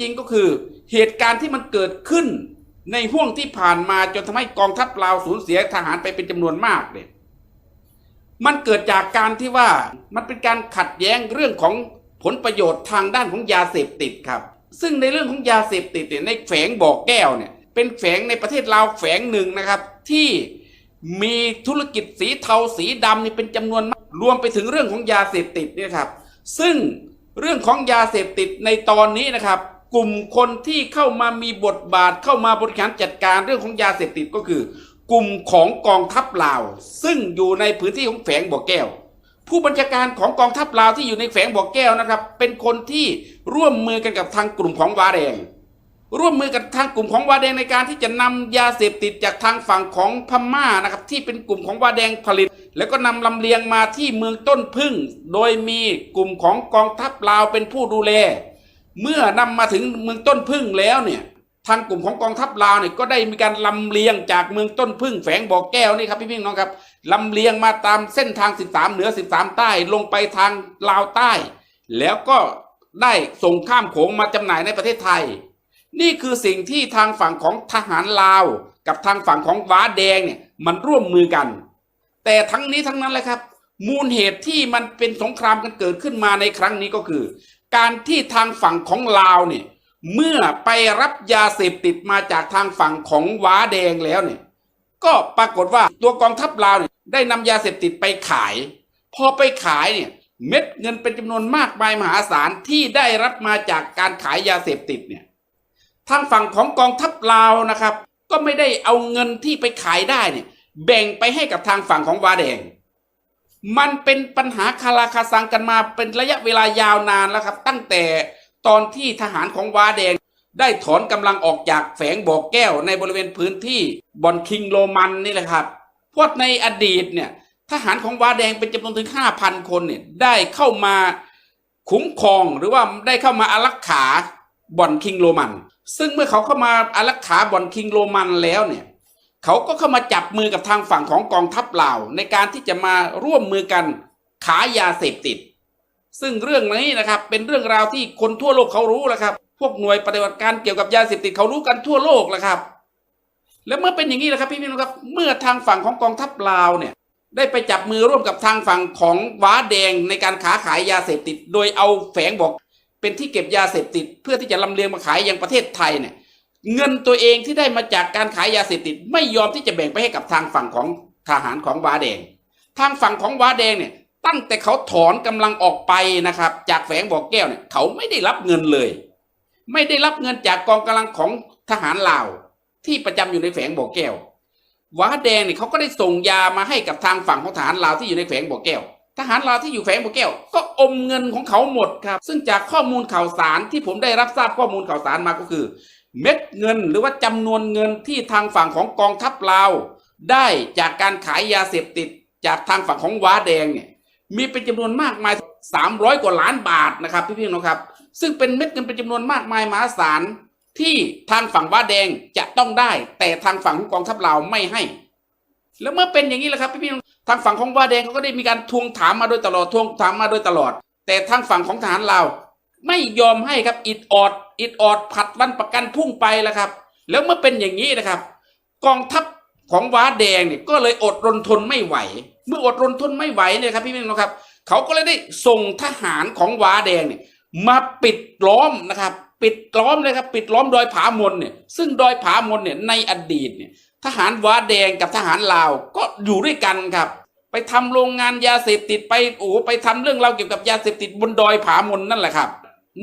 จริงก็คือเหตุการณ์ที่มันเกิดขึ้นในห่วงที่ผ่านมา จนทำให้กองทัพลาวสูญเสียทหารไปเป็นจำนวนมากเนี่ย มันเกิดจากการที่ว่ามันเป็นการขัดแย้งเรื่องของผลประโยชน์ทางด้านของยาเสพติดครับ ซึ่งในเรื่องของยาเสพติดเนี่ย ในแขวงบ่อแก้วเนี่ย เป็นแขวงในประเทศลาวแขวงหนึ่งนะครับ ที่มีธุรกิจสีเทาสีดำนี่เป็นจำนวนมาก รวมไปถึงเรื่องของยาเสพติดเนี่ยครับ ซึ่งเรื่องของยาเสพติดในตอนนี้นะครับ กลุ่มคนที่เข้ามามีบทบาท เข้ามาบริหารจัดการเรื่องของยาเสพติดก็คือ กลุ่มของกองทัพลาว ซึ่งอยู่ในพื้นที่ของแขวงบ่อแก้ว ผู้บัญชาการของกองทัพลาวที่อยู่ในแขวงบ่อแก้วนะครับ เป็นคนที่ร่วมมือกันกับทางกลุ่มของวาแดง ร่วมมือกับทางกลุ่มของวาแดงในการที่จะนำยาเสพติดจากทางฝั่งของพม่านะครับ ที่เป็นกลุ่มของวาแดงผลิต แล้วก็นำลำเลียงมาที่เมืองต้นผึ้ง โดยมีกลุ่มของกองทัพลาวเป็นผู้ดูแล เมื่อนำมาถึงเมืองต้นผึ้งแล้วเนี่ย ทางกลุ่มของกองทัพลาวเนี่ยก็ได้มีการลำเลียงจากเมืองต้นผึ้งแขวงบ่อแก้วนี่ครับพี่ๆน้องๆครับ ลำเลียงมาตามเส้นทางสิบสามเหนือ สิบสามใต้ ลงไปทางลาวใต้ แล้วก็ได้ส่งข้ามโขงมาจำหน่ายในประเทศไทย นี่คือสิ่งที่ทางฝั่งของทหารลาวกับทางฝั่งของวาแดงเนี่ยมันร่วมมือกัน แต่ทั้งนี้ทั้งนั้นแหละครับ มูลเหตุที่มันเป็นสงครามกันเกิดขึ้นมาในครั้งนี้ก็คือ การที่ทางฝั่งของลาวเนี่ย เมื่อไปรับยาเสพติดมาจากทางฝั่งของวาแดงแล้วเนี่ย ก็ปรากฏว่าตัวกองทัพลาวเนี่ยได้นำยาเสพติดไปขาย พอไปขายเนี่ย เม็ดเงินเป็นจำนวนมากมายมหาศาลที่ได้รับมาจากการขายยาเสพติดเนี่ย ทางฝั่งของกองทัพลาวนะครับ ก็ไม่ได้เอาเงินที่ไปขายได้เนี่ย แบ่งไปให้กับทางฝั่งของวาแดง มันเป็นปัญหาคาราคาซังกันมาเป็นระยะเวลายาวนานแล้วครับ ตั้งแต่ตอนที่ทหารของวาแดงได้ถอนกำลังออกจากแขวงบ่อแก้วในบริเวณพื้นที่บ่อนคิงโรมันนี่แหละครับ เพราะในอดีตเนี่ย ทหารของวาแดงเป็นจำนวนถึงห้าพันคนเนี่ย ได้เข้ามา คุ้มครอง หรือว่าได้เข้ามาอารักขาบ่อนคิงโรมัน ซึ่งเมื่อเขาเข้ามาอารักขาบ่อนคิงโรมันแล้วเนี่ย เขาก็เข้ามาจับมือกับทางฝั่งของกองทัพลาว ในการที่จะมาร่วมมือกันขายยาเสพติด ซึ่งเรื่องนี้นะครับ เป็นเรื่องราวที่คนทั่วโลกเขารู้แล้วครับ พวกหน่วยปฏิบัติการเกี่ยวกับยาเสพติดเขารู้กันทั่วโลกแล้วครับ และเมื่อเป็นอย่างนี้นะครับพี่ๆน้องๆครับ เมื่อทางฝั่งของกองทัพลาวเนี่ย ได้ไปจับมือร่วมกับทางฝั่งของวาแดงในการค้าขายยาเสพติด โดยเอาแขวงบ่อแก้วเป็นที่เก็บยาเสพติด เพื่อที่จะลำเลียงมาขายยังประเทศไทยเนี่ย เงินตัวเองที่ได้มาจากการขายยาเสพติด ไม่ยอมที่จะแบ่งไปให้กับทางฝั่งของทหารของวาแดง ทางฝั่งของวาแดงเนี่ย ตั้งแต่เขาถอนกำลังออกไปนะครับ จากแขวงบ่อแก้วเนี่ย เขาไม่ได้รับเงินเลย ไม่ได้รับเงินจากกองกำลังของทหารลาว ที่ประจำอยู่ในแขวงบ่อแก้ว วาแดงเนี่ยเขาก็ได้ส่งยามาให้กับทางฝั่งของทหารลาวที่อยู่ในแขวงบ่อแก้ว ทหารลาวที่อยู่แขวงบ่อแก้วก็อมเงินของเขาหมดครับ ซึ่งจากข้อมูลข่าวสารที่ผมได้รับทราบข้อมูลข่าวสารมาก็คือ เม็ดเงินหรือว่าจำนวนเงินที่ทางฝั่งของกองทัพลาวได้จากการขายยาเสพติดจากทางฝั่งของวาแดงเนี่ย มีเป็นจำนวนมากมาย สามร้อยกว่าล้านบาทนะครับพี่ๆน้องๆครับ ซึ่งเป็นเม็ดเงินเป็นจำนวนมากมายมหาศาล ที่ทางฝั่งวาแดงจะต้องได้ แต่ทางฝั่งของกองทัพลาวไม่ให้ แล้วเมื่อเป็นอย่างนี้ล่ะครับพี่ๆ ทางฝั่งของวาแดงเขาก็ได้มีการทวงถามมาโดยตลอด ทวงถามมาโดยตลอด แต่ทางฝั่งของทหารลาวไม่ยอมให้ครับ อิดออด อิดออด ผลัดวันประกันพรุ่งไปแล้วครับ แล้วเมื่อเป็นอย่างนี้นะครับ กองทัพของวาแดงเนี่ยก็เลยอดรนทนไม่ไหว เมื่ออดรนทนไม่ไหวเนี่ยครับพี่ๆน้องๆครับ เขาก็เลยได้ส่งทหารของวาแดงเนี่ยมาปิดล้อมนะครับ ปิดล้อมเลยครับ ปิดล้อมดอยผาหมนเนี่ย ซึ่งดอยผาหมนเนี่ยในอดีตเนี่ย ทหารวาแดงกับทหารลาวก็อยู่ด้วยกันครับ ไปทำโรงงานยาเสพติด ไป โอ้โห ไปทำเรื่องราวเกี่ยวกับยาเสพติดบนดอยผาหมนนั่นแหละครับ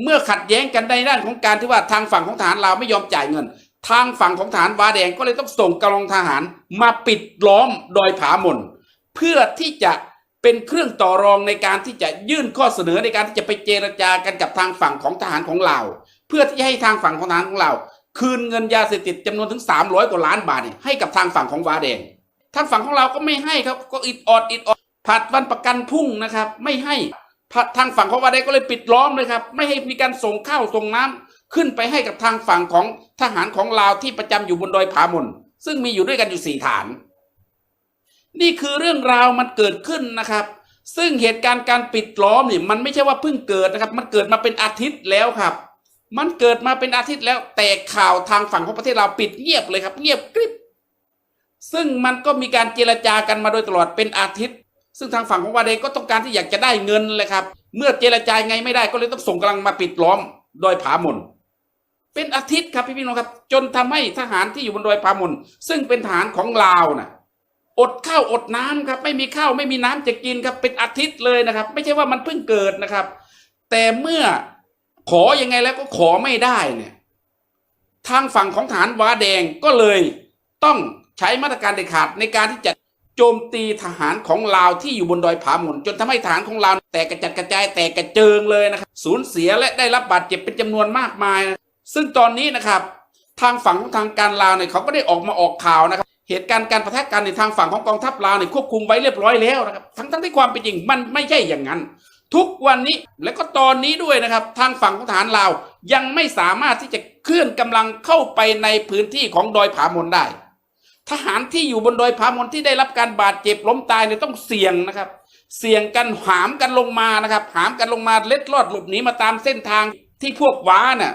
เมื่อขัดแย้งกันในด้านของการที่ว่าทางฝั่งของทหารลาวไม่ยอมจ่ายเงิน ทางฝั่งของทหารวาแดงก็เลยต้องส่งกำลังทหารมาปิดล้อมดอยผาหมน เพื่อที่จะเป็นเครื่องต่อรองในการที่จะยื่นข้อเสนอในการที่จะไปเจรจากันกับทางฝั่งของทหารของลาว เพื่อที่จะให้ทางฝั่งของทหารของลาวคืนเงินยาเสพติดจำนวนถึงสามร้อยกว่าล้านบาทเนี่ยให้กับทางฝั่งของวาแดง ทางฝั่งของลาวก็ไม่ให้ครับ ก็อิดออด อิดออด ผลัดวันประกันพรุ่งนะครับ ไม่ให้ ทางฝั่งของวาแดงก็เลยปิดล้อมเลยครับ ไม่ให้มีการส่งข้าวส่งน้ำขึ้นไปให้กับทางฝั่งของทหารของลาวที่ประจำอยู่บนดอยผาหมน ซึ่งมีอยู่ด้วยกันอยู่สี่ฐาน นี่คือเรื่องราวมันเกิดขึ้นนะครับ ซึ่งเหตุการณ์การปิดล้อมเนี่ยมันไม่ใช่ว่าเพิ่งเกิดนะครับ มันเกิดมาเป็นอาทิตย์แล้วครับ มันเกิดมาเป็นอาทิตย์แล้ว แต่ข่าวทางฝั่งของประเทศลาวปิดเงียบเลยครับ เงียบกริบ ซึ่งมันก็มีการเจรจากันมาโดยตลอดเป็นอาทิตย์ ซึ่งทางฝั่งของวาแดงก็ต้องการที่อยากจะได้เงินแหละครับ เมื่อเจรจาไงไม่ได้ก็เลยต้องส่งกำลังมาปิดล้อมดอยผาหม่น เป็นอาทิตย์ครับพี่ๆ น้องครับ จนทำให้ทหารที่อยู่บนดอยผาหม่น ซึ่งเป็นทหารของลาวน่ะ อดข้าวอดน้ำครับ ไม่มีข้าวไม่มีน้ำจะกินครับ เป็นอาทิตย์เลยนะครับ ไม่ใช่ว่ามันเพิ่งเกิดนะครับ แต่เมื่อขอยังไงแล้วก็ขอไม่ได้เนี่ย ทางฝั่งของทหารวาแดงก็เลยต้องใช้มาตรการเด็ดขาดในการที่จะโจมตีทหารของลาวที่อยู่บนดอยผาหม่น จนทำให้ทหารของลาวแตกกระจัดกระจาย แตกกระเจิงเลยนะครับ สูญเสียและได้รับบาดเจ็บเป็นจำนวนมากมาย ซึ่งตอนนี้นะครับ ทางฝั่งของทางการลาวเนี่ย เขาก็ได้ออกมาออกข่าวนะครับ เหตุการณ์การปะทะกันในทางฝั่งของกองทัพลาวเนี่ยควบคุมไว้เรียบร้อยแล้วนะครับ ทั้งๆ ที่ความเป็นจริงมันไม่ใช่อย่างนั้น ทุกวันนี้ และก็ตอนนี้ด้วยนะครับ ทางฝั่งของทหารลาวยังไม่สามารถที่จะเคลื่อนกำลังเข้าไปในพื้นที่ของดอยผาหม่นได้ ทหารที่อยู่บนดอยผาหม่นที่ได้รับการบาดเจ็บล้มตายเนี่ยต้องเสี่ยงนะครับ เสี่ยงกันหามกันลงมานะครับ หามกันลงมาเล็ดลอดหลบหนีมาตามเส้นทางที่พวกวาน่ะ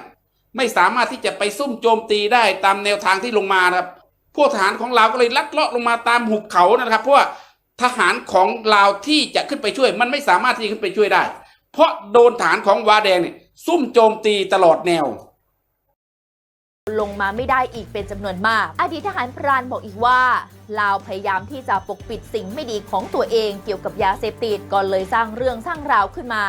ไม่สามารถที่จะไปซุ่มโจมตีได้ตามแนวทางที่ลงมานะครับ พวกทหารของลาวก็เลยลัดเลาะลงมาตามหุบเขานะครับ เพราะว่าทหารของลาวที่จะขึ้นไปช่วย มันไม่สามารถที่จะขึ้นไปช่วยได้ เพราะโดนทหารของวาแดงเนี่ยซุ่มโจมตีตลอดแนว ลงมาไม่ได้อีกเป็นจำนวนมาก อดีตทหารพรานบอกอีกว่า ลาวพยายามที่จะปกปิดสิ่งไม่ดีของตัวเองเกี่ยวกับยาเสพติด ก็เลยสร้างเรื่องสร้างราวขึ้นมา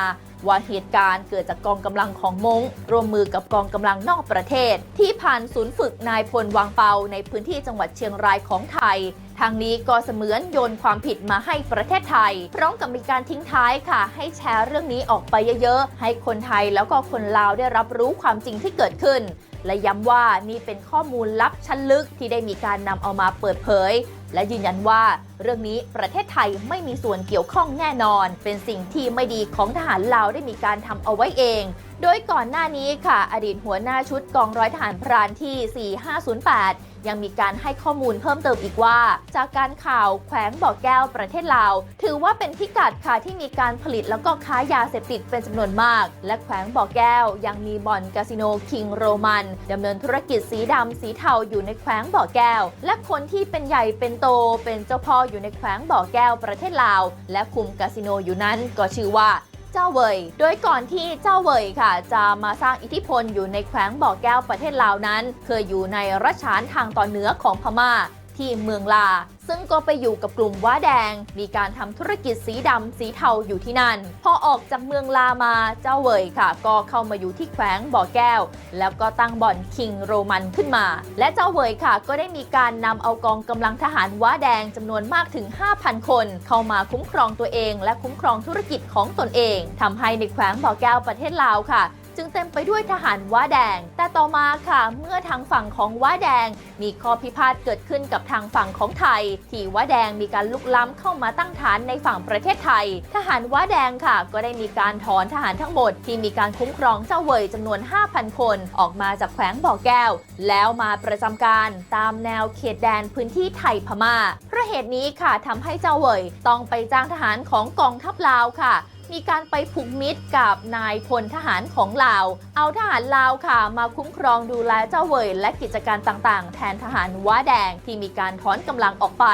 ว่าเหตุการณ์เกิดจากกองกำลังของม้ง ร่วมมือกับกองกำลังนอกประเทศ ที่ผ่านศูนย์ฝึกนายพลวางเปาในพื้นที่จังหวัดเชียงรายของไทย ทางนี้ก็เสมือนโยนความผิดมาให้ประเทศไทย พร้อมกับมีการทิ้งท้ายค่ะ ให้แชร์เรื่องนี้ออกไปเยอะๆ ให้คนไทยแล้วก็คนลาวได้รับรู้ความจริงที่เกิดขึ้น และย้ำว่านี่เป็นข้อมูลลับชั้นลึกที่ได้มีการนำเอามาเปิดเผย และยืนยันว่าเรื่องนี้ประเทศไทยไม่มีส่วนเกี่ยวข้องแน่นอน เป็นสิ่งที่ไม่ดีของทหารลาวได้มีการทำเอาไว้เอง โดยก่อนหน้านี้ค่ะ อดีตหัวหน้าชุดกองร้อยทหารพรานที่ สี่ห้าศูนย์แปด ยังมีการให้ข้อมูลเพิ่มเติมอีกว่า จากการข่าวแขวงบ่อแก้วประเทศลาว ถือว่าเป็นพิกัดค่ะที่มีการผลิตแล้วก็ค้ายาเสพติดเป็นจำนวนมาก และแขวงบ่อแก้วยังมีบ่อนคาสิโนคิงโรมัน ดำเนินธุรกิจสีดำสีเทาอยู่ในแขวงบ่อแก้ว และคนที่เป็นใหญ่เป็นโตเป็นเจ้าพ่ออยู่ในแขวงบ่อแก้วประเทศลาว และคุมคาสิโนอยู่นั้นก็ชื่อว่า เจ้าเหวย โดยก่อนที่เจ้าเหวยค่ะ จะมาสร้างอิทธิพลอยู่ในแขวงบ่อแก้วประเทศลาวนั้น เคยอยู่ในรัฐฉานทางตอนเหนือของพม่า ที่เมืองลา ซึ่งก็ไปอยู่กับกลุ่มว้าแดง มีการทำธุรกิจสีดำสีเทาอยู่ที่นั่น พอออกจากเมืองลามา เจ้าเหวยค่ะ ก็เข้ามาอยู่ที่แขวงบ่อแก้ว แล้วก็ตั้งบ่อนคิงโรมันขึ้นมา และเจ้าเหวยค่ะ ก็ได้มีการนำเอากองกำลังทหารว้าแดงจำนวนมากถึง ห้าพัน คน เข้ามาคุ้มครองตัวเอง และคุ้มครองธุรกิจของตนเอง ทำให้ในแขวงบ่อแก้วประเทศลาวค่ะ จึงเต็มไปด้วยทหารว้าแดง แต่ต่อมาค่ะ เมื่อทางฝั่งของว้าแดง มีข้อพิพาทเกิดขึ้นกับทางฝั่งของไทย ที่ว้าแดงมีการลุกล้ำเข้ามาตั้งฐานในฝั่งประเทศไทย ทหารว้าแดงค่ะ ก็ได้มีการถอนทหารทั้งหมดที่มีการคุ้มครองเจ้าเหวยจำนวน ห้าพัน คน ออกมาจากแขวงบ่อแก้ว แล้วมาประจำการตามแนวเขตแดนพื้นที่ไทยพม่า เพราะเหตุนี้ค่ะ ทำให้เจ้าเหวยต้องไปจ้างทหารของกองทัพลาวค่ะ มีการไปผูกมิตรกับนายพลทหารของลาว เอาทหารลาวค่ะ มาคุ้มครองดูแลเจ้าเหวยและกิจการต่างๆ แทนทหารว้าแดงที่มีการถอนกำลังออกไป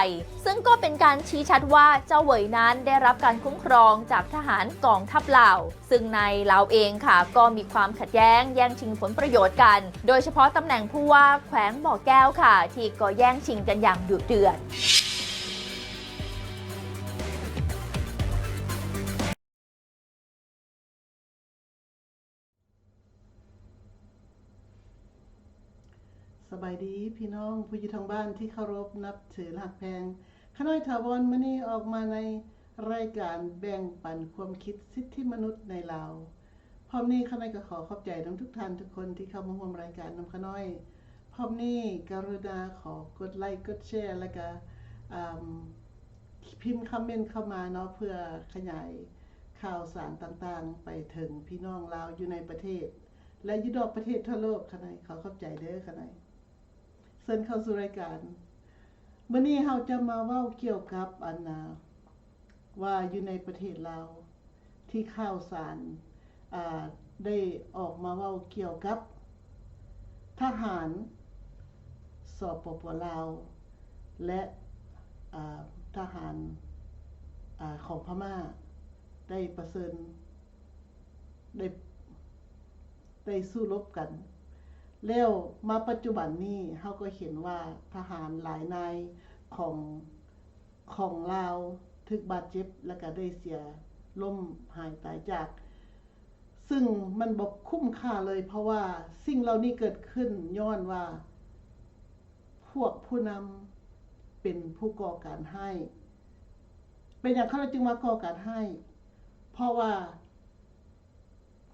ซึ่งก็เป็นการชี้ชัดว่าเจ้าเหวยนั้นได้รับการคุ้มครองจากทหารกองทัพลาว ซึ่งในลาวเองค่ะ ก็มีความขัดแย้งแย่งชิงผลประโยชน์กัน โดยเฉพาะตำแหน่งผู้ว่าแขวงบ่อแก้วค่ะ ที่ก็แย่งชิงกันอย่างดุเดือด สบายดีพี่น้องผู้อยู่ทางบ้านที่เคารพนับถือและฮักแพง ข้าน้อยถาวรมื้อนี้ออกมาในรายการแบ่งปันความคิดสิทธิมนุษย์ในลาว พร้อมนี้ข้าน้อยก็ขอขอบใจนำทุกท่านทุกคนที่เข้ามาร่วมรายการนำข้าน้อย พร้อมนี้กรุณาขอกดไลค์กดแชร์ แล้วก็ อ่า พิมพ์คอมเมนต์เข้ามาเนาะ เพื่อขยายข่าวสารต่างๆ ไปถึงพี่น้องลาวอยู่ในประเทศ และอยู่นอกประเทศทั่วโลก ข้าน้อยขอขอบใจเด้อ ข้าน้อย เชิญเข้าสู่รายการ มื้อนี้เฮาจะมาเว้าเกี่ยวกับอันน่ะ ว่าอยู่ในประเทศลาว ที่ข่าวสาร อ่า ໄດ້ອອກມາເວົ້າກ່ຽວກັບທະຫານ ສປປ ລາວ ແລະ ອາ ທະຫານ ອາ ຂອງພະມ້າ ໄດ້ປະເຊີນ ໄດ້ ໄດ້ສູ້ລົບກັນ. ແລ້ວມາປັດຈຸບັນນີ້ ເຮົາກໍເຫັນວ່າທະຫານຫຼາຍນາຍຂອງ ຂອງລາວຖືກບາດເຈັບ ແລ້ວກໍໄດ້ເສຍລົ້ມຫາຍຕາຍຈາກ ຊຶ່ງມັນບໍ່ຄຸ້ມຄ່າເລີຍ ເພາະວ່າສິ່ງເຫຼົ່ານີ້ເກີດຂຶ້ນຍ້ອນວ່າພວກຜູ້ນຳເປັນຜູ້ກໍ່ການຮ້າຍ. ເປັນຫຍັງເຂົາເຈົ້າຈຶ່ງວ່າກໍ່ການຮ້າຍ? ເພາະວ່າ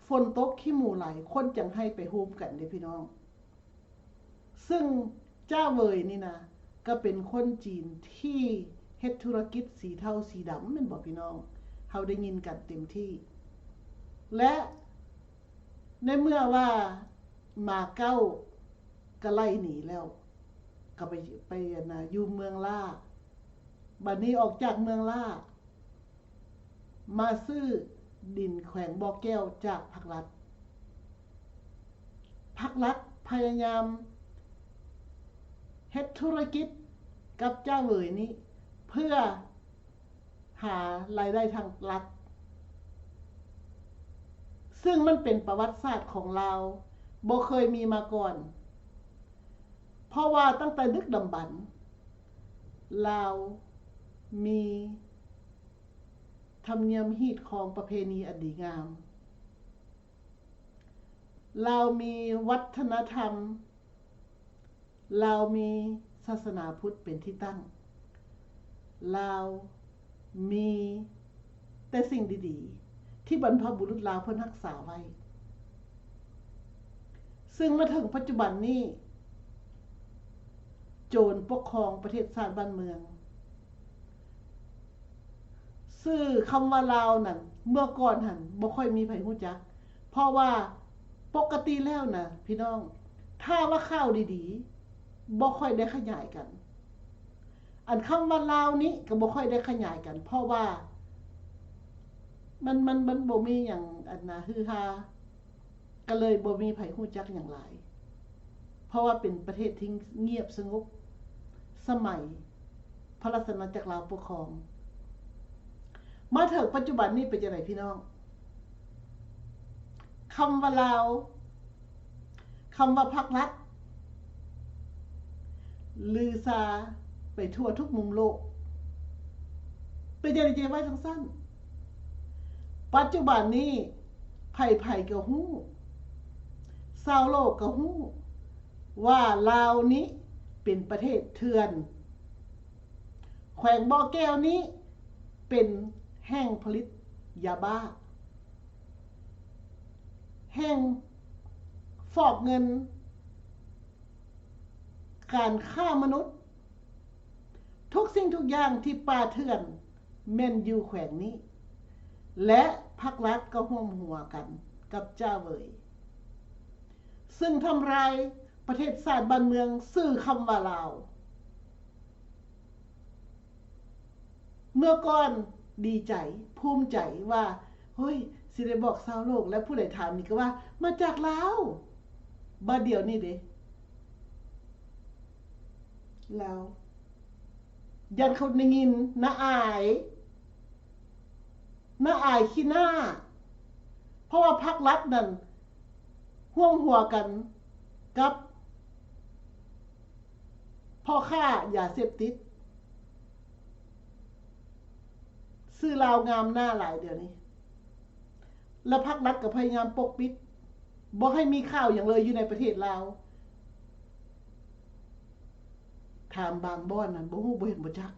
ຝົນຕົກຂີ້ໝູໄຫຼ ຄົນຈັ່ງໄຫ້ໄປໂຮມກັນເດ້ພີ່ນ້ອງ. ຊຶ່ງຈ້າເຫວີຍນີ້ນະ ກໍເປັນຄົນຈີນທີ່ເຮັດທຸລະກິດສີເທົາສີດຳແມ່ນບໍ່ພີ່ນ້ອງ? ເຮົາໄດ້ຍິນກັນເຕັມທີ່ ແລະ ໃນເມື່ອວ່າໝາເກົ້າກໍໄລ່ໜີແລ້ວ ກໍໄປ ໄປ ອັນນະ ຢູ່ເມືອງລ້າ. ບັດນີ້ອອກຈາກເມືອງລ້າ ມາຊື້ດິນແຂວງບໍ່ແກ້ວຈາກພັກລັດ. ພັກລັດພະຍາຍາມເຮັດທຸລະກິດກັບຈ້າເຫວີຍນີ້ ເພື່ອຫາລາຍໄດ້ທາງລັດ ຊຶ່ງມັນເປັນປະຫວັດສາດຂອງລາວ ບໍ່ເຄີຍມີມາກ່ອນ ເພາະວ່າຕັ້ງແຕ່ດຶກດຳບັນ ລາວມີທຳນຽມຮີດຄອງປະເພນີອັນດີງາມ, ລາວມີວັດທະນະທຳ, ລາວມີສາສະໜາພຸດເປັນທີ່ຕັ້ງ, ລາວມີແຕ່ສິ່ງດີໆ ທີ່ບັນພະບຸລຸດລາວເພິ່ນຮັກສາໄວ້. ຊຶ່ງມາເຖິງປັດຈຸບັນນີ້ ໂຈນປົກຄອງປະເທດຊາດບ້ານເມືອງ ຊື່ຄຳວ່າລາວນັ້ນ ເມື່ອກ່ອນຫັ້ນບໍ່ຄ່ອຍມີໃຜຮູ້ຈັກ ເພາະວ່າປົກກະຕິແລ້ວນະ ພີ່ນ້ອງ ຖ້າວ່າຂ່າວດີໆ ບໍ່ຄ່ອຍໄດ້ຂະຫຍາຍກັນ. ອັນຄຳວ່າລາວນີ້ກໍບໍ່ຄ່ອຍໄດ້ຂະຫຍາຍກັນ ເພາະວ່າມັນ ມັນ ມັນບໍ່ມີຫຍັງອັນນາຮືຮາ ກໍເລີຍບໍ່ມີໃຜຮູ້ຈັກຫຍັງຫຼາຍ ເພາະວ່າເປັນປະເທດທີ່ງຽບສະຫງົບ ສະໄໝພະລາຊະອານາຈັກລາວປົກຄອງ. ມາເຖິງປັດຈຸບັນນີ້ເປັນຈັ່ງໃດພີ່ນ້ອງ? ຄຳວ່າລາວ ຄຳວ່າພັກລັດ ລືຊາໄປທົ່ວທຸກມຸມໂລກ. ເປັນຫຍັງຈຶ່ງວ່າຈັ່ງຊັ້ນ? ປັດຈຸບັນນີ້ໃຜໆກໍຮູ້, ຊາວໂລກກໍຮູ້ວ່າລາວນີ້ເປັນປະເທດເຖື່ອນ. ແຂວງບໍ່ແກ້ວນີ້ເປັນແຫ່ງຜະລິດຢາບ້າ, ແຫ່ງຟອກເງິນ, ການຄ້າມະນຸດ, ທຸກສິ່ງທຸກຢ່າງທີ່ປ່າເຖື່ອນແມ່ນຢູ່ແຂວງນີ້ ແລະ ພັກລັດກໍຮ່ວມຫົວກັນກັບຈ້າເຫວີຍ ຊຶ່ງທຳລາຍປະເທດຊາດບ້ານເມືອງຊື່ຄຳວ່າລາວ. ເມື່ອກ່ອນດີໃຈ ພູມໃຈວ່າ ເຮີ້ຍ ຊິໄດ້ບອກຊາວໂລກ ແລະ ຜູ້ໃດຖາມນີ້ກໍວ່າ ມາຈາກລາວ. ບາດດຽວນີ້ເດ ລາວ ຢ້ານເຂົາໄດ້ຍິນ ໜ້າອາຍ ໜ້າອາຍຂີ້ໜ້າ ເພາະວ່າພັກລັດນັ້ນຮ່ວມຫົວກັນກັບ ພໍ່ຄ້າຢາເສບຕິດ ຊື່ລາວງາມໜ້າຫຼາຍດຽວນີ້ ແລະ ພັກລັດກໍພະຍາຍາມປົກປິດ ບໍ່ໃຫ້ມີຂ່າວຫຍັງເລີຍຢູ່ໃນປະເທດລາວ. ຖາມບາງບ່ອນນັ້ນ ບໍ່ຮູ້ ບໍ່ເຫັນ ບໍ່ຈັກ.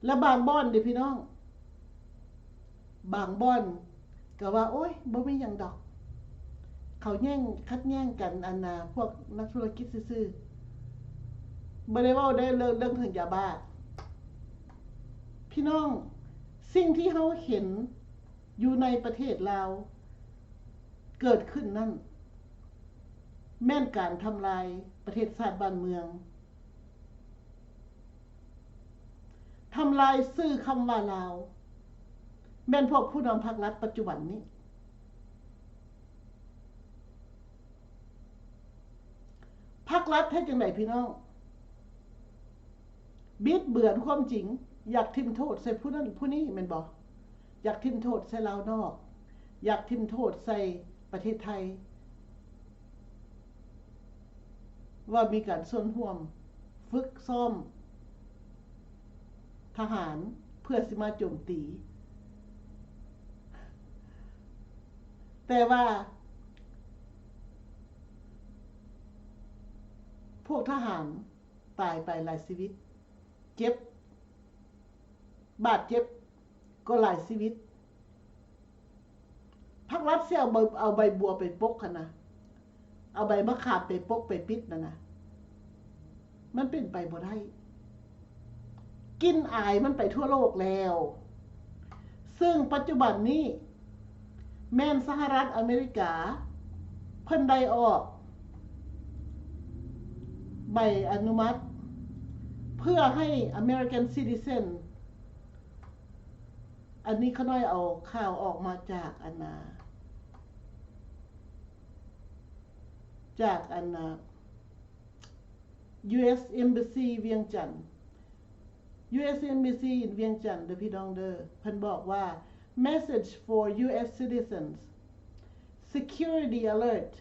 ແລະ ບາງບ່ອນເດພີ່ນ້ອງ ບາງບ່ອນກໍວ່າ ໂອ້ຍ ບໍ່ມີຫຍັງດອກ ເຂົາແຍ່ງ ຂັດແຍ່ງກັນ ອັນນາ ພວກນັກທຸລະກິດຊື່ໆ ບໍ່ໄດ້ເວົ້າໄດ້ເລື່ອງ ເລື່ອງເຖິງຢາບ້າ. ພີ່ນ້ອງ ສິ່ງທີ່ເຮົາເຫັນຢູ່ໃນປະເທດລາວເກີດຂຶ້ນນັ້ນ ແມ່ນການທຳລາຍປະເທດຊາດບ້ານເມືອງ. ທຳລາຍຊື່ຄຳວ່າລາວ ແມ່ນພວກຜູ້ນຳພັກລັດປັດຈຸບັນນີ້. ພັກລັດເຮັດຈັ່ງໃດພີ່ນ້ອງ? ບິດເບືອນຄວາມຈິງ, ຢາກຖິ້ມໂທດໃສ່ຜູ້ນັ້ນຜູ້ນີ້ແມ່ນບໍ່? ຢາກຖິ້ມໂທດໃສ່ລາວນອກ, ຢາກຖິ້ມໂທດໃສ່ປະເທດໄທ ວ່າມີການສ່ວນຮ່ວມຝຶກຊ້ອມທະຫານເພື່ອຊິມາໂຈມຕີ. ແຕ່ວ່າພວກທະຫານຕາຍໄປຫຼາຍຊີວິດ, ເຈັບ ບາດເຈັບກໍຫຼາຍຊີວິດ. ພັກລັດຊິເອົາໃບ ເອົາໃບບົວໄປປົກຫັ້ນນະ, ເອົາໃບມະຂາມໄປປົກໄປປິດນັ້ນນະ, ມັນເປັນໄປບໍ່ໄດ້. ກິ່ນອາຍມັນໄປທົ່ວໂລກແລ້ວ. ເຊິ່ງປັດຈຸບັນນີ້ແມ່ນສະຫະລັດອາເມລິກາເພິ່ນໄດ້ອອກໃບອະນຸມັດເພື່ອໃຫ້ American citizen ອັນນີ້ຂ້ານ້ອຍເອົາຂ່າວອອກມາຈາກອັນນາ ຈາກອັນນາ ຢູເອສ Embassy ວຽງຈັນ. ຢູເອສ Embassy in ວຽງຈັນເດີພີ່ນ້ອງເດີ. ເພິ່ນບອກວ່າ Message for U S citizens. Security alert.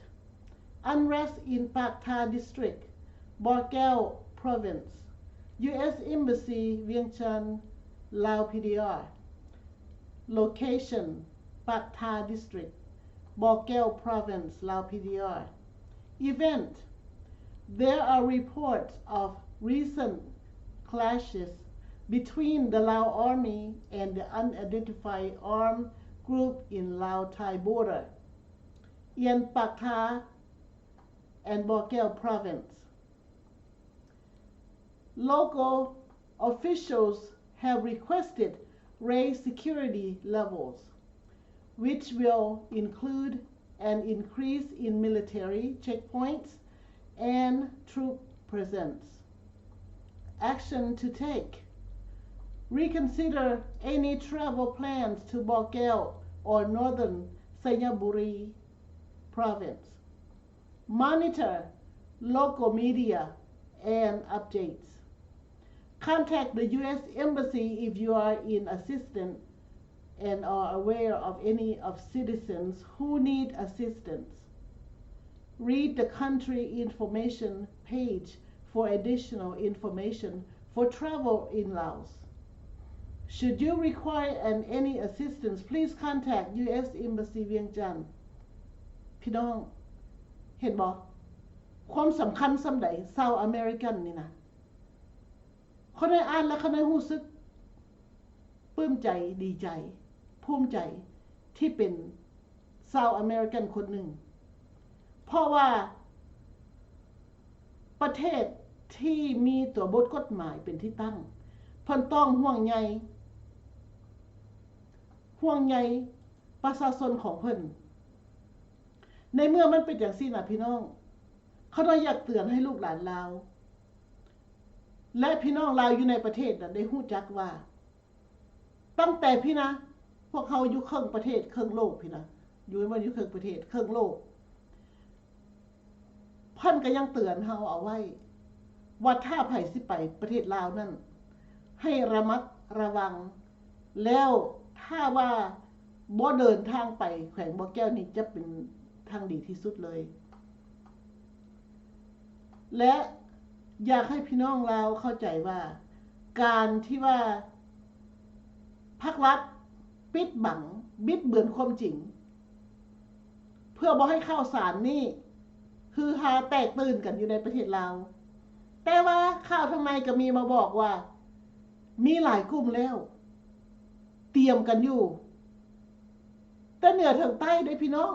Unrest in Pak Ta District, Baw Kaw Province. U S Embassy, Vientiane, Lao P D R. Location, Pak Ta District, Baw Kaw Province, Lao P D R. Event. There are reports of recent clashes between the Lao Army and the unidentified armed group in Lao-Thai border in Pak Ta and Baw Kaw Province. Local officials have requested raised security levels, which will include an increase in military checkpoints and troop presence. Action to take. Reconsider any travel plans to Baw Kaw or Northern Xayaburi Province. Monitor local media and updates. Contact the U S Embassy if you are in assistance and are aware of any of citizens who need assistance. Read the country information page for additional information for travel in Laos. Should you require an, any assistance, please contact U S Embassy Vientiane. ພີ່ນ້ອງ ເຫັນບໍ່? ຄວາມສຳຄັນສ່ຳໃດ ຊາວອາເມລິກັນນີ້ນະ. ຂ້ານ້ອຍອ່ານແລ້ວ ຂ້ານ້ອຍຮູ້ສຶກ ປຶ້ມໃຈ, ດີໃຈ, ພູມໃຈ ທີ່ເປັນຊາວອາເມລິກັນຄົນໜຶ່ງ, ເພາະວ່າປະເທດທີ່ມີຕົວບົດກົດໝາຍເປັນທີ່ຕັ້ງ ເພິ່ນຕ້ອງຫ່ວງໃຍ, ຫ່ວງໃຍປະຊາຊົນຂອງເພິ່ນ. ໃນເມື່ອມັນເປັນຈັ່ງຊີ້ນະ ພີ່ນ້ອງ, ຂ້ານ້ອຍຢາກເຕືອນໃຫ້ລູກຫຼານລາວ ແລະ ພີ່ນ້ອງລາວຢູ່ໃນປະເທດນະ ໄດ້ຮູ້ຈັກວ່າ ຕັ້ງແຕ່ພີ້ນະ ພວກເຮົາຢູ່ເຄິ່ງປະເທດເຄິ່ງໂລກພີ້ນະ, ຢູ່ ບໍ່ຢູ່ເຄິ່ງປະເທດເຄິ່ງໂລກ, ເພິ່ນກໍຍັງເຕືອນເຮົາເອົາໄວ້ວ່າ ຖ້າໃຜຊິໄປປະເທດລາວນັ້ນ ໃຫ້ລະມັດລະວັງ, ແລ້ວຖ້າວ່າບໍ່ເດີນທາງໄປແຂວງບໍ່ແກ້ວນີ້ ຈະເປັນທາງດີທີ່ສຸດເລີຍ. ແລະ ຢາກໃຫ້ພີ່ນ້ອງລາວເຂົ້າໃຈວ່າ ການທີ່ວ່າພັກລັດປິດບັງ, ບິດເບືອນຄວາມຈິງ ເພື່ອບໍ່ໃຫ້ຂ່າວສານນີ້ຮືຮາແຕກຕື່ນກັນຢູ່ໃນປະເທດລາວ, ແຕ່ວ່າຂ່າວທາງໃນກໍມີມາບອກວ່າ ມີຫຼາຍກຸ່ມແລ້ວ ຕຽມກັນຢູ່ ແຕ່ເໜືອເຖິງໃຕ້ເດ້ພີ່ນ້ອງ,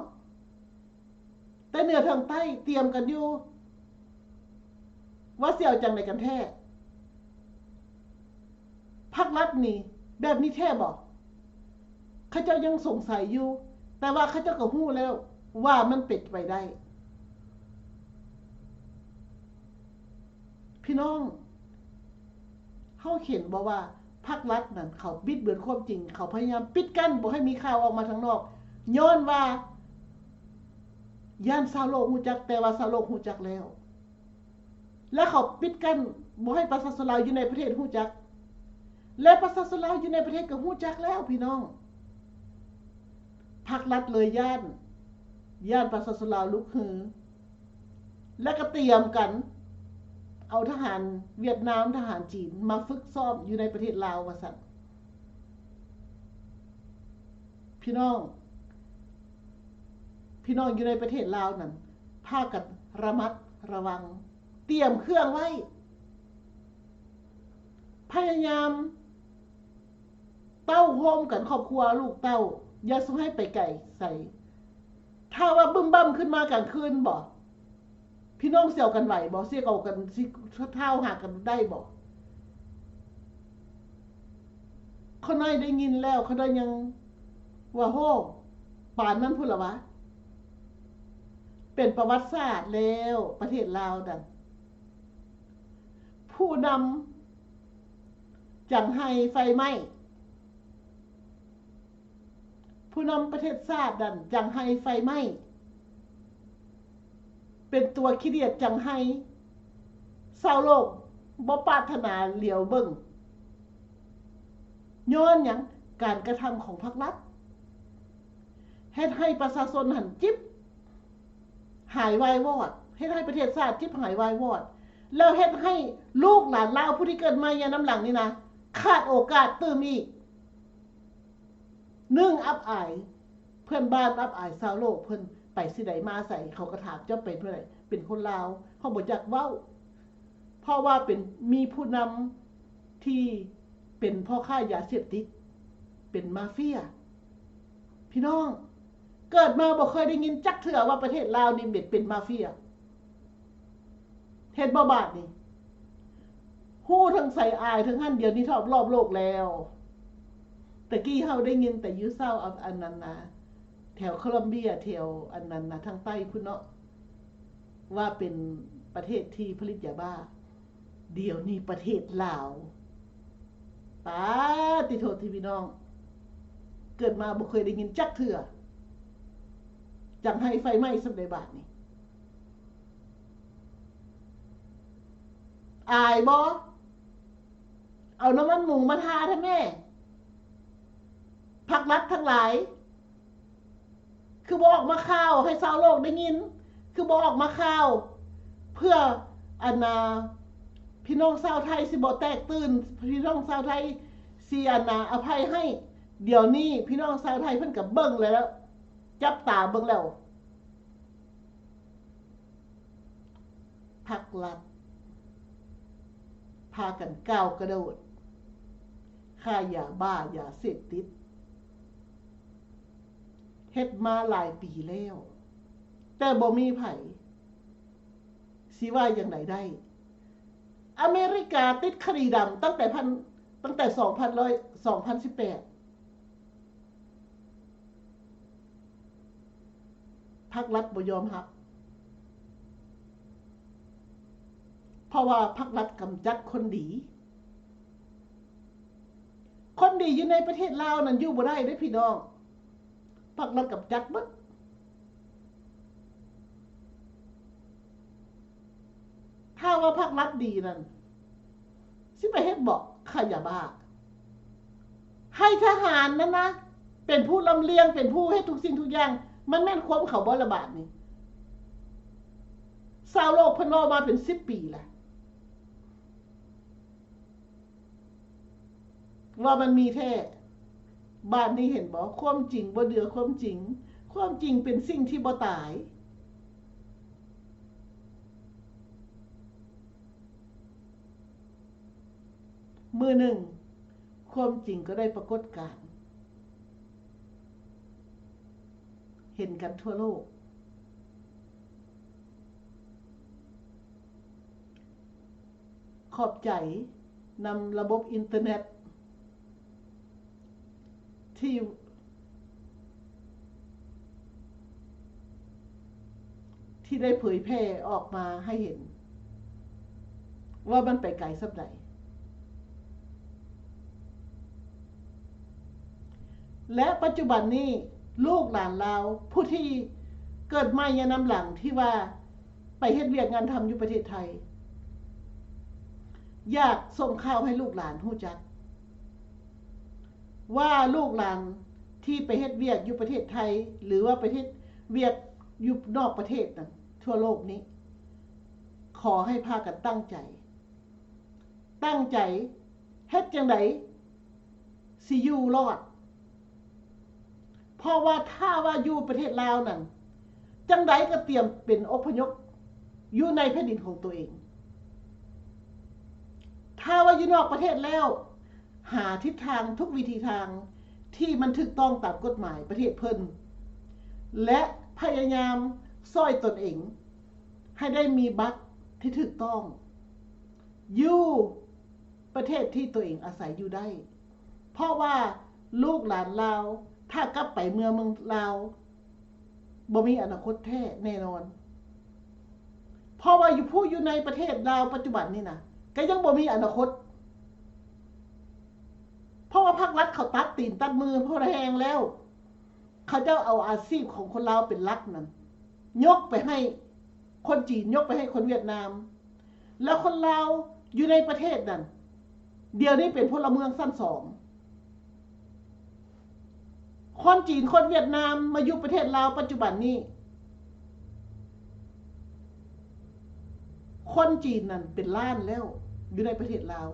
ແຕ່ເໜືອເຖິງໃຕ້ຕຽມກັນຢູ່ ວ່າຊິເອົາຈັ່ງໃດກັນແທ້. ພັກລັດນີ້ແບບນີ້ແທ້ບໍ່? ເຂົາເຈົ້າຍັງສົງໄສຢູ່, ແຕ່ວ່າເຂົາເຈົ້າກໍຮູ້ແລ້ວວ່າມັນເປັນໄປໄດ້. ພີ່ນ້ອງ, ເຮົາເຫັນບໍ່ວ່າ ພັກລັດນັ້ນ ເຂົາບິດເບືອນຄວາມຈິງ, ເຂົາພະຍາຍາມປິດກັ້ນບໍ່ໃຫ້ມີຂ່າວອອກມາທາງນອກ ຍ້ອນວ່າຢ້ານຊາວໂລກຮູ້ຈັກ, ແຕ່ວ່າຊາວໂລກຮູ້ຈັກແລ້ວ ແລະ ເຂົາປິດກັ້ນບໍ່ໃຫ້ປະຊາຊົນລາວຢູ່ໃນປະເທດຮູ້ຈັກ ແລະ ປະຊາຊົນລາວຢູ່ໃນປະເທດກໍຮູ້ຈັກແລ້ວພີ່ນ້ອງ. ພັກລັດເລີຍຢ້ານ, ຢ້ານປະຊາຊົນລາວລຸກຮື ແລະ ກໍຕຽມກັນເອົາທະຫານຫວຽດນາມ, ທະຫານຈີນມາຝຶກຊ້ອມຢູ່ໃນປະເທດລາວວ່າຊັ້ນ. ພີ່ນ້ອງ, ພີ່ນ້ອງຢູ່ໃນປະເທດລາວນັ້ນ ພາກັນລະມັດລະວັງ, ຕຽມເຄື່ອງໄວ້, ພະຍາຍາມເຕົ້າໂຮມກັນຄອບຄົວລູກເຕົ້າ, ຢ່າສູ່ໃຫ້ໄປໄກໄສ. ຖ້າວ່າບຶ້ມບັ້ມຂຶ້ນມາກາງຄືນບໍ? ພີ່ນ້ອງຊິເອົາກັນໄຫວບໍ? ຊິເອົາກັນ ຊິທ້າວຫາກັນໄດ້ບໍ? ຂ້ານ້ອຍໄດ້ຍິນແລ້ວ ຂ້ານ້ອຍຍັງວ່າ ໂຫ ປານນັ້ນພຸ້ນລະວະ. ເປັນປະຫວັດສາດແລ້ວ ປະເທດລາວນັ້ນ ຜູ້ນຳຈັງໄຫ້ໄຟໄໝ້. ຜູ້ນຳປະເທດຊາດນັ້ນຈັງໄຫ້ໄຟໄໝ້ ເປັນຕົວຂີ້ດຽດຈັງໄຫ້ ຊາວໂລກບໍ່ປາດຖະໜາຫຼຽວເບິ່ງ. ຍ້ອນຫຍັງ? ການກະທຳຂອງພັກລັດ ເຮັດໃຫ້ປະຊາຊົນຫັ້ນຈິບຫາຍວາຍວອດ, ເຮັດໃຫ້ປະເທດຊາດຈິບຫາຍວາຍວອດ ແລ້ວເຮັດໃຫ້ລູກຫຼານລາວຜູ້ທີ່ເກີດມາໃນນຳຫຼັງນີ້ນະ ຂາດໂອກາດຕື່ມອີກ. ໜຶ່ງ ອັບອາຍເພື່ອນບ້ານ ອັບອາຍຊາວໂລກ, ເພິ່ນໄປຊິໃດມາໃສ ເຂົາກໍຖາມ ເຈົ້າເປັນຜູ້ໃດ? ເປັນຄົນລາວ. ເຮົາບໍ່ຢາກເວົ້າ ເພາະວ່າເປັນ ມີຜູ້ນຳທີ່ເປັນພໍ່ຄ້າຢາເສບຕິດ ເປັນມາເຟຍ. ພີ່ນ້ອງ, ເກີດມາບໍ່ເຄີຍໄດ້ຍິນຈັກເທື່ອວ່າປະເທດລາວນີ້ເປັນມາເຟຍ. ເຫັນບໍ່ບາດນີ້? ຮູ້ທັງໃສອາຍທັງຫັ້ນ, ດຽວນີ້ທອບລອບໂລກແລ້ວ. ແຕ່ກີ້ເຮົາໄດ້ຍິນແຕ່ຢູ່ເຊົາ ອັນ ອັນນັ້ນນະ ແຖວໂຄລັມເບຍ ແຖວອັນນັ້ນນະ ທາງໃຕ້ພຸ້ນເນາະ ວ່າເປັນປະເທດທີ່ຜະລິດຢາບ້າ. ດຽວນີ້ປະເທດລາວ ປາດຕິໂທ ທີ່ພີ່ນ້ອງ ເກີດມາບໍ່ເຄີຍໄດ້ຍິນຈັກເທື່ອ ຈັ່ງໃຫ້ໄຟໄໝ້ສ່ຳໃດບາດນີ້. ອາຍບໍ່? ເອົານ້ຳມັນໝູມາທາແທ້ແມ້ ພັກລັດທັງຫຼາຍ. ຄືບໍ່ອອກມາຂ່າວໃຫ້ຊາວໂລກໄດ້ຍິນ? ຄືບໍ່ອອກມາຂ່າວເພື່ອ ອັນນ່າ ພີ່ນ້ອງຊາວໄທຊິບໍ່ແຕກຕື່ນ, ພີ່ນ້ອງຊາວໄທຊິ ອັນນ່າ ອະໄພໃຫ້? ດຽວນີ້ພີ່ນ້ອງຊາວໄທເພິ່ນກໍເບິ່ງແລ້ວ, ຈັບຕາເບິ່ງແລ້ວ. ພັກລັດ ພາກັນກ້າວກະໂດດ ຄ້າຢາບ້າຢາເສບຕິດ ເຮັດມາຫຼາຍປີແລ້ວ ແຕ່ບໍ່ມີໃຜຊິວ່າຢ່າງໃດໄດ້. ອາເມລິກາຕິດຄະດີດຳຕັ້ງແຕ່ພັນ ຕັ້ງແຕ່ສອງພັນ ສອງພັນສິບແປດ ພັກລັດບໍ່ຍອມຮັບ ເພາະວ່າພັກລັດກຳຈັດຄົນດີ. ຄົນດີຢູ່ໃນປະເທດລາວນັ້ນຢູ່ບໍ່ໄດ້ເດ້ພີ່ນ້ອງ, ພັກລັດກຳຈັດເບິດ. ຖ້າວ່າພັກລັດດີນັ້ນ ຊິໄປເຮັດເບາະ ຄ້າຢາບ້າ ໃຫ້ທະຫານນັ້ນນະ ເປັນຜູ້ລຳລຽງ ເປັນຜູ້ເຮັດທຸກສິ່ງທຸກຢ່າງ. ມັນແມ່ນຄວາມເຂົາບໍ່ລະບາດນີ້? ຊາວໂລກເພິ່ນເວົ້າມາເປັນສິບປີແລ້ວ ວ່າມັນມີແທ້. ບາດນີ້ເຫັນບໍ່? ຄວາມຈິງບໍ່ເຫຼືອຄວາມຈິງ. ຄວາມຈິງເປັນສິ່ງທີ່ບໍ່ຕາຍ. ມື້ໜຶ່ງ ຄວາມຈິງກໍໄດ້ປາກົດການ ເຫັນກັນທົ່ວໂລກ. ຂອບໃຈນຳລະບົບອິນເຕີເນັດ ທີ່ ທີ່ໄດ້ເຜີຍແຜ່ອອກມາໃຫ້ເຫັນວ່າມັນໄປໄກສ່ຳໃດ. ແລະ ປັດຈຸບັນນີ້ ລູກຫຼານລາວຜູ້ທີ່ເກີດໃໝ່ຍານຳຫຼັງ ທີ່ວ່າໄປເຮັດວຽກງານທຳຢູ່ປະເທດໄທ ຢາກສົ່ງຂ່າວໃຫ້ລູກຫຼານຮູ້ຈັກ ວ່າລູກຫຼານທີ່ໄປເຮັດວຽກຢູ່ປະເທດໄທ ຫຼືວ່າໄປເຮັດວຽກຢູ່ນອກປະເທດນັ້ນ ທົ່ວໂລກນີ້ ຂໍໃຫ້ພາກັນຕັ້ງໃຈ ຕັ້ງໃຈເຮັດຈັ່ງໃດຊິຢູ່ລອດ ເພາະວ່າຖ້າວ່າຢູ່ປະເທດລາວນັ້ນ ຈັ່ງໃດກໍຕຽມເປັນອົບພະຍົບຢູ່ໃນແຜ່ນດິນຂອງຕົວເອງ. ຖ້າວ່າຢູ່ນອກປະເທດແລ້ວ ຫາທິດທາງທຸກວິທີທາງທີ່ມັນຖືກຕ້ອງຕາມກົດໝາຍປະເທດເພິ່ນ ແລະ ພະຍາຍາມຊ່ອຍຕົນເອງໃຫ້ໄດ້ມີບັດທີ່ຖືກຕ້ອງ ຢູ່ປະເທດທີ່ຕົວເອງອາໄສຢູ່ໄດ້ ເພາະວ່າລູກຫຼານລາວ ຖ້າກັບໄປເມືອເມືອງລາວ ບໍ່ມີອະນາຄົດແທ້ແນ່ນອນ ເພາະວ່າຢູ່ ຜູ້ຢູ່ໃນປະເທດລາວປັດຈຸບັນນີ້ນະ ກໍຍັງບໍ່ມີອະນາຄົດ ເພາະວ່າພາກລັດເຂົາຕັດຕີນຕັດມືພໍແຮງແລ້ວ ເຂົາເຈົ້າເອົາອາຊີບຂອງຄົນລາວເປັນຫຼັກນັ້ນ ຍົກໄປໃຫ້ຄົນຈີນ ຍົກໄປໃຫ້ຄົນຫວຽດນາມ ແລ້ວຄົນລາວຢູ່ໃນປະເທດນັ້ນ ດຽວນີ້ເປັນພົນລະເມືອງຊັ້ນສອງ. ຄົນຈີນ ຄົນຫວຽດນາມມາຢູ່ປະເທດລາວປັດຈຸບັນນີ້ ຄົນຈີນນັ້ນເປັນລ້ານແລ້ວ ຢູ່ໃນປະເທດລາວ.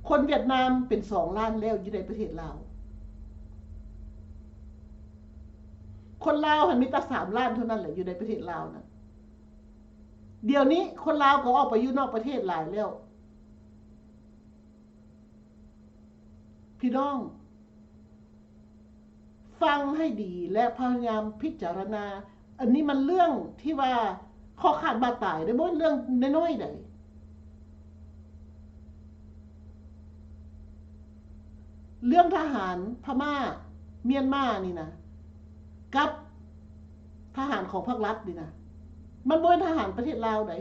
ຄົນຫວຽດນາມເປັນສອງລ້ານແລ້ວ ຢູ່ໃນປະເທດລາວ. ຄົນລາວຫັ້ນມີແຕ່ສາມລ້ານເທົ່ານັ້ນແຫຼະ ຢູ່ໃນປະເທດລາວນັ້ນ. ດຽວນີ້ຄົນລາວກໍອອກໄປຢູ່ນອກປະເທດຫຼາຍແລ້ວ. ພີ່ນ້ອງ ຟັງໃຫ້ດີ ແລະ ພະຍາຍາມພິຈາລະນາ. ອັນນີ້ມັນເລື່ອງທີ່ວ່າຄໍຂາດບາດຕາຍເດ້ ບໍ່ແມ່ນເລື່ອງນ້ອຍໆໃດ. ເລື່ອງທະຫານພະມ້າ ມຽນມານີ້ນະ ກັບທະຫານຂອງພາກລັດນີ້ນະ ມັນບໍ່ແມ່ນທະຫານປະເທດລາວໃດ.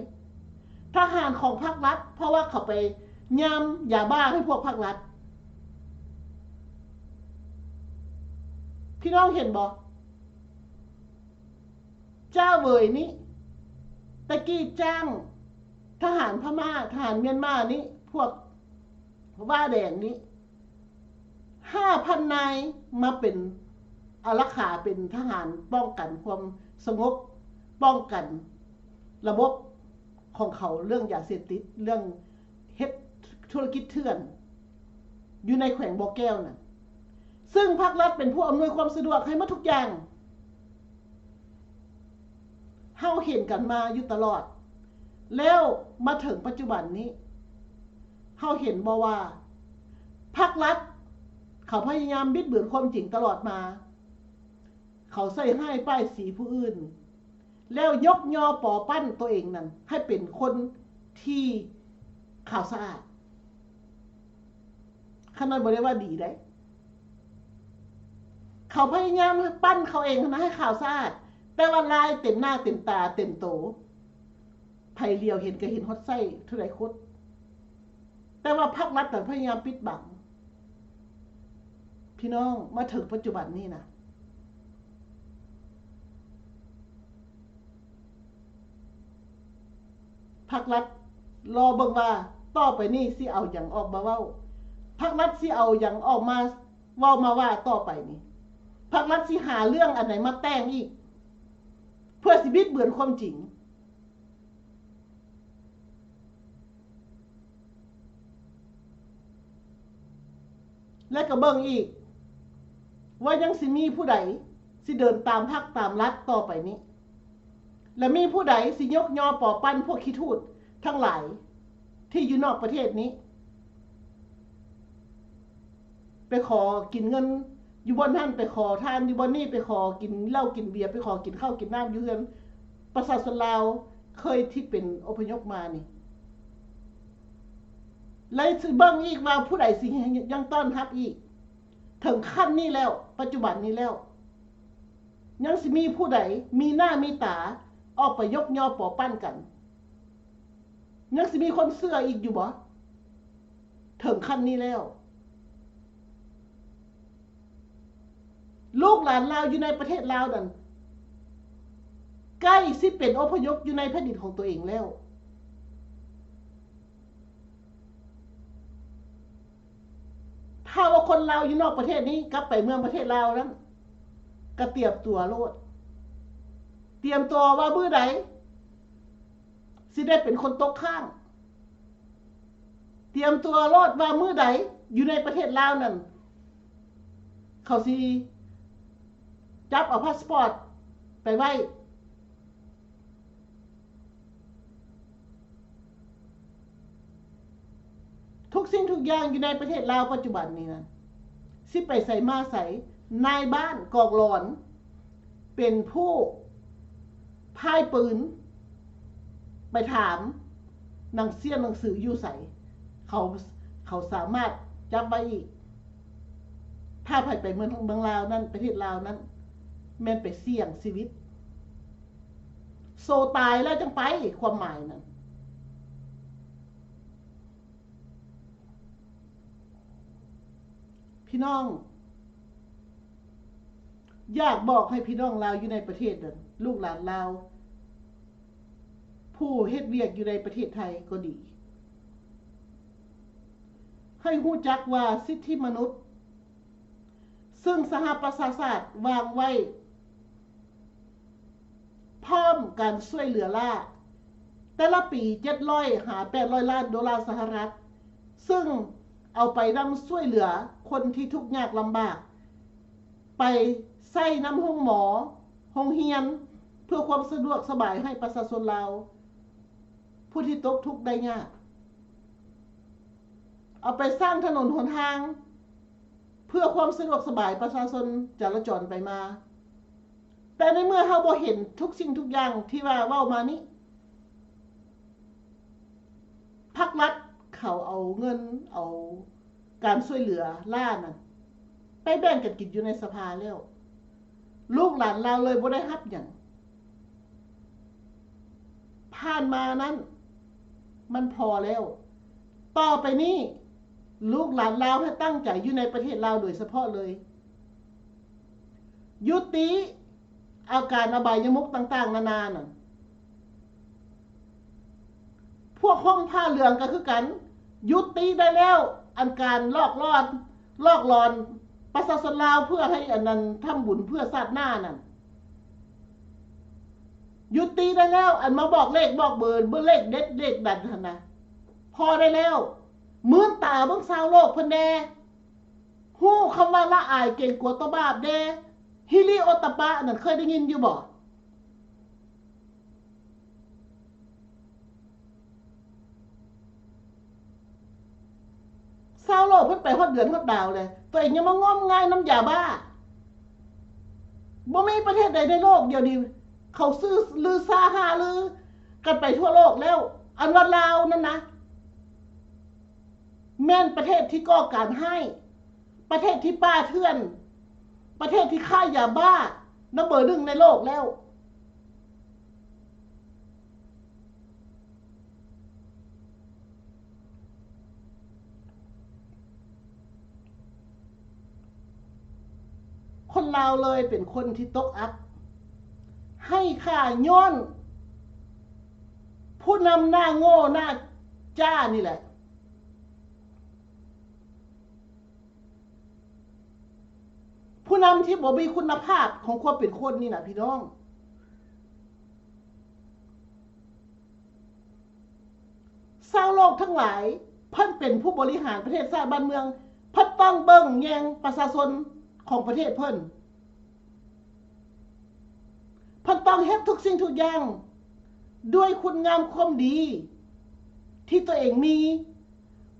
ທະຫານຂອງພາກລັດ ເພາະວ່າເຂົາໄປຍາມຢາບ້າໃຫ້ພວກພາກລັດ. ພີ່ນ້ອງເຫັນບໍ່? ຈ້າເຫວີຍນີ້ ແຕ່ກີ້ຈ້າງທະຫານພະມ້າ ທະຫານມຽນມານີ້ ພວກ ວ້າແດງນີ້ ຫ້າພັນນາຍ ມາເປັນອາລັກຂາ ເປັນທະຫານປ້ອງກັນຄວາມສະຫງົບ ປ້ອງກັນລະບົບຂອງເຂົາ ເລື່ອງຢາເສບຕິດ ເລື່ອງເຮັດທຸລະກິດເຖື່ອນ ຢູ່ໃນແຂວງບໍ່ແກ້ວນັ້ນ ຊຶ່ງພາກລັດເປັນຜູ້ອຳນວຍຄວາມສະດວກໃຫ້ໝົດທຸກຢ່າງ. ເຮົາເຫັນກັນມາຢູ່ຕະຫຼອດ ແລ້ວມາເຖິງປັດຈຸບັນນີ້ ເຮົາເຫັນບໍ່ວ່າ ພາກລັດເຂົາພະຍາຍາມບິດເບືອນຄວາມຈິງຕະຫຼອດມາ? ເຂົາໃສ່ຮ້າຍປ້າຍສີຜູ້ອື່ນ ແລ້ວຍົກຍໍປໍປັ້ນຕົວເອງນັ້ນໃຫ້ເປັນຄົນທີ່ຂາວສະອາດ. ຂະໜາດບໍ່ໄດ້ວ່າດີໃດ ເຂົາພະຍາຍາມປັ້ນເຂົາເອງຫັ້ນນະໃຫ້ຂາວສະອາດ ແຕ່ວ່າລາຍເຕັມໜ້າເຕັມຕາເຕັມໂຕ ໃຜຫຼຽວເຫັນກໍເຫັນຮອດໄສ້ເທົ່າໃດຄົດ ແຕ່ວ່າພາກລັດນັ້ນພະຍາຍາມປິດບັງ. ພີ່ນ້ອງ ມາເຖິງປັດຈຸບັນນີ້ນະ ພັກລັດລໍເບິ່ງວ່າຕໍ່ໄປນີ້ຊິເອົາຫຍັງອອກມາເວົ້າ, ພັກລັດຊິເອົາຫຍັງອອກມາເວົ້າມາວ່າຕໍ່ໄປນີ້, ພັກລັດຊິຫາເລື່ອງອັນໃດມາແຕ່ງອີກ ເພື່ອຊິບິດເບືອນຄວາມຈິງ. ແລະກໍເບິ່ງອີກວ່າຍັງຊິມີຜູ້ໃດຊິເດີນຕາມພັກຕາມລັດຕໍ່ໄປນີ້ ແລະມີຜູ້ໃດຊິຍົກຍໍປໍປັ້ນພວກຂີ້ທູດທັງຫຼາຍທີ່ຢູ່ນອກປະເທດນີ້ ໄປຂໍກິນເງິນຢູ່ບ່ອນຫັ້ນ ໄປຂໍທານຢູ່ບ່ອນນີ້ ໄປຂໍກິນເຫຼົ້າກິນເບຍ ໄປຂໍກິນເຂົ້າກິນນ້ຳຢູ່ເຮືອນປະຊາຊົນລາວເຄີຍທີ່ເປັນອົບພະຍົບມານີ້ ແລະຊິເບິ່ງອີກວ່າຜູ້ໃດຊິຍັງຕ້ອນຮັບອີກ. ເຖິງຂັ້ນນີ້ແລ້ວ ປັດຈຸບັນນີ້ແລ້ວ ຍັງຊິມີຜູ້ໃດມີໜ້າມີຕາອອກໄປຍົກຍໍປໍປັ້ນກັນ? ຍັງຊິມີຄົນເຊື່ອອີກຢູ່ບໍ່? ເຖິງຂັ້ນນີ້ແລ້ວ ລູກຫຼານລາວຢູ່ໃນປະເທດລາວນັ້ນ ໃກ້ຊິເປັນອົບພະຍົບຢູ່ໃນແຜ່ນດິນຂອງຕົວເອງແລ້ວ. ຖ້າວ່າຄົນລາວຢູ່ນອກປະເທດນີ້ກັບໄປເມືອງປະເທດລາວນັ້ນ ກະຕຽມຕົວໂລດ, ຕຽມຕົວວ່າມື້ໃດຊິໄດ້ເປັນຄົນຕົກຄ້າງ, ຕຽມຕົວໂລດວ່າມື້ໃດຢູ່ໃນປະເທດລາວນັ້ນ ເຂົາຊິຈັບເອົາພາສປອດໄປໄວ້. ທຸກສິ່ງທຸກຢ່າງຢູ່ໃນປະເທດລາວປັດຈຸບັນນີ້ນັ້ນ ຊິໄປໃສມາໃສ ນາຍບ້ານກອງຫຼອນເປັນຜູ້ພາຍປືນໄປຖາມໜັງສຽງໜັງສືຢູ່ໃສ ເຂົາ ເຂົາສາມາດຈັບໄວ້ອີກ. ຖ້າໃຜໄປເມືອງ ເມືອງລາວນັ້ນ ປະເທດລາວນັ້ນ ແມ່ນໄປສ່ຽງຊີວິດ ໂຊຕາຍແລ້ວຈັ່ງໄປ ຄວາມໝາຍນັ້ນ. ພີ່ນ້ອງ ຢາກບອກໃຫ້ພີ່ນ້ອງລາວຢູ່ໃນປະເທດນັ້ນ ລູກຫຼານລາວ ຜູ້ເຮັດວຽກຢູ່ໃນປະເທດໄທກໍດີ ໃຫ້ຮູ້ຈັກວ່າສິດທິມະນຸດ ເຊິ່ງສະຫະປະຊາຊາດວາງໄວ້ ພ້ອມການຊ່ວຍເຫຼືອລ້າ ແຕ່ລະປີເຈັດຮ້ອຍຫາແປດຮ້ອຍລ້ານໂດລາສະຫະລັດ ເຊິ່ງເອົາໄປນຳຊ່ວຍເຫຼືອຄົນທີ່ທຸກຍາກລຳບາກ ໄປໃຊ້ນຳໂຮງໝໍ, ໂຮງຮຽນ ເພື່ອຄວາມສະດວກສະບາຍໃຫ້ປະຊາຊົນລາວ ຜູ້ທີ່ຕົກທຸກໄດ້ຍາກ, ເອົາໄປສ້າງຖະໜົນຫົນທາງ ເພື່ອຄວາມສະດວກສະບາຍປະຊາຊົນຈະລາຈອນໄປມາ. ແຕ່ໃນເມື່ອເຮົາບໍ່ເຫັນທຸກສິ່ງທຸກຢ່າງທີ່ວ່າເວົ້າມານີ້, ພັກລັດເຂົາເອົາເງິນ ເອົາການຊ່ວຍເຫຼືອລ້ານັ້ນ ໄປແບ່ງກັນກິນຢູ່ໃນສະພາແລ້ວ. ລູກຫຼານລາວເລີຍບໍ່ໄດ້ຮັບຫຍັງ. ຜ່ານມານັ້ນມັນພໍແລ້ວ. ຕໍ່ໄປນີ້ ລູກຫຼານລາວໃຫ້ຕັ້ງໃຈຢູ່ໃນປະເທດລາວໂດຍສະເພາະເລີຍ. ຍຸຕິອາການອະບາຍຍະມຸກຕ່າງໆນານານັ້ນ. ພວກຫົ່ມຜ້າເຫຼືອງກໍຄືກັນ, ຍຸຕິໄດ້ແລ້ວ ອັນການຫຼອກຫຼອນ ຫຼອກຫຼອນປະຊາຊົນລາວເພື່ອໃຫ້ອັນນັ້ນທຳບຸນເພື່ອຊາດໜ້ານັ້ນ. ຍຸຕິໄດ້ແລ້ວ ອັນມາບອກເລກບອກເບີ ເບີເລກເດັດເລກດັນຫັ້ນນະ. ພໍໄດ້ແລ້ວ. ມື່ນຕາເບິ່ງຊາວໂລກເພິ່ນແດ່. ຮູ້ຄຳວ່າລະອາຍເກງກົວຕໍ່ບາບແດ່. ຮິລິໂອຕະປະນັ້ນເຄີຍໄດ້ຍິນຢູ່ບໍ່? ຊາວໂລກເພິ່ນໄປຮອດເດືອນຮອດດາວແລ້ວ, ຕົວເອງຍັງມາງມງາຍນຳຢາບ້າ. ບໍ່ມີປະເທດໃດໃນໂລກດຽວນີ້ ເຂົາຊື່ລືຊາຫາລືກັນໄປທົ່ວໂລກແລ້ວ. ອັນວ່າລາວນັ້ນນະ ແມ່ນປະເທດທີ່ກໍ່ການຮ້າຍ, ປະເທດທີ່ປ່າເຖື່ອນ, ປະເທດທີ່ຄ້າຢາບ້ານຳເບີໜຶ່ງໃນໂລກແລ້ວ. ຄົນລາວເລີຍເປັນຄົນທີ່ຕົກອັບ ໄຮ້ຄ່າຍ້ອນຜູ້ນຳໜ້າໂງ່ໜ້າຈ້ານີ້ແຫຼະ. ຜູ້ນຳທີ່ບໍ່ມີຄຸນນະພາບຂອງຄວາມເປັນຄົນນີ້ນະ ພີ່ນ້ອງ. ຊາວໂລກທັງຫຼາຍ ເພິ່ນເປັນຜູ້ບໍລິຫານປະເທດຊາດບ້ານເມືອງ, ເພິ່ນຕ້ອງເບິ່ງແຍງປະຊາຊົນຂອງປະເທດເພິ່ນ. ເພິ່ນຕ້ອງເຮັດທຸກສິ່ງທຸກຢ່າງດ້ວຍຄຸນງາມຄວາມດີທີ່ຕົວເອງມີ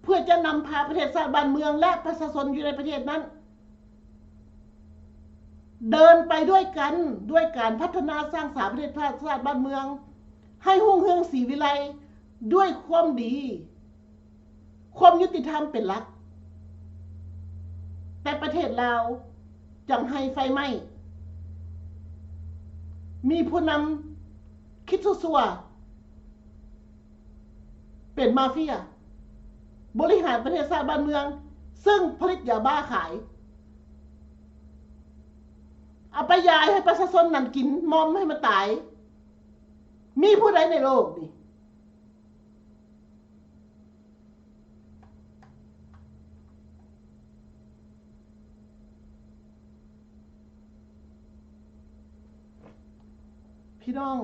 ເພື່ອຈະນຳພາປະເທດຊາດບ້ານເມືອງ ແລະ ປະຊາຊົນຢູ່ໃນປະເທດນັ້ນ ເດີນໄປດ້ວຍກັນ ດ້ວຍການພັດທະນາສ້າງສາປະເທດຊາດບ້ານເມືອງ ໃຫ້ຮຸ່ງເຮືອງສີວິໄລດ້ວຍຄວາມດີ. ຄວາມຍຸຕິທຳເປັນຫຼັກ, ແຕ່ປະເທດລາວຈັ່ງໃຫ້ໄຟໄໝ້, ມີຜູ້ນຳຄິດຊົ່ວໆ ເປັນມາເຟຍ ບໍລິຫານປະເທດຊາດບ້ານເມືອງ, ເຊິ່ງຜະລິດຢາບ້າຂາຍ. ເອົາໄປຢາຍໃຫ້ປະຊາຊົນນັ້ນກິນ ມອມໃຫ້ມັນຕາຍ. ມີຜູ້ໃດໃນໂລກນີ້? ພີ່ນ້ອງ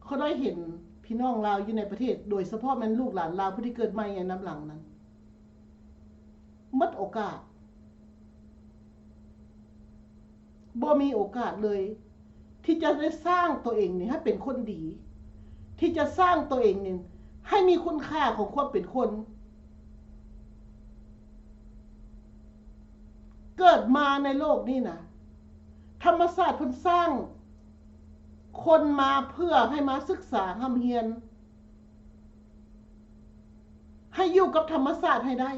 ຂ້ອຍໄດ້ເຫັນພີ່ນ້ອງລາວຢູ່ໃນປະເທດ ໂດຍສະເພາະແມ່ນລູກຫຼານລາວຜູ້ທີ່ເກີດໃໝ່ໃນນຳຫຼັງນັ້ນ ໝົດໂອກາດ ບໍ່ມີໂອກາດເລີຍ ທີ່ຈະໄດ້ສ້າງຕົວເອງນີ້ໃຫ້ເປັນຄົນດີ ທີ່ຈະສ້າງຕົວເອງນີ້ໃຫ້ມີຄຸນຄ່າຂອງຄວາມເປັນຄົນ. ເກີດມາໃນໂລກນີ້ນະ ທຳມະຊາດເພິ່ນສ້າງຄົນມາເພື່ອໃຫ້ມາສຶກສາຮ່ຳຮຽນ ໃຫ້ຢູ່ກັບທຳມະຊາດໃຫ້ໄດ້.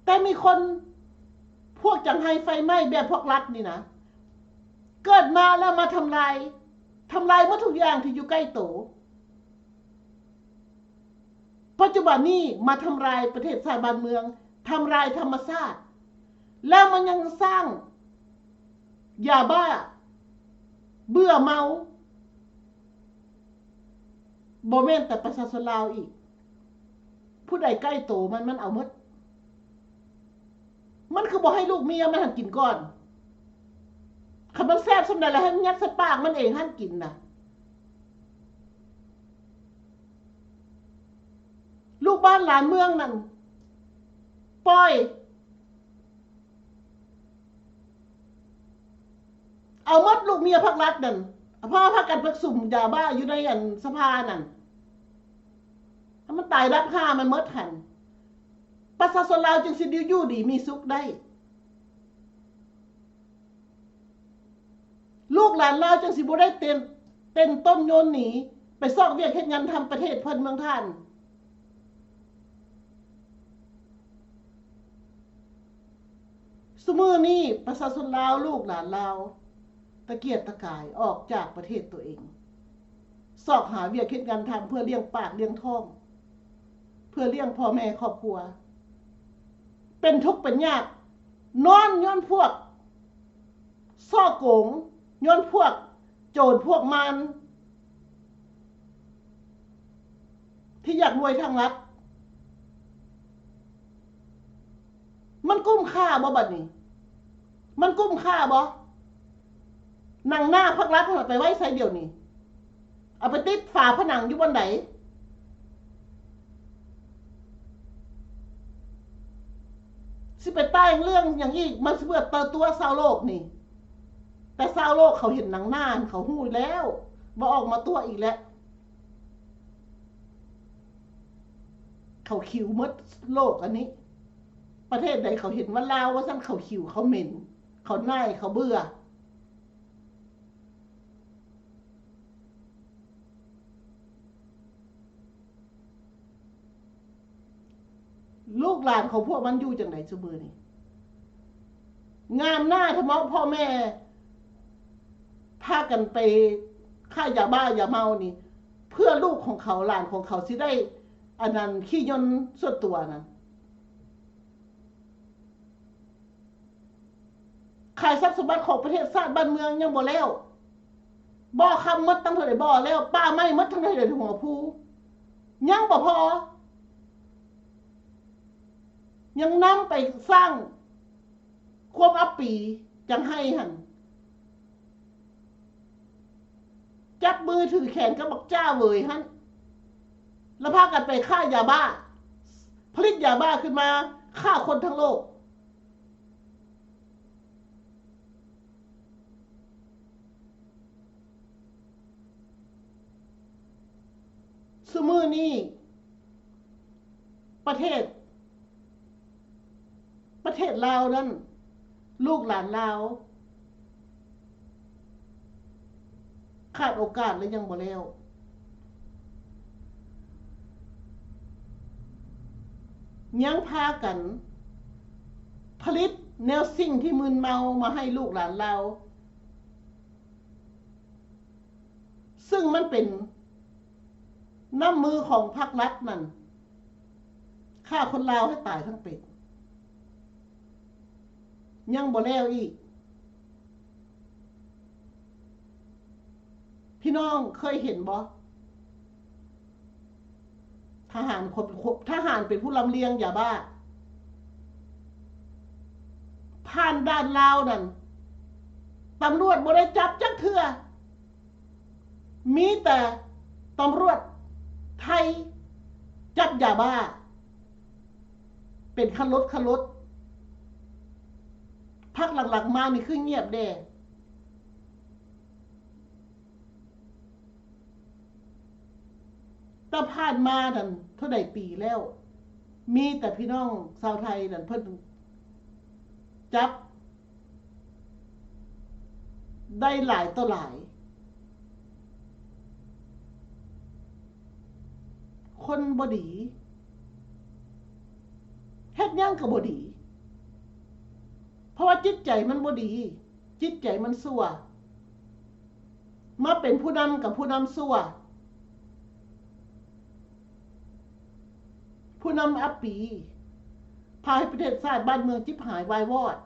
ແຕ່ມີຄົນພວກຈັງໄຫ້ໄຟໄໝ້ແບບພວກລັດນີ້ນະ ເກີດມາແລ້ວມາທຳລາຍ ທຳລາຍໝົດທຸກຢ່າງທີ່ຢູ່ໃກ້ໂຕ. ປັດຈຸບັນນີ້ມາທຳລາຍປະເທດຊາດບ້ານເມືອງ ທຳລາຍທຳມະຊາດ ແລ້ວມັນຍັງສ້າງຢາບ້າ ເບື່ອເມົາ. ບໍ່ແມ່ນແຕ່ປະຊາຊົນລາວອີກ ຜູ້ໃດໃກ້ໂຕມັນ ມັນເອົາໝົດ. ມັນຄືບໍ່ໃຫ້ລູກເມຍມັນຫັ້ນກິນກ່ອນ? ຄັນມັນແຊບສ່ຳໃດແລ້ວ ໃຫ້ມັນຍັດໃສ່ປາກມັນເອງຫັ້ນກິນນະ. ລູກບ້ານຫຼານເມືອງນັ້ນ ປ່ອຍ ເອົາໝົດລູກເມຍພັກລັດນັ້ນ ເອົາພາ ພາກັນໄປສຸມຢາບ້າຢູ່ໃນອັນສະພານັ້ນ ໃຫ້ມັນຕາຍດັບຄາມັນໝົດຫັ້ນ ປະຊາຊົນລາວຈຶ່ງຊິຢູ່ດີມີສຸກໄດ້. ລູກຫຼານລາວຈັ່ງຊິບໍ່ໄດ້ເຕັ້ນ ເຕັ້ນຕົ້ນໂຍນໜີ ໄປຊອກວຽກເຮັດງານທຳປະເທດເພິ່ນເມືອງທ່ານ. ຊຸມື້ນີ້ປະຊາຊົນລາວ ລູກຫຼານລາວ ຕະກຽກຕະກາຍອອກຈາກປະເທດຕົວເອງ ຊອກຫາວຽກເຮັດງານທຳເພື່ອລ້ຽງປາກລ້ຽງທ້ອງ ເພື່ອລ້ຽງພໍ່ແມ່ຄອບຄົວ ເປັນທຸກເປັນຍາກ ນອນຍ້ອນພວກສໍ້ໂກງ ຍ້ອນພວກໂຈນພວກມານ ທີ່ຢາກລວຍທາງລັດ. ມັນກຸ້ມຄ່າບໍ່ບັດນີ້? ມັນກຸ້ມຄ່າບໍ່? ໜັງໜ້າພັກລັດຫັ້ນເອົາໄປໄວ້ໃສດຽວນີ້? ເອົາໄປຕິດຝາຜະໜັງຢູ່ບ່ອນໃດ? ຊິໄປແຕ່ງເລື່ອງຫຍັງອີກ? ມັນຊິເພື່ອເປີດຕົວຊາວໂລກນີ້. ແຕ່ຊາວໂລກເຂົາເຫັນໜັງໜ້າ ເຂົາຮູ້ແລ້ວວ່າອອກມາຕົວະອີກແລ້ວ. ເຂົາຂິວໝົດໂລກອັນນີ້. ປະເທດໃດເຂົາເຫັນວ່າລາວວ່າຊັ້ນ ເຂົາຂິວ ເຂົາເໝັນ ເຂົາໜ່າຍ ເຂົາເບື່ອ. ລູກຫຼານຂອງພວກມັນຢູ່ຈັ່ງໃດຊຸມື້ນີ້? ງາມໜ້າທະເມາະພໍ່ແມ່ພາກັນໄປຄ້າຢາບ້າຢາເມົານີ້ ເພື່ອລູກຂອງເຂົາ ຫຼານຂອງເຂົາຊິໄດ້ອັນນັ້ນ ຂີ່ຍົນສ່ວນຕົວນັ້ນ. ຂາຍຊັບສົມບັດຂອງປະເທດຊາດບ້ານເມືອງຍັງບໍ່ແລ້ວ. ບໍ່ຄຳໝົດຕັ້ງເທົ່າໃດບໍ່ແລ້ວ, ປ່າໄມ້ໝົດທັງໃດໃດຫົວພູ ຍັງບໍ່ພໍ, ຍັງນຳໄປສ້າງຄວາມອັບປີ ຈັ່ງໃຫ້ຫັ້ນ ຈັບມືຖືແຂນກັບບັກຈ້າເຫວີຍຫັ້ນ ແລ້ວພາກັນໄປຄ້າຢາບ້າ, ຜະລິດຢາບ້າຂຶ້ນມາ ຂ້າຄົນທັງໂລກ. ຊຸມື້ນີ້ ປະເທດ ປະເທດລາວນັ້ນ ລູກຫຼານລາວ ຂາດໂອກາດແລະຍັງບໍ່ແລ້ວ, ຍັງພາກັນຜະລິດແນວສິ່ງທີ່ມຶນເມົາມາໃຫ້ລູກຫຼານລາວ. ຊຶ່ງມັນເປັນນ້ຳມືຂອງພັກລັດນັ້ນ ຂ້າຄົນລາວໃຫ້ຕາຍທັງເປັນ. ຍັງບໍ່ແລ້ວອີກ. ພີ່ນ້ອງເຄີຍເຫັນບໍ່? ທະຫານຄົນ ທະຫານເປັນຜູ້ລຳລຽງຢາບ້າ ຜ່ານດ່ານລາວນັ້ນ ຕຳຫຼວດບໍ່ໄດ້ຈັບຈັກເທື່ອ. ມີແຕ່ຕຳຫຼວດໄທຈັບຢາບ້າເປັນຄັນລົດຄັນລົດ. ພັກຫຼັງໆມານີ້ຄືງຽບແດ່. ແຕ່ຜ່ານມານັ້ນເທົ່າໃດປີແລ້ວ ມີແຕ່ພີ່ນ້ອງຊາວໄທນັ້ນເພິ່ນຈັບ ໄດ້ຫຼາຍຕໍ່ຫຼາຍ. ຄົນບໍ່ດີ ເຮັດຫຍັງກໍບໍ່ດີ ເພາະວ່າຈິດໃຈມັນບໍ່ດີ ຈິດໃຈມັນຊົ່ວ ມາເປັນຜູ້ນຳກໍຜູ້ນຳຊົ່ວ. ຜູ້ນຳອັບປີ ພາໃຫ້ປະເທດຊາດບ້ານເມືອງຈິບຫາຍວາຍວອດ.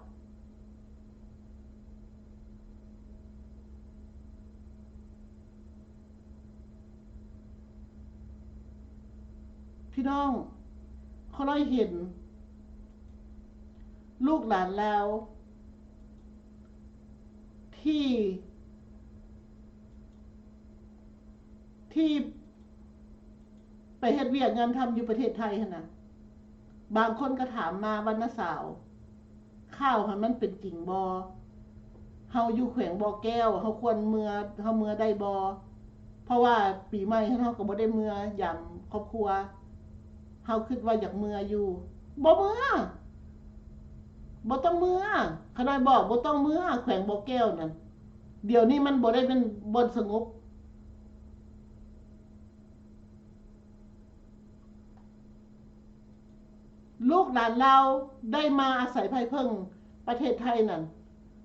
ພີ່ນ້ອງ ຂ້ານ້ອຍເຫັນລູກຫຼານລາວ ທີ່ ທີ່ໄປເຮັດວຽກງານທຳຢູ່ປະເທດໄທຫັ້ນນະ, ບາງຄົນກໍຖາມມາວ່າ ນ້າສາວ ຂ່າວຫັ້ນມັນເປັນຈິງບໍ່? ເຮົາຢູ່ແຂວງບໍ່ແກ້ວ ເຮົາຄວນເມືອ ເຮົາເມືອໄດ້ບໍ່? ເພາະວ່າປີໃໝ່ເຮົາກໍບໍ່ໄດ້ເມືອຢາມຄອບຄົວ, ເຮົາຄິດວ່າຢາກເມືອຢູ່. ບໍ່ເມືອ ບໍ່ຕ້ອງເມືອ, ຂະນ້ອຍບອກບໍ່ຕ້ອງເມືອ ແຂວງບໍ່ແກ້ວນັ້ນ. ດຽວນີ້ມັນບໍ່ໄດ້ເປັນບ່ອນສະຫງົບ. ລູກຫຼານລາວໄດ້ມາອາໄສໄພເພິ່ງປະເທດໄທນັ້ນ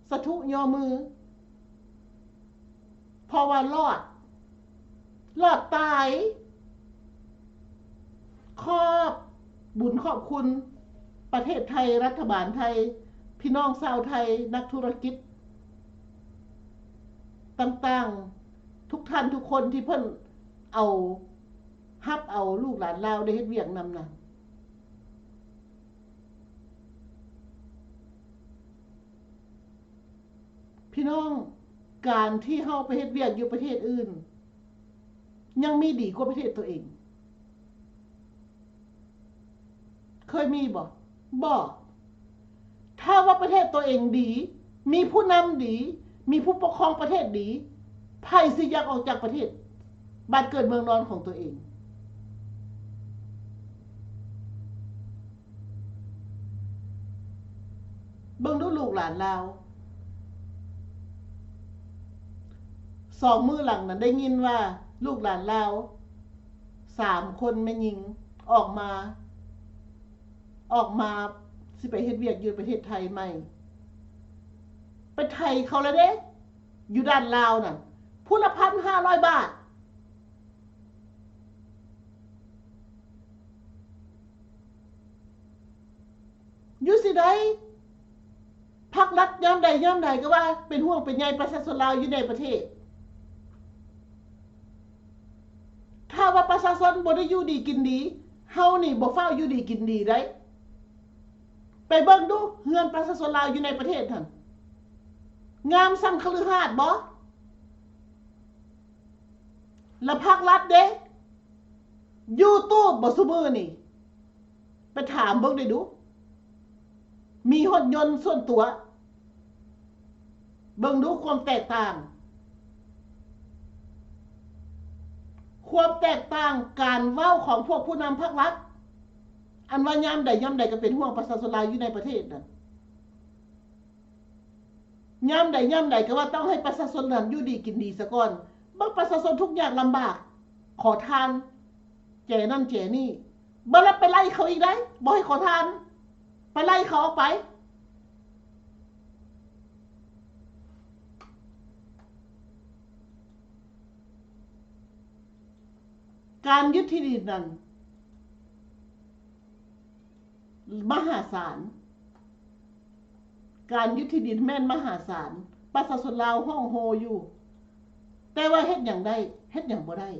ສາທຸຍໍມື ເພາະວ່າລອດ ລອດຕາຍ. ຂອບບຸນຂອບຄຸນປະເທດໄທ, ລັດຖະບານໄທ, ພີ່ນ້ອງຊາວໄທ, ນັກທຸລະກິດຕ່າງໆ ທຸກທ່ານທຸກຄົນທີ່ເພິ່ນເອົາ ຮັບເອົາລູກຫຼານລາວໄດ້ເຮັດວຽກນຳນະ. ພີ່ນ້ອງ, ການທີ່ເຮົາໄປເຮັດວຽກຢູ່ປະເທດອື່ນ ຍັງມີດີກວ່າປະເທດຕົວເອງ. ເຄີຍມີບໍ່? ບໍ່. ຖ້າວ່າປະເທດຕົວເອງດີ, ມີຜູ້ນຳດີ, ມີຜູ້ປົກຄອງປະເທດດີ, ໃຜຊິຢາກອອກຈາກປະເທດ ບ້ານເກີດເມືອງນອນຂອງຕົວເອງ? ເບິ່ງດູລູກຫຼານລາວ ສອງມື້ຫຼັງນັ້ນໄດ້ຍິນວ່າລູກຫຼານລາວສາມຄົນແມ່ຍິງອອກມາ ອອກມາຊິໄປເຮັດວຽກຢູ່ປະເທດໄທໃໝ່ ໄປໄຖເຂົາແລ້ວເດ້ ຢູ່ດ່ານລາວນັ້ນ ຜູ້ລະພັນຫ້າຮ້ອຍບາດ. ຢູ່ຊິໄດ້ ພັກລັດຍາມໃດຍາມໃດກໍວ່າເປັນຫ່ວງເປັນໃຍປະຊາຊົນລາວຢູ່ໃນປະເທດ. ຖ້າວ່າປະຊາຊົນບໍ່ໄດ້ຢູ່ດີກິນດີ, ເຮົານີ້ບໍ່ຟ້າວຢູ່ດີກິນດີໃດ. ໄປເບິ່ງດູເຮືອນປະຊາຊົນລາວຢູ່ໃນປະເທດຫັ້ນ ງາມສ່ຳຄະລືຫາດບໍ່? ລະພັກລັດເດ້ ຢູທູບບໍ່ຊຸມື້ນີ້? ໄປຖາມເບິ່ງໄດ້ດູ ມີຮດຍົນສ່ວນຕົວ. ເບິ່ງດູຄວາມແຕກຕ່າງ ຄວາມແຕກຕ່າງການເວົ້າຂອງພວກຜູ້ນຳພັກລັດ ອັນວ່າຍາມໃດຍາມໃດກໍເປັນຫ່ວງປະຊາຊົນລາວຢູ່ໃນປະເທດນັ້ນ. ຍາມໃດຍາມໃດກໍວ່າຕ້ອງໃຫ້ປະຊາຊົນນັ້ນຢູ່ດີກິນດີສາກ່ອນ. ເບິ່ງປະຊາຊົນທຸກຍາກລຳບາກ ຂໍທານ ແຈນັ້ນແຈນີ້ ບັດລະໄປໄລ່ເຂົາອີກໄດ໋ ບໍ່ໃຫ້ຂໍທານ ໄປໄລ່ເຂົາອອກໄປ. ການຍຶດທີ່ດິນນັ້ນ ມະຫາສານ. ການຍຶດທີ່ດິນແມ່ນມະຫາສານ, ປະຊາຊົນລາວຮ້ອງໂຮຢູ່, ແຕ່ວ່າເຮັດຫຍັງໄດ້ ເຮັດຫຍັງບໍ່ໄດ້.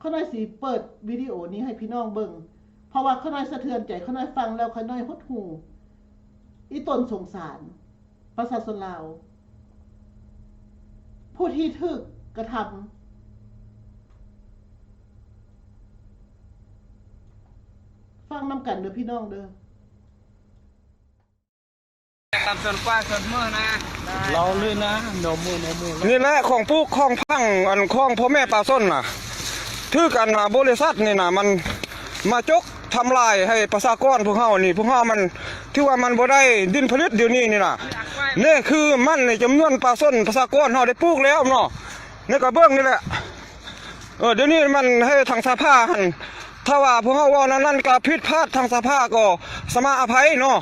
ຂ້ານ້ອຍຊິເປີດວິດີໂອນີ້ໃຫ້ພີ່ນ້ອງເບິ່ງ, ເພາະວ່າຂ້ານ້ອຍສະເທືອນໃຈ, ຂ້ານ້ອຍຟັງແລ້ວຂ້ານ້ອຍຫົດຫູ່, ອີ່ຕົນສົງສານປະຊາຊົນລາວ ຜູ້ທີ່ຖືກກະທຳ. ຟັງນຳກັນເດີພີ່ນ້ອງເດີ. ຕາມສວນກວ້າງສວນເມືອນະ ເລົ່າເລີຍນະ ແນວເມືອ ແນວເມືອ ນີ້ແຫຼະ ຂອງປູກຂອງຝັງ ອັນຂອງພໍ່ແມ່ປະຊາຊົນນະ ຖືກອັນ ອາ ບໍລິສັດນີ້ນະ ມັນມາຈົກທຳລາຍໃຫ້ປະຊາກອນພວກເຮົານີ້. ພວກເຮົາມັນ ຖືວ່າມັນບໍ່ໄດ້ດິນຜະລິດດຽວນີ້ນີ້ນະ. ນີ້ຄືມັນນີ້ ຈຳນວນປະຊາຊົນ ປະຊາກອນເຮົາໄດ້ປູກແລ້ວເນາະ. ນີ້ກໍເບິ່ງນີ້ແຫຼະ. ເອີ ດຽວນີ້ມັນໃຫ້ທາງສະພາຫັ້ນ ຖ້າວ່າພວກເຮົາເວົ້າແນວນັ້ນກໍຜິດພາດ, ທາງສະພາກໍສະມາອະໄພເນາະ.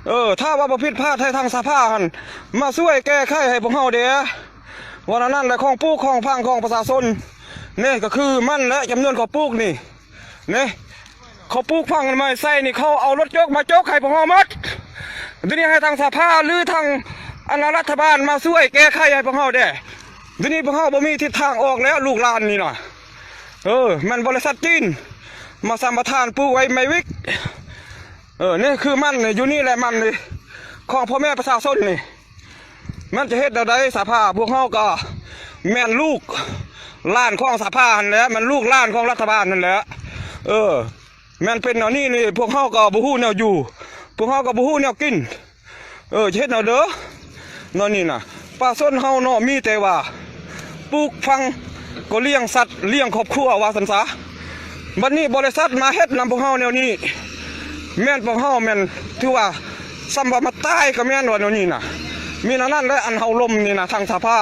ເອີ ຖ້າວ່າບໍ່ຜິດພາດ ໃຫ້ທາງສະພາຫັ້ນມາຊ່ວຍແກ້ໄຂໃຫ້ພວກເຮົາແດ່. ວ່າແນວນັ້ນແຫຼະ ຂອງປູກຂອງຝັງຂອງປະຊາຊົນ. ນີ້ກໍຄືມັນແຫຼະ ຈຳນວນຂອງປູກນີ້. ນີ້ ເຂົາປູກຝັງໃໝ່ໃສ່ນີ້ ເຂົາເອົາລົດຈົກມາຈົກໃຫ້ພວກເຮົາໝົດ. ດຽວນີ້ໃຫ້ທາງສະພາ ຫຼື ທາງອັນລັດຖະບານມາຊ່ວຍແກ້ໄຂໃຫ້ພວກເຮົາແດ່. ດຽວນີ້ພວກເຮົາບໍ່ມີທິດທາງອອກແລ້ວ ລູກຫຼານນີ້ນະ. ເອີ ແມ່ນບໍລິສັດຈີນມາສຳປະທານປູກໄວ້ໃໝ່ວິກ. ເອີ ນີ້ຄືມັນຢູ່ນີ້ແຫຼະ ມັນນີ້ ຂອງພໍ່ແມ່ປະຊາຊົນນີ້. ມັນຈະເຮັດແນວໃດສະພາ? ພວກເຮົາກໍແມ່ນລູກຫຼານຂອງສະພາຫັ້ນແຫຼະ, ແມ່ນລູກຫຼານຂອງລັດຖະບານຫັ້ນແຫຼະ. ເອີ ແມ່ນເປັນແນວນີ້ນີ້ ພວກເຮົາກໍບໍ່ຮູ້ແນວຢູ່, ພວກເຮົາກໍບໍ່ຮູ້ແນວກິນ. ເອີ ຈະເຮັດແນວເດີ ແນວນີ້ນະ. ປະຊາຊົນເຮົາເນາະ ມີແຕ່ວ່າປູກຝັງ ກໍລ້ຽງສັດລ້ຽງຄອບຄົວວ່າຊັ້ນສາ. ບັດນີ້ບໍລິສັດມາເຮັດນຳພວກເຮົາແນວນີ້ ແມ່ນພວກເຮົາແມ່ນຖືວ່າສ່ຳວ່າມາຕາຍກໍແມ່ນວ່າແນວນີ້ນະ. ມີແນວນັ້ນແຫຼະ ອັນເຮົາລົມນີ້ນະ ທາງສະພາ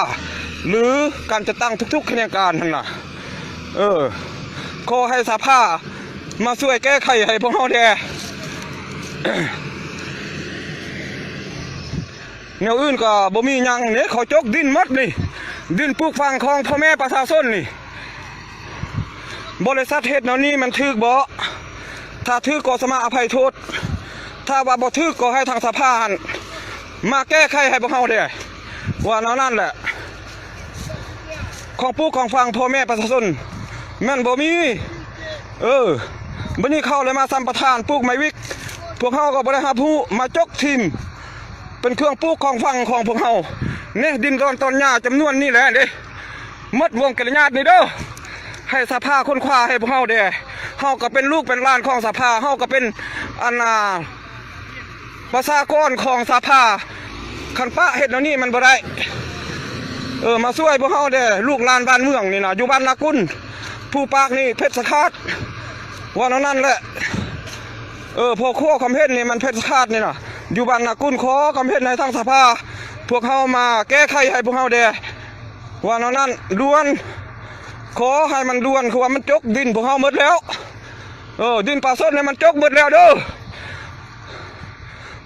ຫຼື ການຈັດຕັ້ງທຸກໆຂະແໜງການຫັ້ນນະ. ເອີ ຂໍໃຫ້ສະພາມາຊ່ວຍແກ້ໄຂໃຫ້ພວກເຮົາແດ່. ແນວອື່ນກໍບໍ່ມີຫຍັງເດ້ ເຂົາຈົກດິນໝົດນີ້ ດິນປູກຝັງຂອງພໍ່ແມ່ປະຊາຊົນນີ້. ບໍລິສັດເຮັດແນວນີ້ມັນຖືກບໍ່? ຖ້າຖືກກໍສະມາອະໄພໂທດ, ຖ້າວ່າບໍ່ຖືກກໍໃຫ້ທາງສະພາຫັ້ນມາແກ້ໄຂໃຫ້ພວກເຮົາແດ່. ວ່າແນວນັ້ນແຫຼະ ຂອງປູກຂອງຝັງພໍ່ແມ່ປະຊາຊົນແມ່ນບໍ່ມີ. ເອີ ບັດນີ້ເຂົາເລີຍມາສຳປະທານປູກໄມ້ວິກ, ພວກເຮົາກໍບໍ່ໄດ້ຮັບຮູ້ ມາຈົກຖິ້ມ ເປັນເຄື່ອງປູກຂອງຝັງຂອງພວກເຮົາ. ນີ້ດິນດອນຕອນຫຍ້າຈຳນວນນີ້ແຫຼະເດ້ ໝົດວົງກະລະຍາດນີ້ເດີ. ໃຫ້ສະພາຄົ້ນຄວ້າໃຫ້ພວກເຮົາແດ່. ເຮົາກໍເປັນລູກເປັນຫຼານຂອງສະພາ, ເຮົາກໍເປັນ ອັນນ່າ ປະຊາກອນຂອງສະພາ. ຄັນປະເຮັດແນວນີ້ມັນບໍ່ໄດ້. ເອີ ມາຊ່ວຍພວກເຮົາແດ່ ລູກຫຼານບ້ານເມືອງນີ້ນະ, ຢູ່ບ້ານນາກຸນ ພູປາກນີ້ ເພັດສະຂາດ ວ່າແນວນັ້ນແຫຼະ. ເອີ ພໍ່ຄົວຄຳເພັນນີ້ ມັນເພັດສະຂາດນີ້ນະ ຢູ່ບ້ານນາກຸນ. ຂໍຄຳເພັນໃຫ້ທາງສະພາ ພວກເຮົາມາແກ້ໄຂໃຫ້ພວກເຮົາແດ່ ວ່າແນວນັ້ນດ່ວນ. ຂໍໃຫ້ມັນດ່ວນ ຄືວ່າມັນຈົກດິນພວກເຮົາໝົດແລ້ວ. ເອີ ດິນປະຊາຊົນນີ້ມັນຈົກໝົດແລ້ວເດີ.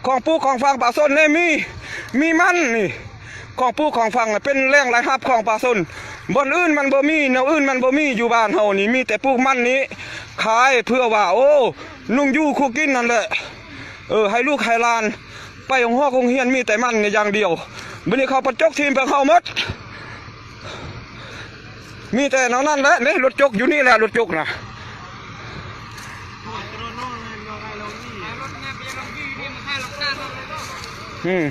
ຂອງປູກຂອງຝັງປະຊາຊົນນີ້ມີ ມີມັນນີ້ ຂອງປູກຂອງຝັງເປັນແຫຼ່ງລາຍຮັບຂອງປະຊາຊົນ. ບ່ອນອື່ນມັນບໍ່ມີ, ແນວອື່ນມັນບໍ່ມີ. ຢູ່ບ້ານເຮົານີ້ມີແຕ່ປູກມັນນີ້ຂາຍ ເພື່ອວ່າ ໂອ້ ນຸ່ງຢູ່ຄູ່ກິນນັ້ນແຫຼະ. ເອີ ໃຫ້ລູກໃຫ້ຫຼານໄປໂຮງຮອກໂຮງຮຽນ ມີແຕ່ມັນນີ້ຢ່າງດຽວ. ບັດນີ້ເຂົາປະຈົກຖິ້ມພວກເຮົາໝົດ. ມີແຕ່ແນວນັ້ນແຫຼະ ນີ້ລົດຈົກຢູ່ນີ້ແຫຼະ ລົດຈົກນະ. ອືມ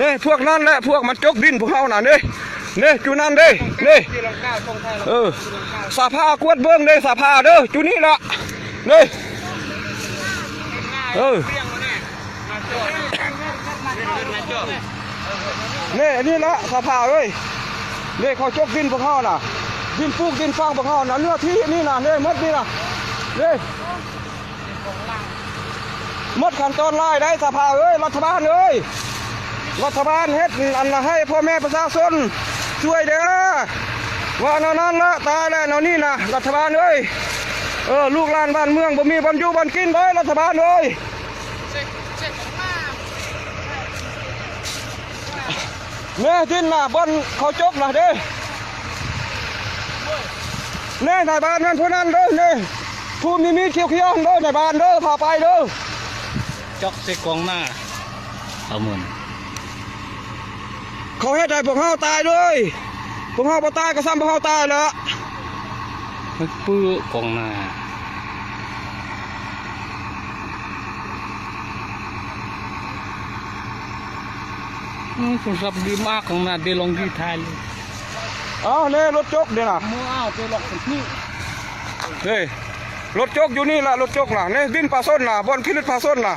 ນີ້ພວກນັ້ນແຫຼະ ພວກມັນຈົກດິນພວກເຮົານະ ນີ້ ນີ້ຈຸນັ້ນເດ້ ນີ້. ເອີ ສະພາກວດເບິ່ງເດ້ ສະພາເດີ ຈຸນີ້ລະ ນີ້. ເອີ ນີ້ ນີ້ລະສະພາເອີຍ ນີ້ເຂົາຈົກດິນພວກເຮົານະ ດິນປູກດິນຝັງພວກເຮົານະ ເນື້ອທີ່ນີ້ນະ ນີ້ໝົດນີ້ນະ ນີ້ ໝົດຂັ້ນຕອນຫຼາຍໄດ໋ສະພາເອີຍ. ລັດຖະບານເອີຍ ລັດຖະບານເຮັດອັນໃຫ້ພໍ່ແມ່ປະຊາຊົນຊ່ວຍເດີ້ ວ່າແນວນັ້ນລະ. ຕາຍແລ້ວແນວນີ້ນະ ລັດຖະບານເອີຍ. ເອີ ລູກຫຼານບ້ານເມືອງບໍ່ມີບ່ອນຢູ່ບ່ອນກິນເດີ້ ລັດຖະບານເອີຍ. ແນ່ດິນນະ ບ່ອນເຂົາຈົກນະເດ້ ແນ່ນາຍບ້ານແມ່ນຜູ້ນັ້ນເດີ້ ນີ້ ຜູ້ມີມີດຂຽວໆເດີ້ ນາຍບ້ານເດີ້ ພາໄປເດີ້. ຈອກໃສ່ກອງໜ້າ ເອົາໝົດ ເຂົາເຮັດໃຫ້ພວກເຮົາຕາຍເລີຍ. ພວກເຮົາບໍ່ຕາຍກໍສ່ຳພວກເຮົາຕາຍແລ້ວ. ມັນປືກອງໜ້າ ອືມ ຄົນຂັບດີມາກຂ້າງໜ້າເດລອງດີທ້າຍເລີຍ. ເອົາເດ້ ລົດຈົກເດ້ນະ ເມື່ອເອົາໄປລັອກເປັນທີ່ ເດ້ ລົດຈົກຢູ່ນີ້ລະ ລົດຈົກນະ ນີ້ດິນປະຊາຊົນນະ ບ່ອນຂີ່ລົດປະຊາຊົນນະ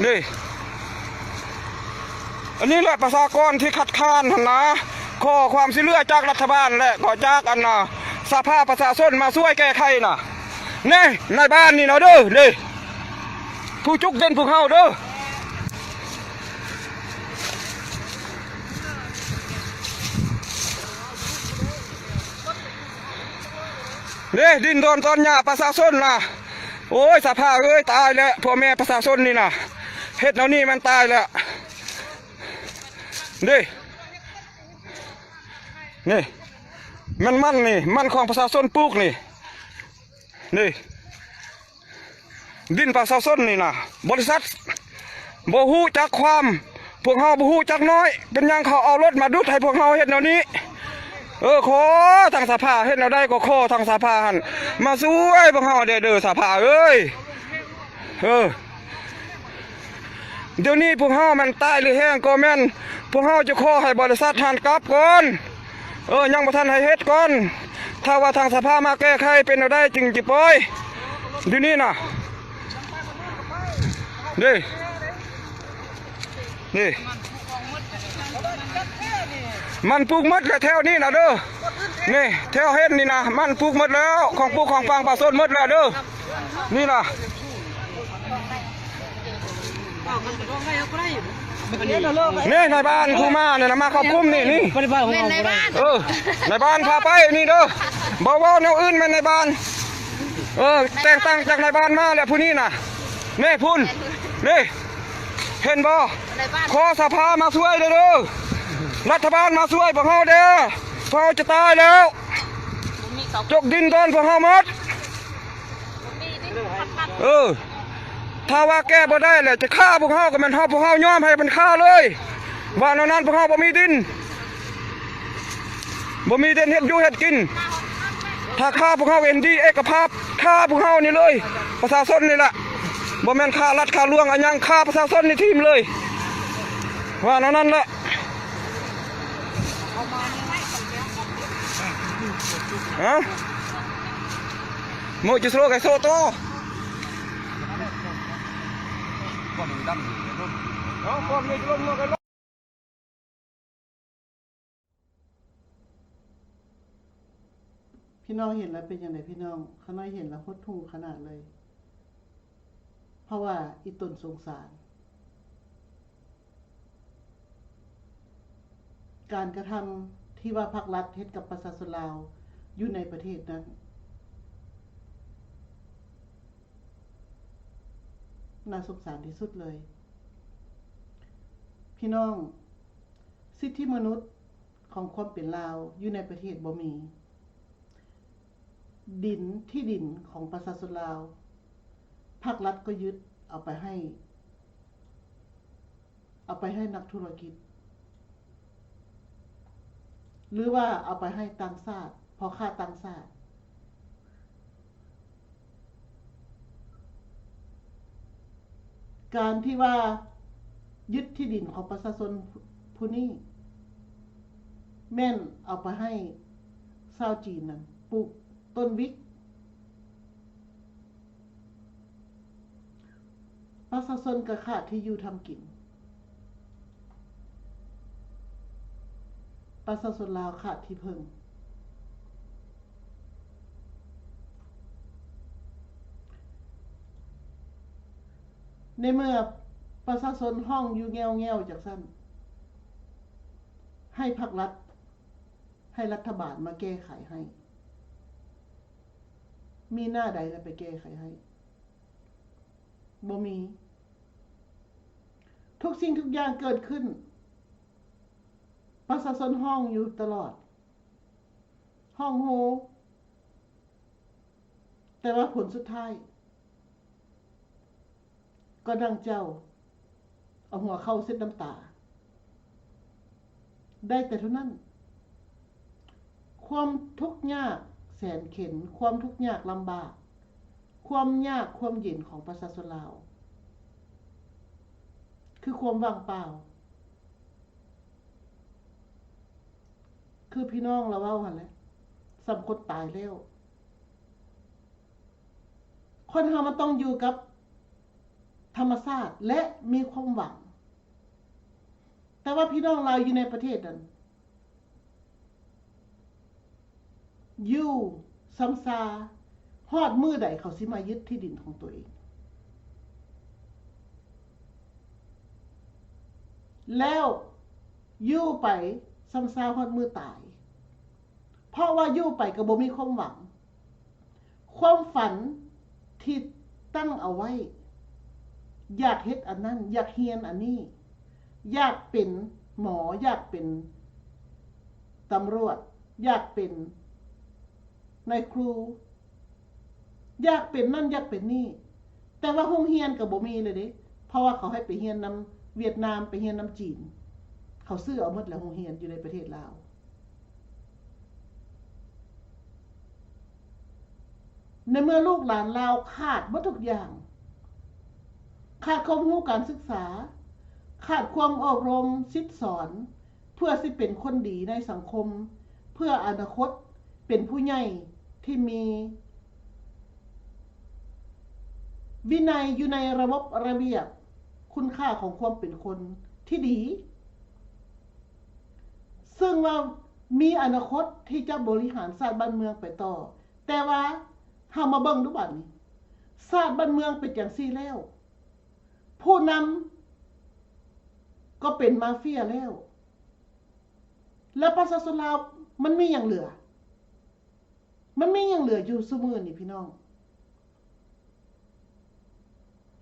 ນີ້. ອັນນີ້ແຫຼະປະຊາກອນທີ່ຄັດຄ້ານຫັ້ນນະ ຂໍຄວາມຊ່ວຍເຫຼືອຈາກລັດຖະບານ ແລະ ກໍຈາກອັນນະ ສະພາປະຊາຊົນມາຊ່ວຍແກ້ໄຂນະ. ນີ້ນາຍບ້ານນີ້ນະເດີ ນີ້ ຜູ້ຈຸກດິນພວກເຮົາເດີ ນີ້ດິນດອນຕອນຫຍ້າປະຊາຊົນນະ. ໂອ້ຍ ສະພາເອີຍ ຕາຍແລ້ວ ພໍ່ແມ່ປະຊາຊົນນີ້ນະ ເຮັດແນວນີ້ແມ່ນຕາຍແລ້ວ. ນີ້ ນີ້ ແມ່ນມັນນີ້ ມັນຂອງປະຊາຊົນປູກນີ້ ນີ້ ດິນປະຊາຊົນນີ້ນະ ບໍລິສັດບໍ່ຮູ້ຈັກຄວາມ ພວກເຮົາບໍ່ຮູ້ຈັກນ້ອຍ ເປັນຫຍັງເຂົາເອົາລົດມາດຸດໃຫ້ພວກເຮົາເຮັດແນວນີ້. ເອີ ຂໍທາງສະພາ ເຮັດແນວໃດກໍຂໍທາງສະພາຫັ້ນມາຊ່ວຍພວກເຮົາແດ່ເດີ ສະພາເອີຍ. ເອີ ດຽວນີ້ພວກເຮົາແມ່ນຕາຍຫຼືແຫ້ງກໍແມ່ນ ພວກເຮົາຈະຂໍໃຫ້ບໍລິສັດຫັ້ນກັບກ່ອນ. ເອີ ຍັງບໍ່ທັນໃຫ້ເຮັດກ່ອນ ຖ້າວ່າທາງສະພາມາແກ້ໄຂເປັນແນວໃດຈຶ່ງຈະປ່ອຍ. ດຽວນີ້ນະ ນີ້ ນີ້ ມັນປູກໝົດແລ້ວແຖວນີ້ນະເດີ ນີ້ແຖວເຫັນນີ້ນະ ມັນປູກໝົດແລ້ວ ຂອງປູກຂອງຝັງປະຊາຊົນໝົດແລ້ວເດີ ນີ້ນະ. ນີ້ນາຍບ້ານຜູ້ມານີ້ນະ ມາຄວບຄຸມນີ້ ນີ້ ແມ່ນນາຍບ້ານ ເອີ ນາຍບ້ານພາໄປນີ້ເດີ ບໍ່ເວົ້າແນວອື່ນ ແມ່ນນາຍບ້ານ ເອີ ແຕ່ງຕັ້ງຈາກນາຍບ້ານມາແຫຼະຜູ້ນີ້ນະ ນີ້ພຸ້ນ ນີ້ ເຫັນບໍ່ ນາຍບ້ານ ຂໍສະພາມາຊ່ວຍເດີ ລັດຖະບານມາຊ່ວຍພວກເຮົາແດ່ ພວກເຮົາຈະຕາຍແລ້ວ ຈົກດິນດອນພວກເຮົາໝົດ. ເອີ ຖ້າວ່າແກ້ບໍ່ໄດ້ແຫຼະ ຈະຂ້າພວກເຮົາ ກໍແມ່ນເຮົາ ພວກເຮົາຍອມໃຫ້ມັນຂ້າເລີຍ ວ່າແນວນັ້ນ ພວກເຮົາບໍ່ມີດິນ ບໍ່ມີດິນເຮັດຢູ່ເຮັດກິນ. ຖ້າຂ້າພວກເຮົາເຫັນດີເອກະພາບ ຂ້າພວກເຮົານີ້ເລີຍ ປະຊາຊົນນີ້ແຫຼະ ບໍ່ແມ່ນຂ້າລັດຂ້າຫຼວງອີ່ຫຍັງ ຂ້າປະຊາຊົນນີ້ຖິ້ມເລີຍ ວ່າແນວນັ້ນແຫຼະ. ຮະ? ພີ່ນ້ອງເຫັນແລ້ວເປັນຈັ່ງໃດພີ່ນ້ອງ? ຂ້ານ້ອຍເຫັນແລ້ວຫົດຫູ່ຂະໜາດເລີຍ ເພາະວ່າອີ່ຕົນສົງສານ ການກະທຳທີ່ວ່າພັກລັດເຮັດກັບປະຊາຊົນລາວຢູ່ໃນປະເທດນັ້ນ ໜ້າສົງສານທີ່ສຸດເລີຍ. ພີ່ນ້ອງ, ສິດທິມະນຸດຂອງຄວາມເປັນລາວຢູ່ໃນປະເທດບໍ່ມີ. ດິນ, ທີ່ດິນຂອງປະຊາຊົນລາວ ພັກລັດກໍຍຶດເອົາໄປໃຫ້ ເອົາໄປໃຫ້ນັກທຸລະກິດ ຫຼືວ່າເອົາໄປໃຫ້ຕ່າງຊາດ, ພໍ່ຄ້າຕ່າງຊາດ. ການທີ່ວ່າຍຶດທີ່ດິນຂອງປະຊາຊົນຜູ້ນີ້ ແມ່ນເອົາໄປໃຫ້ຊາວຈີນນັ້ນປູກຕົ້ນວິກ. ປະຊາຊົນກໍຂາດທີ່ຢູ່ທຳກິນ, ປະຊາຊົນລາວຂາດທີ່ເພິ່ງ. ໃນເມື່ອປະຊາຊົນຮ້ອງຢູ່ແງ່ວໆຈັ່ງຊັ້ນ, ໃຫ້ພັກລັດ, ໃຫ້ລັດຖະບານມາແກ້ໄຂໃຫ້. ມີໜ້າໃດລະໄປແກ້ໄຂໃຫ້? ບໍ່ມີ. ທຸກສິ່ງທຸກຢ່າງເກີດຂຶ້ນ, ປະຊາຊົນຮ້ອງຢູ່ຕະຫຼອດ, ຮ້ອງໂຮ, ແຕ່ວ່າຜົນສຸດທ້າຍ ກໍດັ່ງເຈົ້າເອົາຫົວເຂົ້າເຊັດນ້ຳຕາ ໄດ້ແຕ່ເທົ່ານັ້ນ. ຄວາມທຸກຍາກແສນເຂັນ, ຄວາມທຸກຍາກລຳບາກ, ຄວາມຍາກຄວາມເຢັນຂອງປະຊາຊົນລາວ ຄືຄວາມວ່າງເປົ່າ, ຄືພີ່ນ້ອງລາວເວົ້າຫັ້ນແຫຼະ, ສ່ຳຄົນຕາຍແລ້ວ. ຄົນເຮົາມັນຕ້ອງຢູ່ກັບທຳມະຊາດ ແລະ ມີຄວາມຫວັງ. ແຕ່ວ່າພີ່ນ້ອງລາວຢູ່ໃນປະເທດນັ້ນ ຢູ່ຊຳຊາ ຮອດມື້ໃດເຂົາຊິມາຍຶດທີ່ດິນຂອງຕົວເອງ? ແລ້ວຢູ່ໄປຊຳຊາຮອດມື້ຕາຍ, ເພາະວ່າຢູ່ໄປກໍບໍ່ມີຄວາມຫວັງ. ຄວາມຝັນທີ່ຕັ້ງເອົາໄວ້ ຢາກເຮັດອັນນັ້ນ, ຢາກຮຽນອັນນີ້, ຢາກເປັນໝໍ, ຢາກເປັນຕຳຫຼວດ, ຢາກເປັນນາຍຄູ, ຢາກເປັນນັ້ນ, ຢາກເປັນນີ້, ແຕ່ວ່າໂຮງຮຽນກໍບໍ່ມີເລີຍເດ້, ເພາະວ່າເຂົາໃຫ້ໄປຮຽນນຳຫວຽດນາມ, ໄປຮຽນນຳຈີນ, ເຂົາຊື້ເອົາໝົດແລ້ວໂຮງຮຽນຢູ່ໃນປະເທດລາວ. ໃນເມື່ອລູກຫຼານລາວຂາດໝົດທຸກຢ່າງ, ຂາດຄວາມຮູ້ການສຶກສາ, ຂາດຄວາມອົບຮົມສິດສອນ ເພື່ອຊິເປັນຄົນດີໃນສັງຄົມ, ເພື່ອອະນາຄົດເປັນຜູ້ໃຫຍ່ທີ່ມີວິໄນຢູ່ໃນລະບົບລະບຽບ, ຄຸນຄ່າຂອງຄວາມເປັນຄົນທີ່ດີ, ເຊິ່ງວ່າມີອະນາຄົດທີ່ຈະບໍລິຫານຊາດບ້ານເມືອງໄປຕໍ່. ແຕ່ວ່າເຮົາມາເບິ່ງດູບາດນີ້, ຊາດບ້ານເມືອງເປັນຈັ່ງຊີ້ແລ້ວ, ຜູ້ນຳກໍເປັນມາເຟຍແລ້ວ, ແລ້ວປະຊາຊົນລາວມັນມີຫຍັງເຫຼືອ? ມັນມີຫຍັງເຫຼືອຢູ່ຊຸມື້ນີ້ພີ່ນ້ອງ?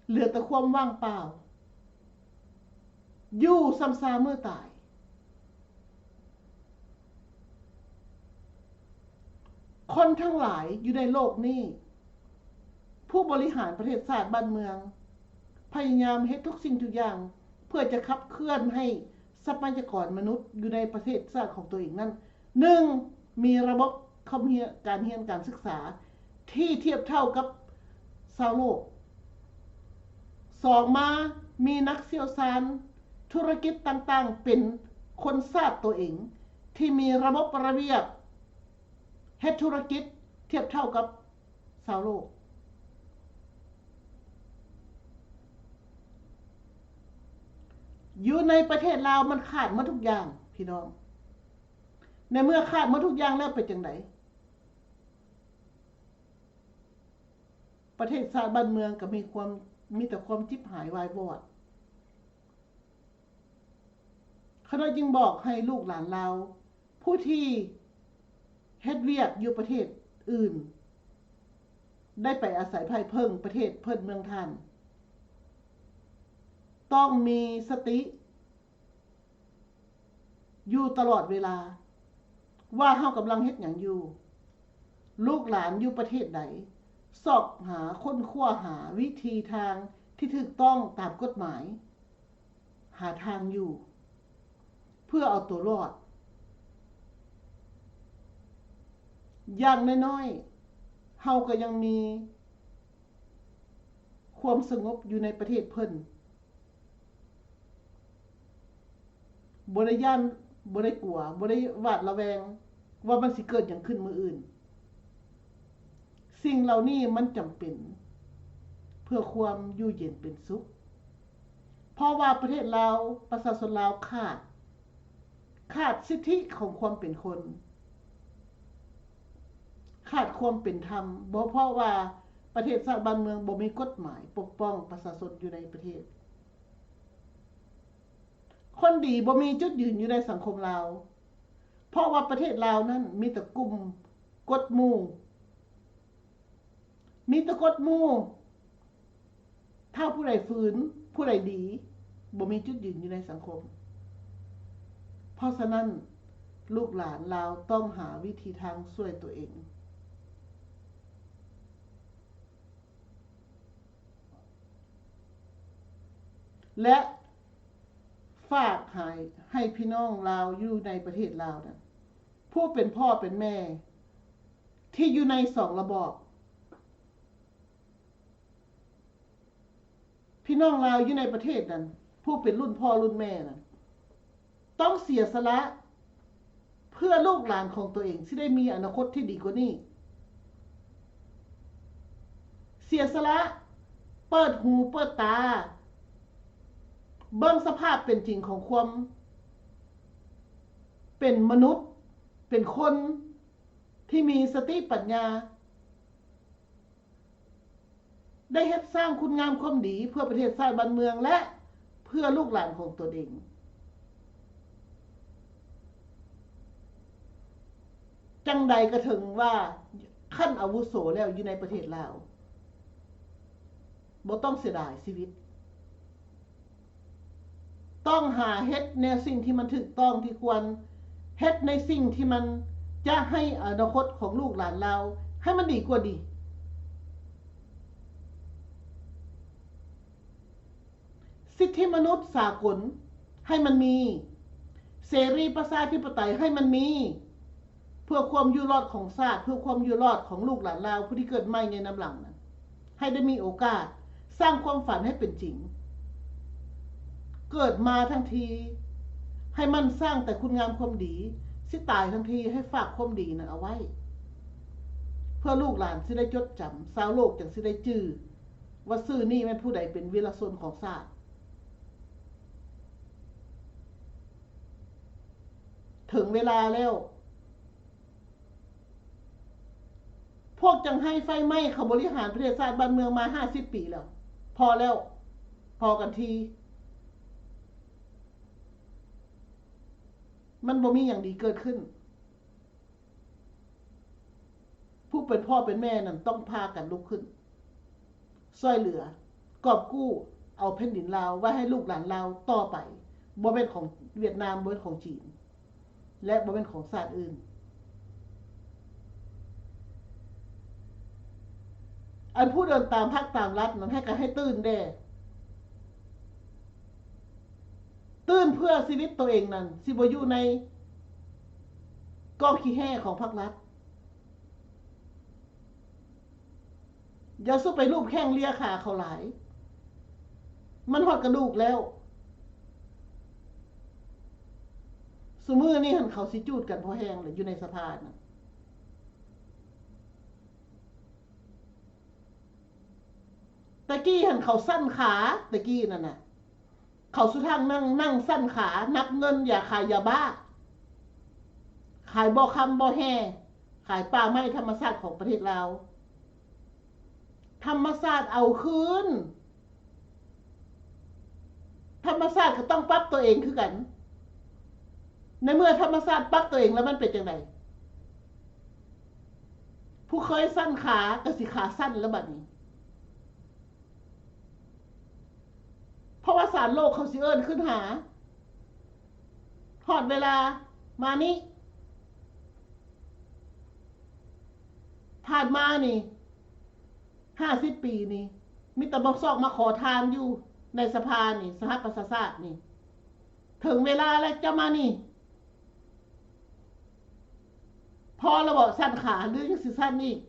ເຫຼືອແຕ່ຄວາມວ່າງເປົ່າ, ຢູ່ຊຳຊາມື້ຕາຍ. ຄົນທັງຫຼາຍຢູ່ໃນໂລກນີ້, ຜູ້ບໍລິຫານປະເທດຊາດບ້ານເມືອງ ພະຍາຍາມເຮັດທຸກສິ່ງທຸກຢ່າງ ເພື່ອຈະຂັບເຄື່ອນໃຫ້ຊັບພະຍາກອນມະນຸດຢູ່ໃນປະເທດຊາດຂອງຕົວເອງນັ້ນ, ໜຶ່ງ ມີລະບົບຄວາມຮຽນ, ການຮຽນການສຶກສາທີ່ທຽບເທົ່າກັບຊາວໂລກ. ສອງມາ ມີນັກຊ່ຽວຊານທຸລະກິດຕ່າງໆ ເປັນຄົນຊາດຕົວເອງ ທີ່ມີລະບົບລະບຽບເຮັດທຸລະກິດທຽບເທົ່າກັບຊາວໂລກ. ຢູ່ໃນປະເທດລາວມັນຂາດໝົດທຸກຢ່າງ ພີ່ນ້ອງ. ໃນເມື່ອຂາດໝົດທຸກຢ່າງແລ້ວເປັນຈັ່ງໃດ? ປະເທດຊາດບ້ານເມືອງກໍມີຄວາມ, ມີແຕ່ຄວາມຈິບຫາຍວາຍວອດ. ຂ້ານ້ອຍຈຶ່ງບອກໃຫ້ລູກຫຼານລາວ ຜູ້ທີ່ເຮັດວຽກຢູ່ປະເທດອື່ນ ໄດ້ໄປອາໄສໄພເພິ່ງປະເທດເພິ່ນເມືອງທ່ານ, ຕ້ອງມີສະຕິ ຢູ່ຕະຫຼອດເວລາວ່າເຮົາກຳລັງເຮັດຫຍັງຢູ່. ລູກຫຼານຢູ່ປະເທດໃດ ຊອກຫາຄົ້ນຄວ້າຫາວິທີທາງທີ່ຖືກຕ້ອງຕາມກົດໝາຍ, ຫາທາງຢູ່ເພື່ອເອົາຕົວລອດ. ຢ່າງນ້ອຍໆ ເຮົາກໍຍັງມີຄວາມສະຫງົບຢູ່ໃນປະເທດເພິ່ນ. ບໍ່ໄດ້ຢ້ານ, ບໍ່ໄດ້ກົວ, ບໍ່ໄດ້ຫວາດລະແວງວ່າມັນຊິເກີດຫຍັງຂຶ້ນມື້ອື່ນ. ສິ່ງເຫຼົ່ານີ້ມັນຈຳເປັນເພື່ອຄວາມຢູ່ເຢັນເປັນສຸກ, ເພາະວ່າປະເທດລາວ, ປະຊາຊົນລາວຂາດ, ຂາດສິດທິຂອງຄວາມເປັນຄົນ, ຂາດຄວາມເປັນທຳ, ບໍ່, ເພາະວ່າປະເທດຊາດບ້ານເມືອງບໍ່ມີກົດໝາຍປົກປ້ອງປະຊາຊົນຢູ່ໃນປະເທດ. ຄົນດີບໍ່ມີຈຸດຢືນຢູ່ໃນສັງຄົມລາວ, ເພາະວ່າປະເທດລາວນັ້ນມີແຕ່ກຸ່ມກົດໝູ່, ມີແຕ່ກົດໝູ່. ຖ້າຜູ້ໃດຝືນ, ຜູ້ໃດດີ, ບໍ່ມີຈຸດຢືນຢູ່ໃນສັງຄົມ. ເພາະສະນັ້ນ, ລູກຫຼານລາວຕ້ອງຫາວິທີທາງຊ່ວຍຕົວເອງ. ແລະ ຝາກໃຫ້ ໃຫ້ພີ່ນ້ອງລາວຢູ່ໃນປະເທດລາວນັ້ນ ຜູ້ເປັນພໍ່ເປັນແມ່ທີ່ຢູ່ໃນສອງລະບອບ ພີ່ນ້ອງລາວຢູ່ໃນປະເທດນັ້ນ ຜູ້ເປັນລຸ້ນພໍ່ລຸ້ນແມ່ນັ້ນ ຕ້ອງເສຍສະຫຼະເພື່ອລູກຫຼານຂອງຕົວເອງຊິໄດ້ມີອະນາຄົດທີ່ດີກວ່ານີ້. ເສຍສະຫຼະ ເປີດຫູເປີດຕາ ເບິ່ງສະພາບເປັນຈິງຂອງຄວາມເປັນມະນຸດ ເປັນຄົນທີ່ມີສະຕິປັນຍາ. ໄດ້ເຮັດສ້າງຄຸນງາມຄວາມດີເພື່ອປະເທດຊາດບ້ານເມືອງ ແລະ ເພື່ອລູກຫຼານຂອງຕົນເອງ. ຈັ່ງໃດກໍເຖິງວ່າຂັ້ນອາວຸໂສແລ້ວຢູ່ໃນປະເທດລາວ ບໍ່ຕ້ອງເສຍດາຍຊີວິດ. ຕ້ອງຫາເຮັດແນວສິ່ງທີ່ມັນຖືກຕ້ອງທີ່ຄວນ, ເຮັດໃນສິ່ງທີ່ມັນຈະໃຫ້ອະນາຄົດຂອງລູກຫຼານລາວໃຫ້ມັນດີກວ່ານີ້. ສິດທິມະນຸດສາກົນໃຫ້ມັນມີ, ເສລີປະຊາທິປະໄຕໃຫ້ມັນມີ. ເພື່ອຄວາມຢູ່ລອດຂອງຊາດ, ເພື່ອຄວາມຢູ່ລອດຂອງລູກຫຼານລາວຜູ້ທີ່ເກີດໃໝ່ໃນນຳຫຼັງນັ້ນ, ໃຫ້ໄດ້ມີໂອກາດສ້າງຄວາມຝັນໃຫ້ເປັນຈິງ. ເກີດມາທັງທີໃຫ້ໝັ່ນສ້າງແຕ່ຄຸນງາມຄວາມດີ, ຊິຕາຍທັງທີໃຫ້ຝາກຄວາມດີນັ້ນເອົາໄວ້ ເພື່ອລູກຫຼານຊິໄດ້ຈົດຈຳ, ຊາວໂລກຈັ່ງຊິໄດ້ຈື່ວ່າຊື່ນີ້ແມ່ນຜູ້ໃດເປັນວິລະຊົນຂອງຊາດ. ເຖິງເວລາແລ້ວ. ພວກຈັ່ງໃຫ້ໄຟໄໝ້ເຂົາບໍລິຫານປະເທດຊາດບ້ານເມືອງມາຫ້າສິບປີແລ້ວ. ພໍແລ້ວ. ພໍກັນທີ. ມັນບໍ່ມີຫຍັງດີເກີດຂຶ້ນ. ຜູ້ເປັນພໍ່ເປັນແມ່ນັ້ນຕ້ອງພາກັນລຸກຂຶ້ນ ຊ່ວຍເຫຼືອກອບກູ້ເອົາແຜ່ນດິນລາວໄວ້ໃຫ້ລູກຫຼານລາວຕໍ່ໄປ, ບໍ່ແມ່ນຂອງຫວຽດນາມ, ບໍ່ແມ່ນຂອງຈີນ ແລະ ບໍ່ແມ່ນຂອງຊາດອື່ນ. ອັນຜູ້ເດີນຕາມພັກຕາມລັດນັ້ນ ໃຫ້ກະໃຫ້ຕື່ນແດ່. ຕື່ນເພື່ອຊີວິດໂຕເອງນັ້ນ ຊິບໍ່ຢູ່ໃນກອງຂີ້ແຮ່ຂອງພັກລັດ. ຢ່າສູ່ໄປລູບແຂ້ງເລຍຂາເຂົາຫຼາຍ. ມັນຮອດກະດູກແລ້ວ. ຊຸມື້ນີ້ຫັ້ນເຂົາຊິຈູດກັນພໍແຮງແຫຼະ ຢູ່ໃນສະພານະ. ແຕ່ກີ້ຫັ້ນເຂົາສັ້ນຂາ, ແຕ່ກີ້ນັ້ນນະ ເຂົາສຸທາງນັ່ງ, ນັ່ງສັ້ນຂາ, ນັບເງິນ, ຢາຂາຍຢາບ້າ, ຂາຍບໍ່ຄຳບໍ່ແຮ່, ຂາຍປ່າໄມ້ທຳມະຊາດຂອງປະເທດລາວ. ທຳມະຊາດເອົາຄືນ. ທຳມະຊາດກໍຕ້ອງປັບຕົວເອງຄືກັນ. ໃນເມື່ອທຳມະຊາດປັບຕົວເອງແລ້ວມັນເປັນຈັ່ງໃດ? ຜູ້ເຄີຍສັ້ນຂາກໍຊິຂາສັ້ນແລ້ວບັດນີ້. ເພາະວ່າສານໂລກເຂົາຊິເອີ້ນຂຶ້ນຫາ. ຮອດເວລາມານີ້. ຜ່ານມານີ້ ຫ້າສິບປີນີ້ ມີແຕ່ມາຊອກມາຂໍທານຢູ່ໃນສະພານີ້, ສະຫະປະຊາຊາດນີ້. ເຖິງເວລາແລ້ວ ເຈົ້າມານີ້. ພໍແລ້ວບໍ? ສັ້ນຂາ ຫຼື ຍັງຊິສັ້ນອີກ?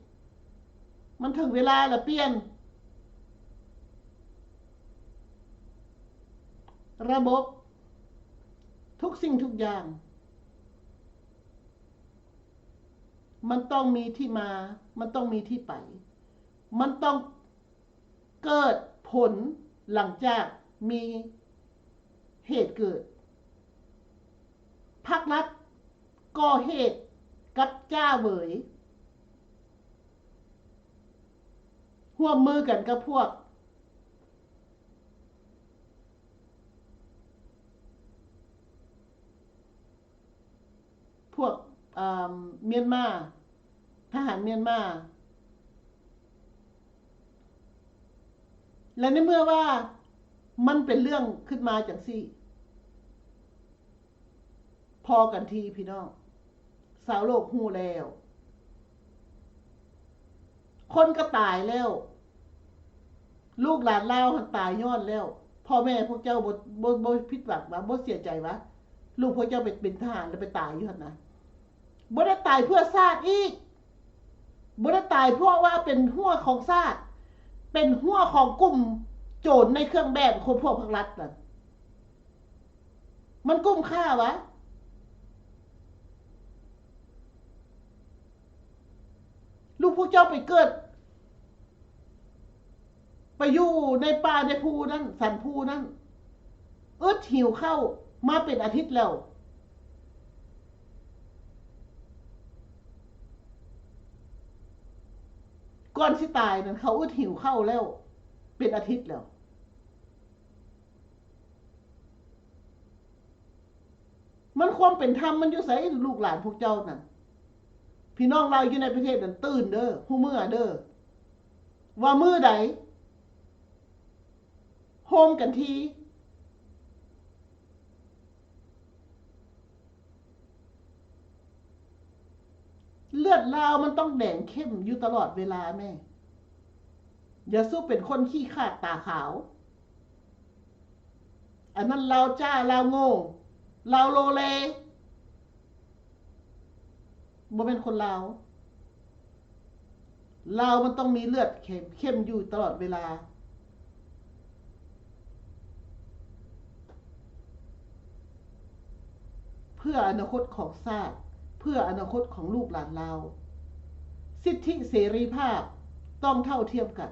ມັນເຖິງເວລາແລ້ວ ປ່ຽນລະບົບ ທຸກສິ່ງທຸກຢ່າງ. ມັນຕ້ອງມີທີ່ມາ, ມັນຕ້ອງມີທີ່ໄປ, ມັນຕ້ອງເກີດຜົນຫຼັງຈາກມີເຫດເກີດ. ພັກລັດກໍ່ເຫດກັບຈ້າເຫວີຍ ຮ່ວມມືກັນກັບພວກ ພວກ ເອີ່ມ ມຽນມາ, ທະຫານມຽນມາ. ແລະ ໃນເມື່ອວ່າມັນເປັນເລື່ອງຂຶ້ນມາຈັ່ງຊີ້ ພໍກັນທີພີ່ນ້ອງ, ຊາວໂລກຮູ້ແລ້ວ. ຄົນກໍຕາຍແລ້ວ, ລູກຫຼານລາວຫັ້ນຕາຍຍ້ອນແລ້ວ, ເ ພໍ່ແມ່ພວກເຈົ້າບໍ່ ບໍ່ ບໍ່ຜິດຫວັງຫວາ? ບໍ່ເສຍໃຈຫວາ? ລູກພວກເຈົ້າໄປເປັນທະຫານ ແລ້ວໄປຕາຍຢູ່ຫັ້ນນະ. ບໍ່ໄດ້ຕາຍເພື່ອຊາດອີກ. ບໍ່ໄດ້ຕາຍເພາະວ່າເປັນຫົວຂອງຊາດ, ເປັນຫົວຂອງກຸ່ມໂຈນໃນເຄື່ອງແບບຂອງພວກພັກລັດນັ້ນ. ມັນກຸ້ມຄ່າຫວາ? ລູກພວກເຈົ້າໄປເກີດ ໄປຢູ່ໃນປ່າໃນພູນັ້ນ ສັນພູນັ້ນ ອຶດຫິວເຂົ້າມາເປັນອາທິດແລ້ວ. ກ່ອນຊິຕາຍນັ້ນ ເຂົາອຶດຫິວເຂົ້າແລ້ວເປັນອາທິດແລ້ວ. ມັນຄວາມເປັນທຳມັນຢູ່ໃສ? ລູກຫຼານພວກເຈົ້ານັ້ນ ພີ່ນ້ອງລາວຢູ່ໃນປະເທດນັ້ນ ຕື່ນເດີ ຮູ້ເມື່ອເດີ ວ່າມື້ໃດໂຮມກັນທີ ເລືອດລາວມັນຕ້ອງແດງເຂັ້ມຢູ່ຕະຫຼອດເວລາແມ້. ຢ່າສູ່ເປັນຄົນຂີ້ຂາດຕາຂາວ. ອັນນັ້ນລາວຈ້າ ລາວໂງ່ ລາວໂລເລ ບໍ່ແມ່ນຄົນລາວ. ລາວມັນຕ້ອງມີເລືອດເຂັ້ມ ເຂັ້ມຢູ່ຕະຫຼອດເວລາ ເພື່ອອະນາຄົດຂອງຊາດ ເພື່ອອະນາຄົດຂອງລູກຫຼານລາວ. ສິດທິເສລີພາບຕ້ອງເທົ່າທຽມກັນ.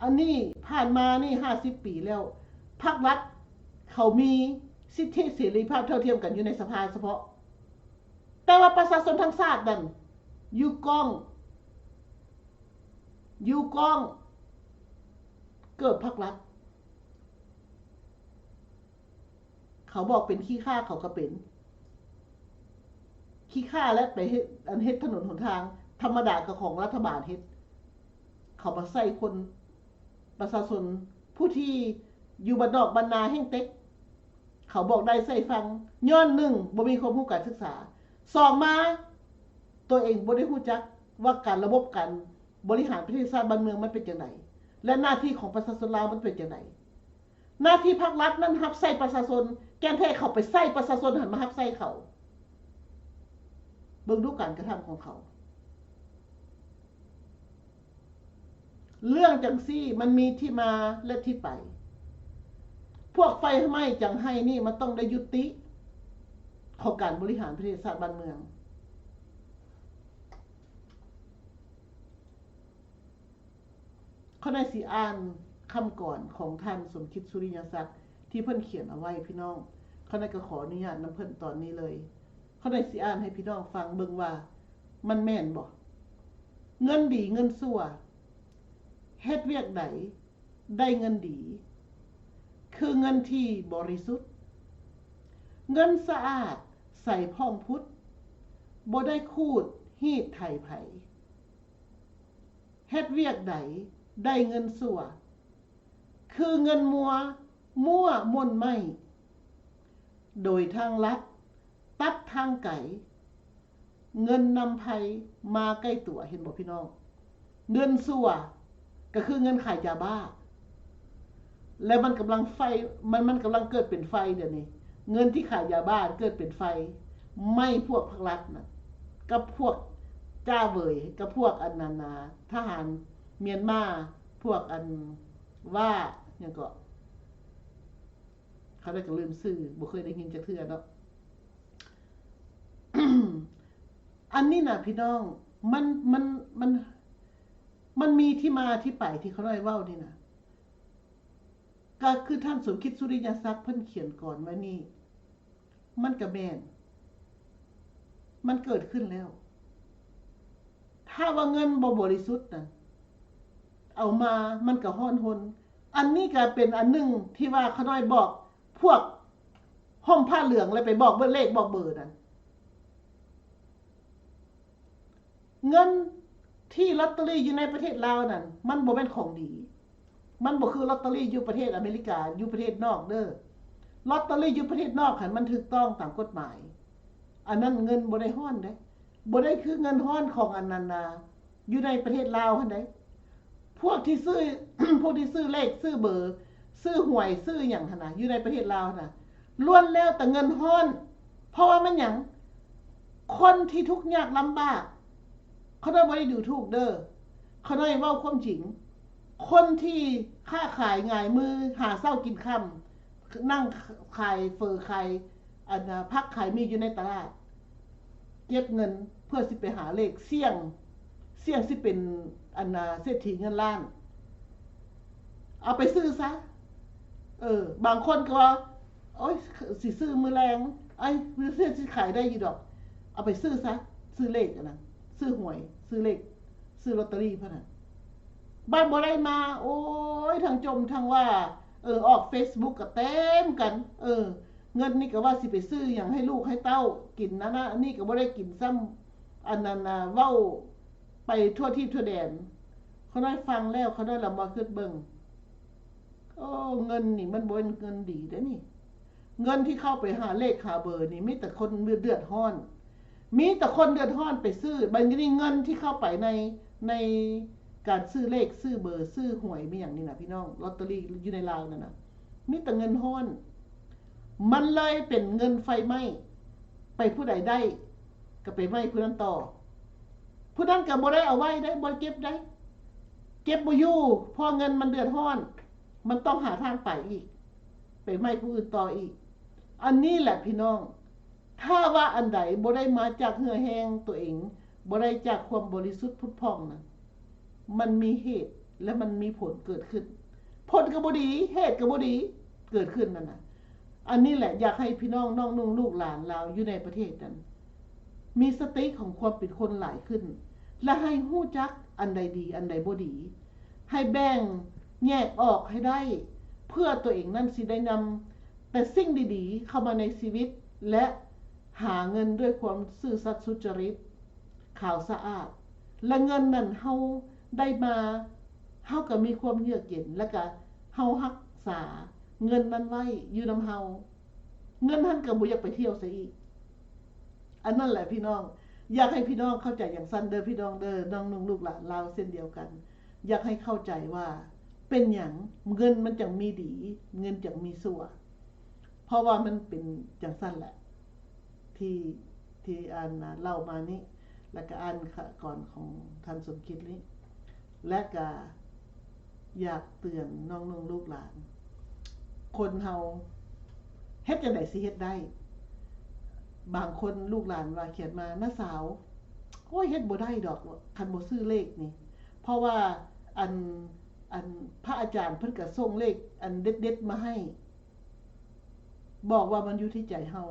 ອັນນີ້ຜ່ານມານີ້ຫ້າສິບປີແລ້ວ ພັກລັດເຂົາມີສິດທິເສລີພາບເທົ່າທຽມກັນຢູ່ໃນສະພາສະເພາະ ແຕ່ວ່າປະຊາຊົນທັງຊາດນັ້ນຢູ່ກ້ອງ ຢູ່ກ້ອງເກີບພັກລັດ. ເຂົາບອກເປັນຂີ້ຂ້າ ເຂົາກໍເປັນຂີ້ຂ້າ ແລະ ໄປເຮັດ ອັນເຮັດຖະໜົນຫົນທາງທຳມະດາກໍຂອງລັດຖະບານເຮັດ. ເຂົາມາໃສ່ຄົນ ປະຊາຊົນຜູ້ທີ່ຢູ່ບ້ານນອກບ້ານນາແຮ່ງເຕັກ ເຂົາບອກໄດ້ໃສ່ຟັງ ຍ້ອນໜຶ່ງ ບໍ່ມີຄວາມຮູ້ການສຶກສາ, ສອງມາ ຕົວເອງບໍ່ໄດ້ຮູ້ຈັກວ່າການ ລະບົບການບໍລິຫານປະເທດຊາດບ້ານເມືອງມັນເປັນຈັ່ງໃດ ແລະ ໜ້າທີ່ຂອງປະຊາຊົນລາວມັນເປັນຈັ່ງໃດ. ໜ້າທີ່ພັກລັດນັ້ນຮັບໃຊ້ປະຊາຊົນ, ແກ່ນແທ້ເຂົາໄປໃຊ້ປະຊາຊົນຫັ້ນມາຮັບໃຊ້ເຂົາ. ເບິ່ງດູການກະທຳຂອງເຂົາ. ເລື່ອງຈັ່ງຊີ້ມັນມີທີ່ມາ ແລະ ທີ່ໄປ. ພວກໄຟໄໝ້ຈັງໄຫ້ນີ້ມັນຕ້ອງໄດ້ຍຸຕິຂອງການບໍລິຫານປະເທດຊາດບ້ານເມືອງ. ຂ້ານ້ອຍຊິອ່ານຄຳກອນຂອງທ່ານ ສົມຄິດ ສຸລິຍະສັກ ທີ່ເພິ່ນຂຽນເອົາໄວ້ພີ່ນ້ອງ. ຂ້ານ້ອຍກໍຂໍອະນຸຍາດນຳເພິ່ນຕອນນີ້ເລີຍ. ຂ້ານ້ອຍຊິອ່ານໃຫ້ພີ່ນ້ອງຟັງເບິ່ງວ່າມັນແມ່ນບໍ່? ເງິນດີເງິນຊົ່ວ ເຮັດວຽກໃດໄດ້ເງິນດີ ຄືເງິນທີ່ບໍລິສຸດ, ເງິນສະອາດໃສຜ່ອງພຸດ, ບໍ່ໄດ້ຂູດຮີດໄຖໃຜ. ເຮັດວຽກໃດໄດ້ເງິນຊົ່ວ ຄືເງິນມົວມົ້ວມົນໄມ້ ໂດຍທາງລັດຕັດທາງໄກ ເງິນນຳໄພມາໃກ້ຕົວ. ເຫັນບໍ່ພີ່ນ້ອງ? ເງິນຊົ່ວກໍຄືເງິນຂາຍຢາບ້າ ແລະ ມັນກຳລັງໄຟ ມັນ ມັນກຳລັງເກີດເປັນໄຟດຽວນີ້. ເງິນທີ່ຂາຍຢາບ້າເກີດເປັນໄຟ ໄໝ້ພວກພັກລັດນະ ກັບພວກຈ້າເຫວີຍ ກັບພວກອັນນັ້ນນະ ທະຫານມຽນມາ ພວກອັນວ່າຫຍັງເກາະ ຂ້ານ້ອຍກໍລືມຊື່ ບໍ່ເຄີຍໄດ້ຍິນຈັກເທື່ອເນາະ. ອັນນີ້ນະພີ່ນ້ອງ ມັນ ມັນ ມັນ ມັນມີທີ່ມາທີ່ໄປທີ່ຂ້ານ້ອຍເວົ້ານີ້ນະ ກໍຄືທ່ານ ສົມຄິດ ສຸລິຍະສັກ ເພິ່ນຂຽນກອນໄວ້ນີ້ ມັນກະແມ່ນ ມັນເກີດຂຶ້ນແລ້ວ. ຖ້າວ່າເງິນບໍ່ບໍລິສຸດນັ້ນ ເອົາມາມັນກະຮ້ອນຮົນ. ອັນນີ້ກະເປັນອັນໜຶ່ງທີ່ວ່າຂ້ານ້ອຍບອກພວກຫົ່ມຜ້າເຫຼືອງ ແລ້ວໄປບອກເບີ ເລກບອກເບີນັ້ນ. ເງິນທີ່ລອດເຕີຣີຢູ່ໃນປະເທດລາວນັ້ນ ມັນບໍ່ແມ່ນຂອງດີ. ມັນບໍ່ຄືລອດເຕີຣີຢູ່ປະເທດອາເມລິກາ ຢູ່ປະເທດນອກເດີ້. ລອດເຕີຣີຢູ່ປະເທດນອກຫັ້ນມັນຖືກຕ້ອງຕາມກົດໝາຍ. ອັນນັ້ນເງິນບໍ່ໄດ້ຮ້ອນເດ້. ບໍ່ໄດ້ຄືເງິນຮ້ອນຂອງອັນນັ້ນນາ ຢູ່ໃນປະເທດລາວຫັ້ນໃດ. ພວກທີ່ຊື້ ພວກທີ່ຊື້ເລກຊື້ເບີ ຊື້ຫວຍ ຊື້ຫຍັງຫັ້ນນະ ຢູ່ໃນປະເທດລາວຫັ້ນນະ ລ້ວນແລ້ວແຕ່ເງິນຮ້ອນ. ເພາະວ່າແມ່ນຫຍັງ? ຄົນທີ່ທຸກຍາກລຳບາກ ຂ້ານ້ອຍບໍ່ໄດ້ດູຖູກເດີ ຂ້ານ້ອຍເວົ້າຄວາມຈິງ. ຄົນທີ່ຄ້າຂາຍຫງາຍມື ຫາເຊົ້າກິນຄ່ຳ ນັ່ງຂາຍເຝີ ຂາຍ ອັນນະ ຜັກ ຂາຍໝີ່ຢູ່ໃນຕະຫຼາດ ເກັບເງິນເພື່ອຊິໄປຫາເລກ ສ່ຽງ ສ່ຽງຊິເປັນ ອັນນະ ເສດຖີເງິນລ້ານ. ເອົາໄປຊື້ຊະ. ເອີ ບາງຄົນກໍວ່າ ໂອ້ຍ ຊິຊື້ມື້ແລງ ເອີຍ ມື້ເຊົ້າຊິຂາຍໄດ້ຢູ່ດອກ. ເອົາໄປຊື້ຊະ ຊື້ເລກອັນນັ້ນ ຊື້ຫວຍ ຊື້ເລກ ຊື້ລອດເຕີຣີພະນະ. ບັດບໍ່ໄດ້ມາ ໂອ້ຍ ທັງຈົ່ມທັງວ່າ ເອີ ອອກເຟສບຸກກໍເຕັມກັນ ເອີ ເງິນນີ້ກໍວ່າຊິໄປຊື້ຫຍັງໃຫ້ລູກໃຫ້ເຕົ້າກິນ ອັນນັ້ນ ອັນນີ້ກໍບໍ່ໄດ້ກິນຊ້ຳ ອັນນັ້ນນະ ເວົ້າໄປທົ່ວທີບທົ່ວແດນ. ຂ້ານ້ອຍຟັງແລ້ວ ຂ້ານ້ອຍລະມາຄິດເບິ່ງ ໂອ້ ເງິນນີ້ມັນບໍ່ແມ່ນເງິນດີເດ້ນີ້. ເງິນທີ່ເຂົ້າໄປຫາເລກຫາເບີນີ້ ມີແຕ່ຄົນເດືອດຮ້ອນ ມີແຕ່ຄົນເດືອດຮ້ອນໄປຊື້. ບັດນີ້ເງິນທີ່ເຂົ້າໄປໃນ ໃນການຊື້ເລກ ຊື້ເບີ ຊື້ຫວຍ ມີຫຍັງນີ້ນະ ພີ່ນ້ອງ ລອດເຕີຣີຢູ່ໃນລາວນັ້ນນະ ມີແຕ່ເງິນຮ້ອນ. ມັນເລີຍເປັນເງິນໄຟໄໝ້ ໄປຜູ້ໃດໄດ້ ກໍໄປໄໝ້ຜູ້ນັ້ນຕໍ່. ຜູ້ນັ້ນກໍບໍ່ໄດ້ເອົາໄວ້ໄດ້ ບໍ່ເກັບໄດ້ ເກັບບໍ່ຢູ່ ເພາະເງິນມັນເດືອດຮ້ອນ ມັນຕ້ອງຫາທາງໄປອີກ ໄປໄໝ້ຜູ້ອື່ນຕໍ່ອີກ. ອັນນີ້ແຫຼະພີ່ນ້ອງ ຖ້າວ່າອັນໃດບໍ່ໄດ້ມາຈາກເຫື່ອແຮງຕົວເອງ ບໍ່ໄດ້ຈາກຄວາມບໍລິສຸດຜຸດຜ່ອງນັ້ນ ມັນມີເຫດ ແລະ ມັນມີຜົນເກີດຂຶ້ນ. ຜົນກໍບໍ່ດີ ເຫດກໍບໍ່ດີ ເກີດຂຶ້ນນັ້ນນະ. ອັນນີ້ແຫຼະ ຢາກໃຫ້ພີ່ນ້ອງນ້ອງນຸ່ງລູກຫຼານລາວຢູ່ໃນປະເທດນັ້ນ ມີສະຕິຂອງຄວາມເປັນຄົນຫຼາຍຂຶ້ນ ແລະ ໃຫ້ຮູ້ຈັກອັນໃດດີ ອັນໃດບໍ່ດີ ໃຫ້ແບ່ງແຍກອອກໃຫ້ໄດ້ ເພື່ອຕົວເອງນັ້ນຊິໄດ້ນຳແຕ່ສິ່ງດີໆເຂົ້າມາໃນຊີວິດ ແລະ ຫາເງິນດ້ວຍຄວາມຊື່ສັດສຸຈະລິດ ຂາວສະອາດ ແລະ ເງິນນັ້ນເຮົາໄດ້ມາ ເຮົາກໍມີຄວາມເຍືອກເຢັນ ແລະ ກະເຮົາຮັກສາເງິນນັ້ນໄວ້ຢູ່ນຳເຮົາ ເງິນຫັ້ນກໍບໍ່ຢາກໄປທ່ຽວໃສອີກ. ອັນນັ້ນແຫຼະພີ່ນ້ອງ ຢາກໃຫ້ພີ່ນ້ອງເຂົ້າໃຈຈັ່ງຊັ້ນເດີພີ່ນ້ອງເດີ ນ້ອງນຸ່ງລູກຫຼານລາວເຊັ່ນດຽວກັນ ຢາກໃຫ້ເຂົ້າໃຈວ່າເປັນຫຍັງເງິນມັນຈັ່ງມີດີ ເງິນຈັ່ງມີຊົ່ວ ເພາະວ່າມັນເປັນຈັ່ງຊັ້ນແຫຼະ ທີ່ ທີ່ອ່ານເລົ່າມານີ້ ແລ້ວກໍອ່ານຄະກອນຂອງທ່ານສົມຄິດນີ້ ແລະກະຢາກເຕືອນນ້ອງໆລູກຫຼານ ຄົນເຮົາເຮັດຈັ່ງໃດຊິເຮັດໄດ້? ບາງຄົນລູກຫຼານວ່າຂຽນມາ ນ້າສາວ ໂອ້ຍ ເຮັດບໍ່ໄດ້ດອກ ຄັນບໍ່ຊື້ເລກນີ້ ເພາະວ່າອັນ ອັນ ພະອາຈານເພິ່ນກະສົ່ງເລກອັນເດັດໆມາໃຫ້ ບອກວ່າມັນຢູ່ທີ່ໃຈເຮົາ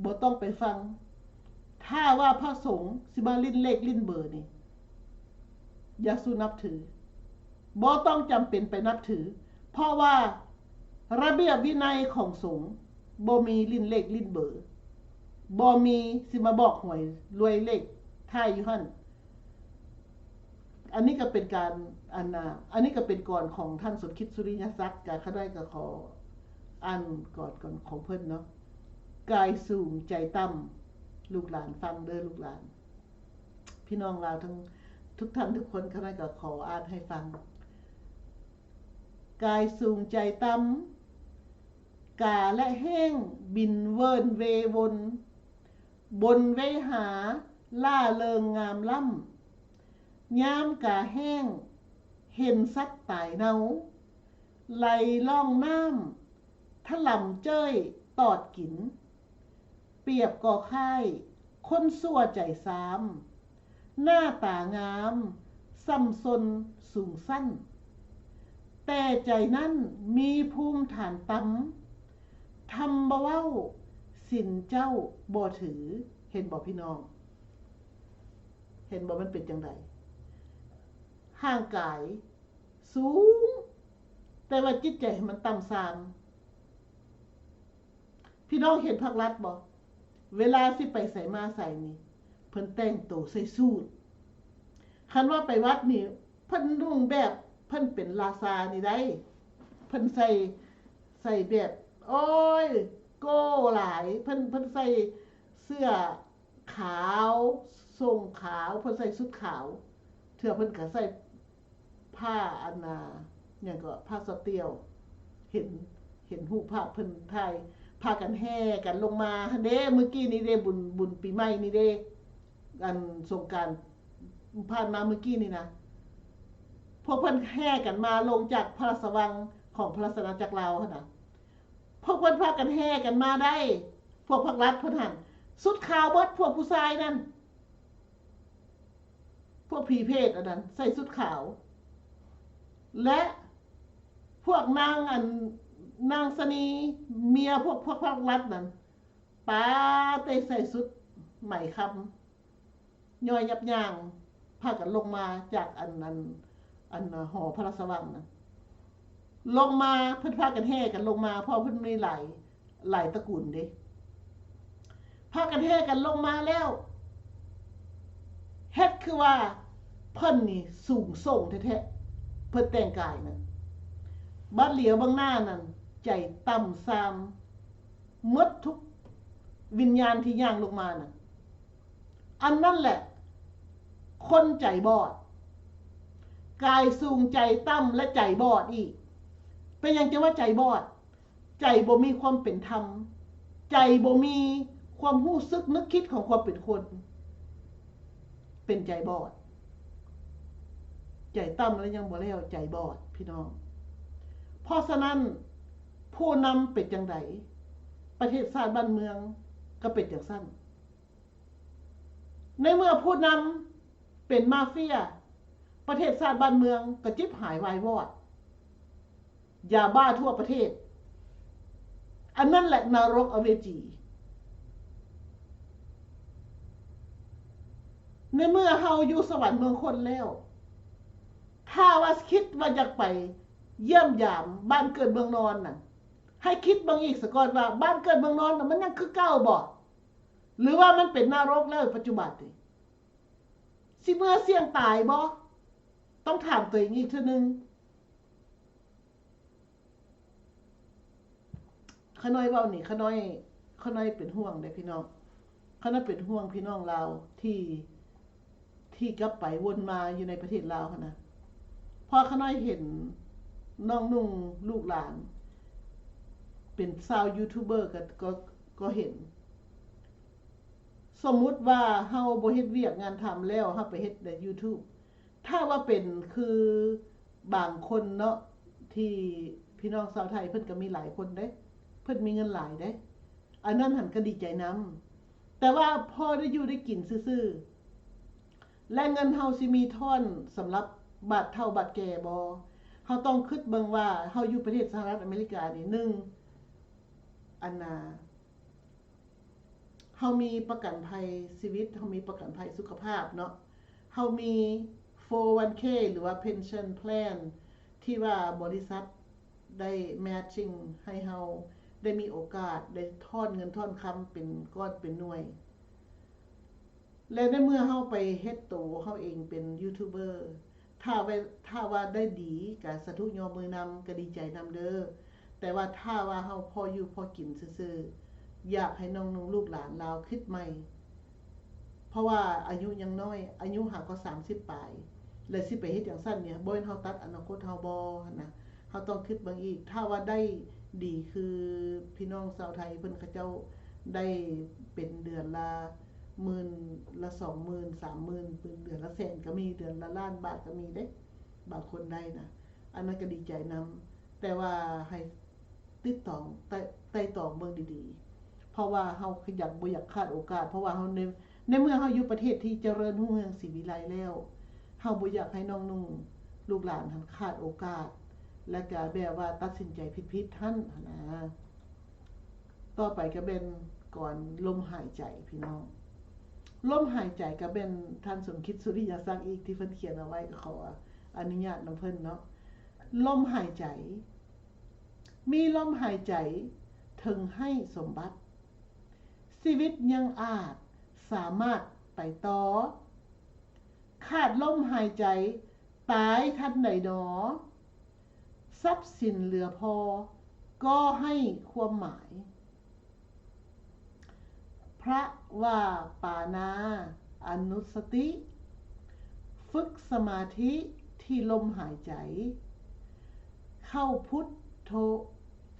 ບໍ່ຕ້ອງໄປຟັງ. ຖ້າວ່າພະສົງຊິມາຫຼິ້ນເລກຫຼິ້ນເບີນີ້ ຢ່າສູ່ນັບຖື ບໍ່ຕ້ອງຈຳເປັນໄປນັບຖື ເພາະວ່າລະບຽບວິໄນຂອງສົງບໍ່ມີຫຼິ້ນເລກຫຼິ້ນເບີ ບໍ່ມີຊິມາບອກຫວຍລວຍເລກທ້າຍຢູ່ຫັ້ນ. ອັນນີ້ກໍເປັນການ ອັນນ່າ ອັນນີ້ກໍເປັນກອນຂອງທ່ານສົມຄິດ ສຸລິຍະສັກ ກະຂ້ານ້ອຍກໍຂໍອ່ານກອນ ກອນຂອງເພິ່ນເນາະ ກາຍສູງໃຈຕ່ຳ ລູກຫຼານຟັງເດີລູກຫຼານ ພີ່ນ້ອງລາວທັງທຸກທ່ານທຸກຄົນ ຂ້ານ້ອຍກໍຂໍອ່ານໃຫ້ຟັງ ກາຍສູງໃຈຕ່ຳ ກາແລະແຫ້ງບິນເວີນເວວົນ ບົນເວຫາລ່າເລີງງາມລ້ຳ ຍາມກາແຫ້ງເຫັນສັດຕາຍເນົ່າ ໄຫຼລ່ອງນ້ຳ ຖະຫຼຳເຈີ້ຍຕອດກິນ ປຽບກໍຄ້າຍຄົນຊົ່ວໃຈຊາມ ໜ້າຕາງາມຊ່ຳຊົນສູງຊັ້ນ ແຕ່ໃຈນັ້ນມີພູມຖານຕ່ຳ ທຳບໍ່ເວົ້າ ສິນເຈົ້າບໍ່ຖື. ເຫັນບໍ່ພີ່ນ້ອງ? ເຫັນບໍ່ມັນເປັນຈັ່ງໃດ? ຮ່າງກາຍສູງ ແຕ່ວ່າຈິດໃຈໃຫ້ມັນຕ່ຳຊາມ. ພີ່ນ້ອງເຫັນພາກລັດບໍ່? ເວລາຊິໄປໃສມາໃສນີ້ ເພິ່ນແຕ່ງໂຕໃສ່ສູດ. ຄັນວ່າໄປວັດນີ້ ເພິ່ນນຸ່ງແບບ ເພິ່ນເປັນລາຊານີ້ໃດ໋ ເພິ່ນໃສ່ ໃສ່ແບບ ໂອ້ຍ ໂກ້ຫຼາຍ ເພິ່ນ ເພິ່ນໃສ່ເສື້ອຂາວ ສົ້ງຂາວ ເພິ່ນໃສ່ຊຸດຂາວ ເທື່ອເພິ່ນກໍໃສ່ ຜ້າອັນນ່າ ຫຍັງກໍ ພະສະຕຽວ ເຫັນ ເຫັນຮູບພາບເພິ່ນຖ່າຍ ພາກັນແຫ່ກັນລົງມາຫັ້ນເດ້ ມື້ກີ້ນີ້ເດ້ ບຸນ ບຸນປີໃໝ່ນີ້ເດ້ ອັນສົງການຜ່ານມາມື້ກີ້ນີ້ນະ ພວກເພິ່ນແຫ່ກັນມາລົງຈາກພະລາຊະວັງຂອງພະລາຊະອານາຈັກລາວຫັ້ນນະ ພວກເພິ່ນພາກັນແຫ່ກັນມາໄດ້ ພວກພັກລັດເພິ່ນຫັ້ນ ຊຸດຂາວເບິດ ພວກຜູ້ຊາຍນັ້ນ ພວກຜີເພດອັນນັ້ນ ໃສ່ຊຸດຂາວ ແລະ ພວກນາງ ອັນ ນາງຊະນີ ເມຍພວກ ພວກພັກລັດນັ້ນ ປາເຕໃສ່ຊຸດໄໝຄຳ ຍ້ອຍຍັບຍ່າງ ພາກັນລົງມາຈາກອັນ ອັນ ອັນຫໍພະລາຊະວັງນັ້ນ ລົງມາ ເພິ່ນພາກັນແຫ່ກັນລົງມາ ເພາະເພິ່ນມີຫຼາຍ ຫຼາຍຕະກູນເດ້ ພາກັນແຫ່ກັນລົງມາແລ້ວ ເຮັດຄືວ່າເພິ່ນນີ້ສູງສົ່ງແທ້ໆ ເພິ່ນແຕ່ງກາຍນັ້ນ ບັດຫຼຽວເບິ່ງໜ້ານັ້ນ ໃຈຕ່ຳຊາມ ໝົດທຸກວິນຍານທີ່ຍ່າງລົງມານະ ອັນນັ້ນແຫຼະ ຄົນໃຈບອດ ກາຍສູງໃຈຕ່ຳ ແລະ ໃຈບອດອີກ. ເປັນຫຍັງຈຶ່ງວ່າໃຈບອດ? ໃຈບໍ່ມີຄວາມເປັນທຳ, ໃຈບໍ່ມີຄວາມຮູ້ສຶກນຶກຄິດຂອງຄວາມເປັນຄົນ. ເປັນໃຈບອດ. ໃຈຕ່ຳແລ້ວຍັງບໍ່ແລ້ວ, ໃຈບອດ ພີ່ນ້ອງ. ເພາະສະນັ້ນ ຜູ້ນຳເປັນຈັ່ງໃດ, ປະເທດຊາດບ້ານເມືອງກໍເປັນຈັ່ງຊັ້ນ. ໃນເມື່ອຜູ້ນຳເປັນມາເຟຍ, ປະເທດຊາດບ້ານເມືອງກໍຈິບຫາຍວາຍວອດ. ຢາບ້າທົ່ວປະເທດ. ອັນນັ້ນແຫຼະນະລົກອະເວຈີ. ໃນເມື່ອເຮົາຢູ່ສະຫວັນເມືອງຄົນແລ້ວ, ຖ້າວ່າຄິດວ່າຢາກໄປຢ້ຽມຢາມບ້ານເກີດເມືອງນອນນັ້ນ, ໃຫ້ຄິດເບິ່ງອີກສາກ່ອນວ່າ ບ້ານເກີດເມືອງນອນນັ້ນ ມັນຍັງຄືເກົ່າບໍ່? ຫຼືວ່າມັນເປັນນະລົກແລ້ວປັດຈຸບັນນີ້? ຊິເມືອສ່ຽງຕາຍບໍ່? ຕ້ອງຖາມຕົວເອງອີກເທື່ອໜຶ່ງ. ຂ້ານ້ອຍເວົ້ານີ້ ຂ້ານ້ອຍ ຂ້ານ້ອຍເປັນຫ່ວງເດ້ພີ່ນ້ອງ. ຂ້ານ້ອຍເປັນຫ່ວງພີ່ນ້ອງລາວທີ່ ທີ່ກັບໄປວົນມາຢູ່ໃນປະເທດລາວຫັ້ນນະ. ເພາະຂ້ານ້ອຍເຫັນນ້ອງນຸ່ງລູກຫຼານ ເປັນຊາວຢູທູບເບີ ກໍ ກໍ ກໍເຫັນ. ສົມມຸດວ່າເຮົາບໍ່ເຮັດວຽກງານທຳແລ້ວ ເຮົາໄປເຮັດໃນຢູທູບ. ຖ້າວ່າເປັນຄືບາງຄົນເນາະ ທີ່ພີ່ນ້ອງຊາວໄທ ເພິ່ນກໍມີຫຼາຍຄົນເດ້ ເພິ່ນມີເງິນຫຼາຍເດ້ ອັນນັ້ນຫັ້ນກໍດີໃຈນຳ. ແຕ່ວ່າພໍໄດ້ຢູ່ໄດ້ກິນຊື່ໆ ແລະ ເງິນເຮົາຊິມີທ້ອນສຳລັບບາດເຖົ້າບາດແກ່ບໍ່? ເຮົາຕ້ອງຄິດເບິ່ງວ່າເຮົາຢູ່ປະເທດສະຫະລັດອາເມລິການີ້ ໜຶ່ງ ອັນນ່າ ເຮົາມີປະກັນໄພຊີວິດ, ເຮົາມີປະກັນໄພສຸຂະພາບເນາະ, ເຮົາມີ ໂຟຣ໌ໂອວັນເຄ ຫຼືວ່າ ເພນຊັນແພລນ ທີ່ວ່າບໍລິສັດໄດ້ແມັດຊິງໃຫ້ເຮົາໄດ້ມີໂອກາດໄດ້ຖອນເງິນຖອນຄຳເປັນກ້ອນເປັນໜ່ວຍ. ແລະ ໃນເມື່ອເຮົາໄປເຮັດໂຕເຮົາເອງເປັນຢູທູບເບີ ຖ້າວ່າ ຖ້າວ່າໄດ້ດີກະສາທຸຍໍມືນຳ ກະດີໃຈນຳເດີ. ແຕ່ວ່າຖ້າວ່າເຮົາພໍຢູ່ພໍກິນຊື່ໆ ຢາກໃຫ້ນ້ອງນຸ່ງລູກຫຼານລາວຄິດໃໝ່ ເພາະວ່າອາຍຸຍັງນ້ອຍ ອາຍຸຫາກໍສາມສິບປາຍ ແລະ ຊິໄປເຮັດຈັ່ງຊັ້ນນີ້ ບໍ່ແມ່ນເຮົາຕັດອະນາຄົດເຮົາບໍ່ຫັ້ນນະ? ເຮົາຕ້ອງຄິດເບິ່ງອີກ. ຖ້າວ່າໄດ້ດີຄືພີ່ນ້ອງຊາວໄທເພິ່ນ ເຂົາເຈົ້າໄດ້ເປັນເດືອນລະໝື່ນ ລະສອງໝື່ນ ສາມໝື່ນ ເປັນເດືອນລະແສນກໍມີ ເດືອນລະລ້ານບາດກໍມີເດ້ ບາງຄົນໄດ້ນະ ອັນນັ້ນກໍດີໃຈນຳ. ແຕ່ວ່າໃຫ້ ຕິດຕອງ ໄຕ່ ໄຕ່ຕອງເບິ່ງດີໆ ເພາະວ່າເຮົາຄືຢາກ ບໍ່ຢາກຂາດໂອກາດ ເພາະວ່າເຮົາ ໃນ ໃນເມື່ອເຮົາຢູ່ປະເທດທີ່ຈະເລີນຮຸ່ງເຮືອງສີວິໄລແລ້ວ ເຮົາບໍ່ຢາກໃຫ້ນ້ອງນຸ່ງລູກຫຼານຫັ້ນຂາດໂອກາດ ແລະກະແບບວ່າຕັດສິນໃຈຜິດໆຫັ້ນຫັ້ນນະ. ຕໍ່ໄປກະແມ່ນກອນລົມຫາຍໃຈພີ່ນ້ອງ. ລົມຫາຍໃຈກະແມ່ນທ່ານສົມຄິດ ສຸລິຍະສັກ ອີກ ທີ່ເພິ່ນຂຽນເອົາໄວ້ ກໍຂໍອະນຸຍາດນຳເພິ່ນເນາະ. ລົມຫາຍໃຈ ມີລົມຫາຍໃຈເຖິງໃຫ້ສົມບັດ, ຊີວິດຍັງອາດສາມາດໄປຕໍ່. ຂາດລົມຫາຍໃຈຕາຍທັນໃດໜໍ, ຊັບສິນເຫຼືອພໍກໍໄຮ້ຄວາມໝາຍ. ພະວາປານາອະນຸສະຕິ, ຝຶກສະມາທິທີ່ລົມຫາຍໃຈ. ເຂົ້າພຸດໂທ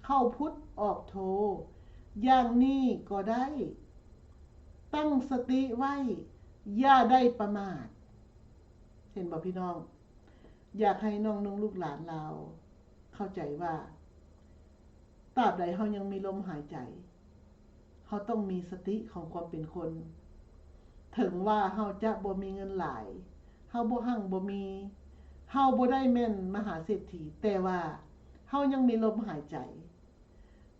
ເຂົ້າພຸດອອກໂທ ຢ່າງນີ້ກໍໄດ້. ຕັ້ງສະຕິໄວ້ ຢ່າໄດ້ປະໝາດ. ເຫັນບໍ່ພີ່ນ້ອງ? ຢາກໃຫ້ນ້ອງນຸ່ງລູກຫຼານລາວເຂົ້າໃຈວ່າ ຕາບໃດເຮົາຍັງມີລົມຫາຍໃຈ ເຮົາຕ້ອງມີສະຕິຂອງຄວາມເປັນຄົນ. ເຖິງວ່າເຮົາຈະບໍ່ມີເງິນຫຼາຍ, ເຮົາບໍ່ຮັ່ງບໍ່ມີ, ເຮົາບໍ່ໄດ້ແມ່ນມະຫາເສດຖີ, ແຕ່ວ່າເຮົາຍັງມີລົມຫາຍໃຈ.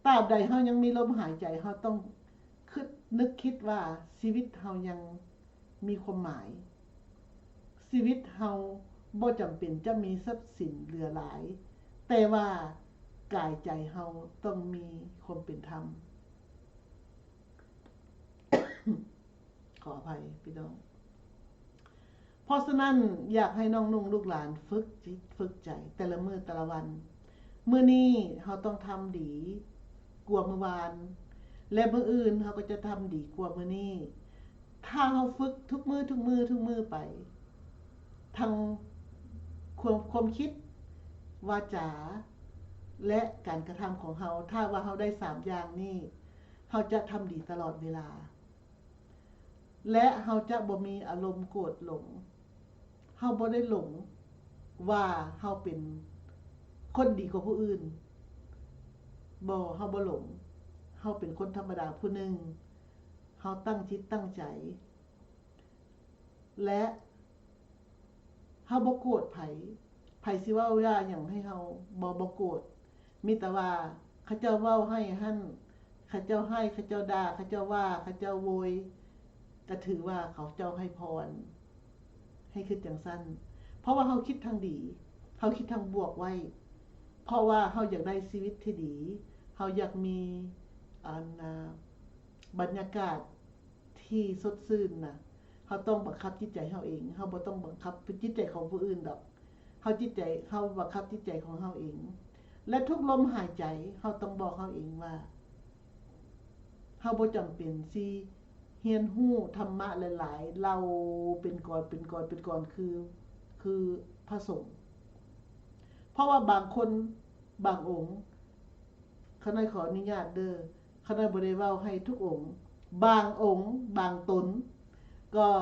ຕາບໃດເຮົາຍັງມີລົມຫາຍໃຈ, ເຮົາຕ້ອງຄິດ ນຶກຄິດວ່າຊີວິດເຮົາຍັງມີຄວາມໝາຍ. ຊີວິດເຮົາບໍ່ຈຳເປັນຈະມີຊັບສິນເຫຼືອຫຼາຍ, ແຕ່ວ່າກາຍໃຈເຮົາຕ້ອງມີຄວາມເປັນທຳ. ຂໍອະໄພພີ່ນ້ອງ. ເພາະສະນັ້ນ ຢາກໃຫ້ນ້ອງນຸ່ງລູກຫຼານຝຶກຈິດຝຶກໃຈແຕ່ລະມື້ແຕ່ລະວັນ. ມື້ນີ້ເຮົາຕ້ອງທຳດີກວ່າມື້ວານ ແລະ ມື້ອື່ນເຮົາກໍຈະທຳດີກວ່າມື້ນີ້. ຖ້າເຮົາຝຶກທຸກມື້ ທຸກມື້ ທຸກມື້ໄປ ທັງຄວາມ ຄວາມຄິດ, ວາຈາ ແລະ ການກະທຳຂອງເຮົາ, ຖ້າວ່າເຮົາໄດ້ສາມຢ່າງນີ້ ເຮົາຈະທຳດີຕະຫຼອດເວລາ. ແລະ ເຮົາຈະບໍ່ມີອາລົມໂກດຫຼົງ. ເຮົາບໍ່ໄດ້ຫຼົງວ່າເຮົາເປັນຄົນດີກວ່າຜູ້ອື່ນ. ບໍ່, ເຮົາບໍ່ຫຼົງ. ເຮົາເປັນຄົນທຳມະດາຜູ້ໜຶ່ງ. ເຮົາຕັ້ງຈິດຕັ້ງໃຈ ແລະ ເຮົາບໍ່ໂກດໃຜ. ໃຜຊິເວົ້າວ່າຫຍັງໃຫ້ເຮົາ ບໍ່ ບໍ່ໂກດ. ມີແຕ່ວ່າເຂົາເຈົ້າເວົ້າໃຫ້ຫັ້ນ, ເຂົາເຈົ້າຮ້າຍ, ເຂົາເຈົ້າດ່າ, ເຂົາເຈົ້າວ່າ, ເຂົາເຈົ້າໂວຍ, ກໍຖືວ່າເຂົາເຈົ້າໃຫ້ພອນ. ໃຫ້ຄິດຈັ່ງຊັ້ນ. ເພາະວ່າເຮົາຄິດທາງດີ, ເຮົາຄິດທາງບວກໄວ້. ເພາະວ່າເຮົາຢາກໄດ້ຊີວິດທີ່ດີ, ເຮົາຢາກມີ ອັນ ອາ ບັນຍາກາດ ທີ່ສົດຊື່ນນະ, ເຮົາຕ້ອງບັງຄັບຈິດໃຈເຮົາເອງ. ເຮົາບໍ່ຕ້ອງບັງຄັບຈິດໃຈຂອງຜູ້ອື່ນດອກ. ເຮົາຈິດໃຈ, ເຮົາບັງຄັບຈິດໃຈຂອງເຮົາເອງ. ແລະ ທຸກລົມຫາຍໃຈ ເຮົາຕ້ອງບອກເຮົາເອງວ່າ ເຮົາບໍ່ຈຳເປັນຊິຮຽນຮູ້ທຳມະຫຼາຍໆ ເລົ່າເປັນກອນ ເປັນກອນ ເປັນກອນ ຄື ຄືພະສົງ. ເພາະວ່າບາງຄົນ ບາງອົງ, ຂ້ານ້ອຍຂໍອະນຸຍາດເດີ້, ຂ້ານ້ອຍບໍ່ໄດ້ເວົ້າໃຫ້ທຸກອົງ, ບາງອົງ ບາງຕົນ ກໍ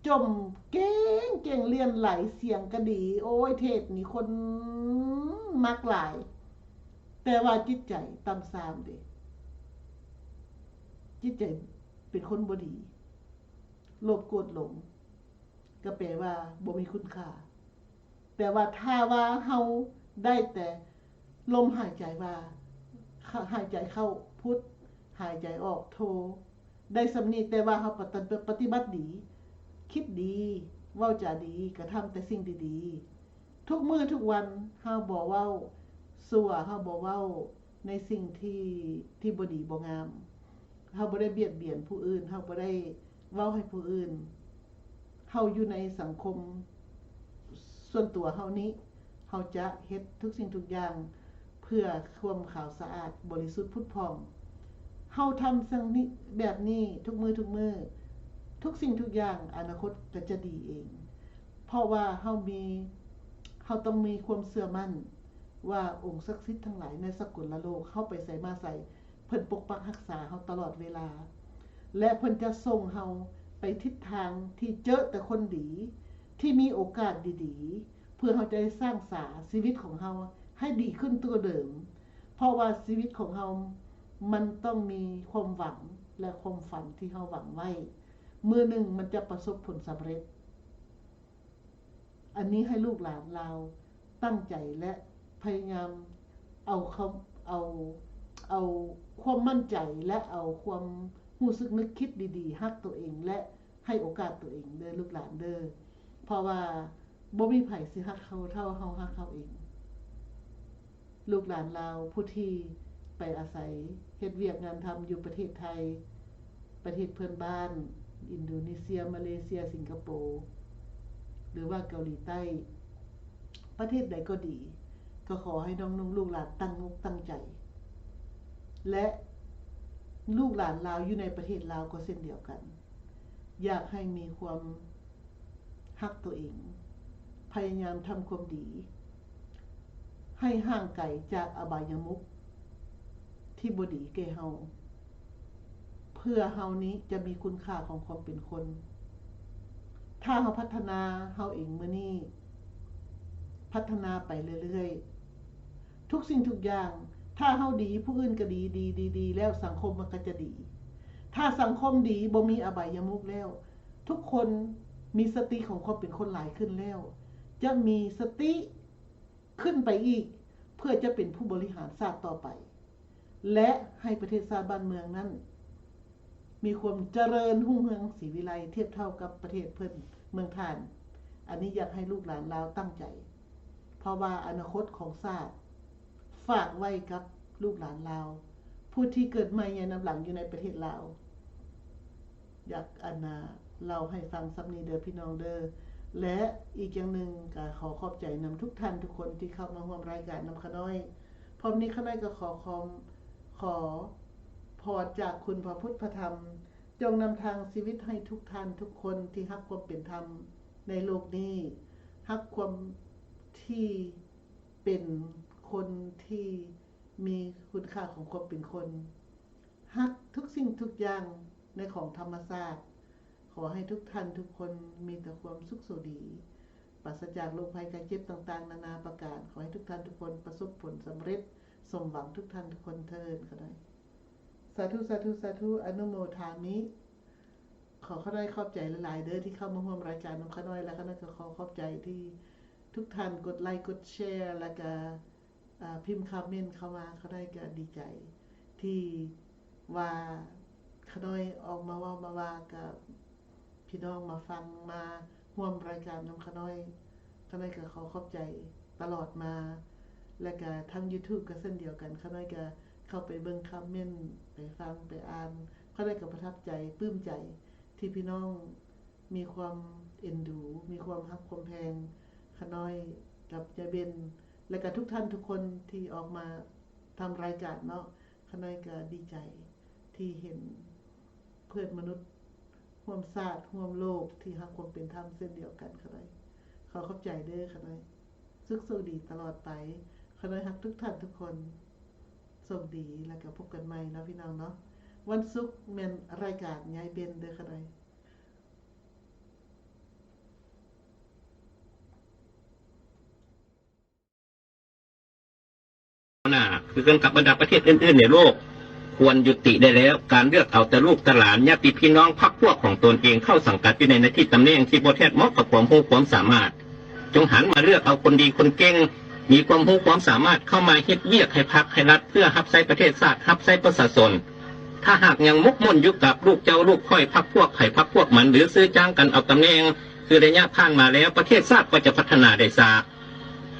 ຈົ່ມເກັ່ງໆ ຫຼຽນໄຫຼ, ສຽງກໍດີ, ໂອ້ຍ ເທດນີ້ຄົນມັກຫຼາຍ, ແຕ່ວ່າຈິດໃຈຕ່ຳຊາມເດ້, ຈິດໃຈເປັນຄົນບໍ່ດີ, ໂລບໂກດຫຼົງ ກໍແປວ່າບໍ່ມີຄຸນຄ່າ. ແຕ່ວ່າຖ້າວ່າເຮົາໄດ້ແຕ່ລົມຫາຍໃຈວ່າ ຫາຍໃຈເຂົ້າພຸດ, ຫາຍໃຈອອກໂທ, ໄດ້ສ່ຳນີ້, ແຕ່ວ່າເຮົາປະຕິ ປະຕິບັດດີ, ຄິດດີ, ເວົ້າຈາດີ, ກະທຳແຕ່ສິ່ງດີໆ ທຸກມື້ທຸກວັນ. ເຮົາບໍ່ເວົ້າຊົ່ວ, ເຮົາບໍ່ເວົ້າໃນສິ່ງທີ່ ທີ່ບໍ່ດີບໍ່ງາມ. ເຮົາບໍ່ໄດ້ບຽດບຽນຜູ້ອື່ນ, ເຮົາບໍ່ໄດ້ເວົ້າໃຫ້ຜູ້ອື່ນ. ເຮົາຢູ່ໃນສັງຄົມສ່ວນຕົວເຮົານີ້, ເຮົາຈະເຮັດທຸກສິ່ງທຸກຢ່າງເພື່ອຄວາມຂາວສະອາດ, ບໍລິສຸດ, ຜຸດຜ່ອງ. ເຮົາທຳສິ່ງນີ້ ແບບນີ້ທຸກມື້ທຸກມື້, ທຸກສິ່ງທຸກຢ່າງອະນາຄົດກໍຈະດີເອງ. ເພາະວ່າເຮົາມີ, ເຮົາຕ້ອງມີຄວາມເຊື່ອໝັ້ນວ່າອົງສັກສິດທັງຫຼາຍໃນສາກົນລະໂລກ, ເຮົາໄປໃສມາໃສ, ເພິ່ນປົກປັກຮັກສາເຮົາຕະຫຼອດເວລາ ແລະ ເພິ່ນຈະສົ່ງເຮົາໄປທິດທາງທີ່ເຈີແຕ່ຄົນດີ, ທີ່ມີໂອກາດດີໆ ເພື່ອເຮົາຈະໄດ້ສ້າງສາຊີວິດຂອງເຮົາໃຫ້ດີຂຶ້ນກວ່າເດີມ. ເພາະວ່າຊີວິດຂອງເຮົາມັນຕ້ອງມີຄວາມຫວັງ ແລະ ຄວາມຝັນທີ່ເຮົາຫວັງໄວ້, ມື້ໜຶ່ງມັນຈະປະສົບຜົນສຳເລັດ. ອັນນີ້ໃຫ້ລູກຫຼານລາວຕັ້ງໃຈ ແລະ ພະຍາຍາມເອົາຄຳ ເອົາ ເອົາຄວາມໝັ້ນໃຈ ແລະ ເອົາຄວາມຮູ້ສຶກນຶກຄິດດີໆ, ຮັກຕົວເອງ ແລະ ໃຫ້ໂອກາດຕົວເອງເດີ້ລູກຫຼານເດີ້. ເພາະວ່າບໍ່ມີໃຜຊິຮັກເຮົາເທົ່າເຮົາຮັກເຮົາເອງ. ລູກຫຼານລາວຜູ້ທີ່ໄປອາໄສເຮັດວຽກງານທຳຢູ່ປະເທດໄທ, ປະເທດເພື່ອນບ້ານ, ອິນໂດເນເຊຍ, ມາເລເຊຍ, ສິງກະໂປ ຫຼືວ່າເກົາຫຼີໃຕ້, ປະເທດໃດກໍດີ, ກໍຂໍໃຫ້ນ້ອງນຸ່ງລູກຫຼານຕັ້ງອົກຕັ້ງໃຈ ແລະ ລູກຫຼານລາວຢູ່ໃນປະເທດລາວກໍເຊັ່ນດຽວກັນ. ຢາກໃຫ້ມີຄວາມຮັກຕົວເອງ, ພະຍາຍາມທຳຄວາມດີ, ໃຫ້ຫ່າງໄກຈາກອະບາຍະມຸກທີ່ບໍ່ດີແກ່ເຮົາ, ເພື່ອເຮົານີ້ຈະມີຄຸນຄ່າຂອງຄວາມເປັນຄົນ. ຖ້າເຮົາພັດທະນາເຮົາເອງມື້ນີ້, ພັດທະນາໄປເລື້ອຍໆ, ທຸກສິ່ງທຸກຢ່າງ, ຖ້າເຮົາດີ, ຜູ້ອື່ນກໍດີ, ດີ, ດີ, ດີ, ແລ້ວສັງຄົມມັນກໍຈະດີ. ຖ້າສັງຄົມດີ, ບໍ່ມີອະບາຍະມຸກແລ້ວ, ທຸກຄົນມີສະຕິຂອງຄວາມເປັນຄົນຫຼາຍຂຶ້ນແລ້ວ, ຈະມີສະຕິ ຂຶ້ນໄປອີກ ເພື່ອຈະເປັນຜູ້ບໍລິຫານຊາດຕໍ່ໄປ ແລະ ໃຫ້ປະເທດຊາດບ້ານເມືອງນັ້ນ ມີຄວາມຈະເລີນຮຸ່ງເຮືອງສີວິໄລ ທຽບເທົ່າກັບປະເທດເພິ່ນເມືອງທ່ານ. ອັນນີ້ຢາກໃຫ້ລູກຫຼານລາວຕັ້ງໃຈ, ເພາະວ່າອະນາຄົດຂອງຊາດ ຝາກໄວ້ກັບລູກຫຼານລາວ ຜູ້ທີ່ເກີດໃໝ່ໃຫຍ່ນຳຫຼັງຢູ່ໃນປະເທດລາວ. ຢາກ ອັນນ່າ ເລົ່າໃຫ້ຟັງສ່ຳນີ້ເດີພີ່ນ້ອງເດີ. ແລະ ອີກຢ່າງໜຶ່ງກໍຂໍຂອບໃຈນຳທຸກທ່ານທຸກຄົນທີ່ເຂົ້າມາຮ່ວມລາຍການນຳຂ້ານ້ອຍ. ພ້ອມນີ້ຂ້ານ້ອຍກໍຂໍຄອມ ຂໍພອນຈາກຄຸນພະພຸດພະທຳ ຈົ່ງນຳທາງຊີວິດໃຫ້ທຸກທ່ານທຸກຄົນທີ່ຮັກຄວາມເປັນທຳໃນໂລກນີ້, ຮັກຄວາມທີ່ເປັນຄົນທີ່ ມີຄຸນຄ່າຂອງຄວາມເປັນຄົນ, ຮັກທຸກສິ່ງທຸກຢ່າງໃນຂອງທຳມະຊາດ. ຂໍໃຫ້ທຸກທ່ານທຸກຄົນມີແຕ່ຄວາມສຸກໂຊດີ, ປາສະຈາກໂລກໄພໄຂ້ເຈັບຕ່າງໆນານາປະການ. ຂໍໃຫ້ທຸກທ່ານທຸກຄົນປະສົບຜົນສຳເລັດ ສົມຫວັງທຸກທ່ານທຸກຄົນເທີ້ນ. ຂ້ານ້ອຍ ສາທຸ ສາທຸ ສາທຸ ອະນຸໂມທາມິ. ຂໍ ຂ້ານ້ອຍຂອບໃຈຫຼາຍໆເດີ ທີ່ເຂົ້າມາຮ່ວມລາຍການນຳຂ້ານ້ອຍ ແລະ ຂ້ານ້ອຍກໍຂໍຂອບໃຈທີ່ທຸກທ່ານກົດໄລ ກົດແຊ ແລະກະ ອາ ພິມຄອມເມັນເຂົ້າມາ. ຂ້ານ້ອຍກະດີໃຈທີ່ວ່າຂ້ານ້ອຍອອກມາເວົ້າມາວ່າ ກະພີ່ນ້ອງມາຟັງ ມາຮ່ວມລາຍການນຳຂ້ານ້ອຍ. ຂ້ານ້ອຍກະຂໍຂອບໃຈຕະຫຼອດມາ ແລະກະທາງ YouTube ກະເຊັ່ນດຽວກັນ. ຂ້ານ້ອຍກະເຂົ້າໄປເບິ່ງຄອມເມັນ ໄປຟັງ ໄປອ່ານ. ຂ້ານ້ອຍກະປະທັບໃຈ ປຶ້ມໃຈ ທີ່ພີ່ນ້ອງມີຄວາມເອັນດູ ມີຄວາມຮັກຄວາມແພງ ຂ້ານ້ອຍກັບຍາຍເບັນ ແລະກະທຸກທ່ານທຸກຄົນທີ່ອອກມາທຳລາຍການເນາະ. ຂ້ານ້ອຍກະດີໃຈທີ່ເຫັນເພື່ອນມະນຸດຮ່ວມຊາດຮ່ວມໂລກທີ່ຮັກຄວາມເປັນທຳເຊັ່ນດຽວກັນ. ຂ້ານ້ອຍຂໍຂອບໃຈເດີ. ຂ້ານ້ອຍສຸກໂຊກດີຕະຫຼອດໄປ. ຂ້ານ້ອຍຮັກທຸກທ່ານທຸກຄົນ. ໂຊກດີ ແລະກະພົບກັນໃໝ່ເນາະພີ່ນ້ອງເນາະ. ວັນສຸກແມ່ນລາຍການຍາຍເບັນເດີ. ຂ້ານ້ອຍ ຫົວໜ້າ ຄືກັນກັບບັນດາປະເທດອື່ນໆໃນໂລກ ຄວນຍຸຕິໄດ້ແລ້ວ ການເລືອກເອົາແຕ່ລູກແຕ່ຫຼານ ຍາດຕິພີ່ນ້ອງພັກພວກຂອງຕົນເອງເຂົ້າສັງກັດຢູ່ໃນໜ້າທີ່ຕຳແໜ່ງທີ່ບໍ່ແທດເໝາະກັບຄວາມຮູ້ຄວາມສາມາດ. ຈົ່ງຫັນມາເລືອກເອົາຄົນດີຄົນເກັ່ງ ມີຄວາມຮູ້ຄວາມສາມາດເຂົ້າມາເຮັດວຽກໃຫ້ພັກໃຫ້ລັດ ເພື່ອຮັບໃຊ້ປະເທດຊາດ ຮັບໃຊ້ປະຊາຊົນ. ຖ້າຫາກຍັງໝົກໝຸ່ນຢູ່ກັບລູກເຈົ້າລູກຂ້ອຍ ພັກພວກໃຜພັກພວກມັນ ຫຼືຊື້ຈ້າງກັນເອົາຕຳແໜ່ງ ຄືໄລຍະຜ່ານມາແລ້ວ ປະເທດຊາດກໍຈະພັດທະນາໄດ້ຊ້າ.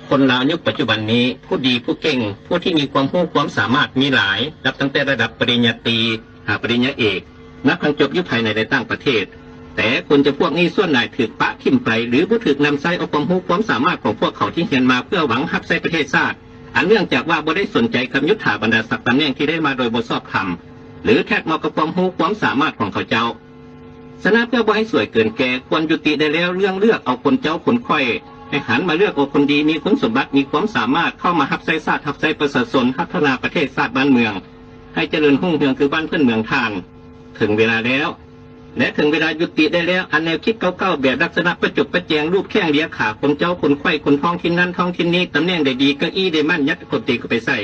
ຄົນລາວຍຸກປັດຈຸບັນນີ້ ຜູ້ດີຜູ້ເກັ່ງ ຜູ້ທີ່ມີຄວາມຮູ້ຄວາມສາມາດມີຫຼາຍ ນັບຕັ້ງແຕ່ລະດັບປະລິນຍາຕີ ຫາປະລິນຍາເອກ ນັບທັງຈົບຢູ່ພາຍໃນ ແລະ ຕ່າງປະເທດ. ແຕ່ຄົນຈຳພວກນີ້ສ່ວນຫຼາຍຖືກປະຖິ້ມໄປ ຫຼື ບໍ່ຖືກນຳໃຊ້ເອົາຄວາມຮູ້ຄວາມສາມາດຂອງພວກເຂົາທີ່ຮຽນມາເພື່ອຫວັງຮັບໃຊ້ປະເທດຊາດ ອັນເນື່ອງຈາກວ່າບໍ່ໄດ້ສົນໃຈກັບຍຸດຖາບັນດາສັກຕຳແໜ່ງທີ່ໄດ້ມາໂດຍບໍ່ຊອບທຳ ຫຼື ແທດເໝາະກັບຄວາມຮູ້ຄວາມສາມາດຂອງເຂົາເຈົ້າ. ສະນັ້ນ ເພື່ອບໍ່ໃຫ້ສວຍເກີນແກ່ ຄວນຍຸຕິໄດ້ແລ້ວເລື່ອງເລືອກເອົາຄົນເຈົ້າຄົນຂ້ອຍ, ໃຫ້ຫັນມາເລືອກເອົາຄົນດີ ມີຄຸນສົມບັດ ມີຄວາມສາມາດ ເຂົ້າມາຮັບໃຊ້ຊາດ ຮັບໃຊ້ປະຊາຊົນ, ພັດທະນາປະເທດຊາດບ້ານເມືອງ ໃຫ້ຈະເລີນຮຸ່ງເຮືອງຄືບ້ານເພື່ອນເມືອງທ່ານ. ເຖິງເວລາແລ້ວ ແລະ ເຖິງເວລາຍຸຕິໄດ້ແລ້ວ ອັນແນວຄິດເກົ່າໆ ແບບລັກສະນະປະຈົບປະແຈງ ລູບແຂ້ງເລຍຂາ ຄົນເຈົ້າຄົນຂ້ອຍ ຄົນທ້ອງຖິ່ນນັ້ນທ້ອງຖິ່ນນີ້ ຕຳແໜ່ງໃດດີ ເກົ້າອີ້ໄດ້ໝັ້ນ ຍັດຄົນຕີເຂົ້າໄປໃສ່.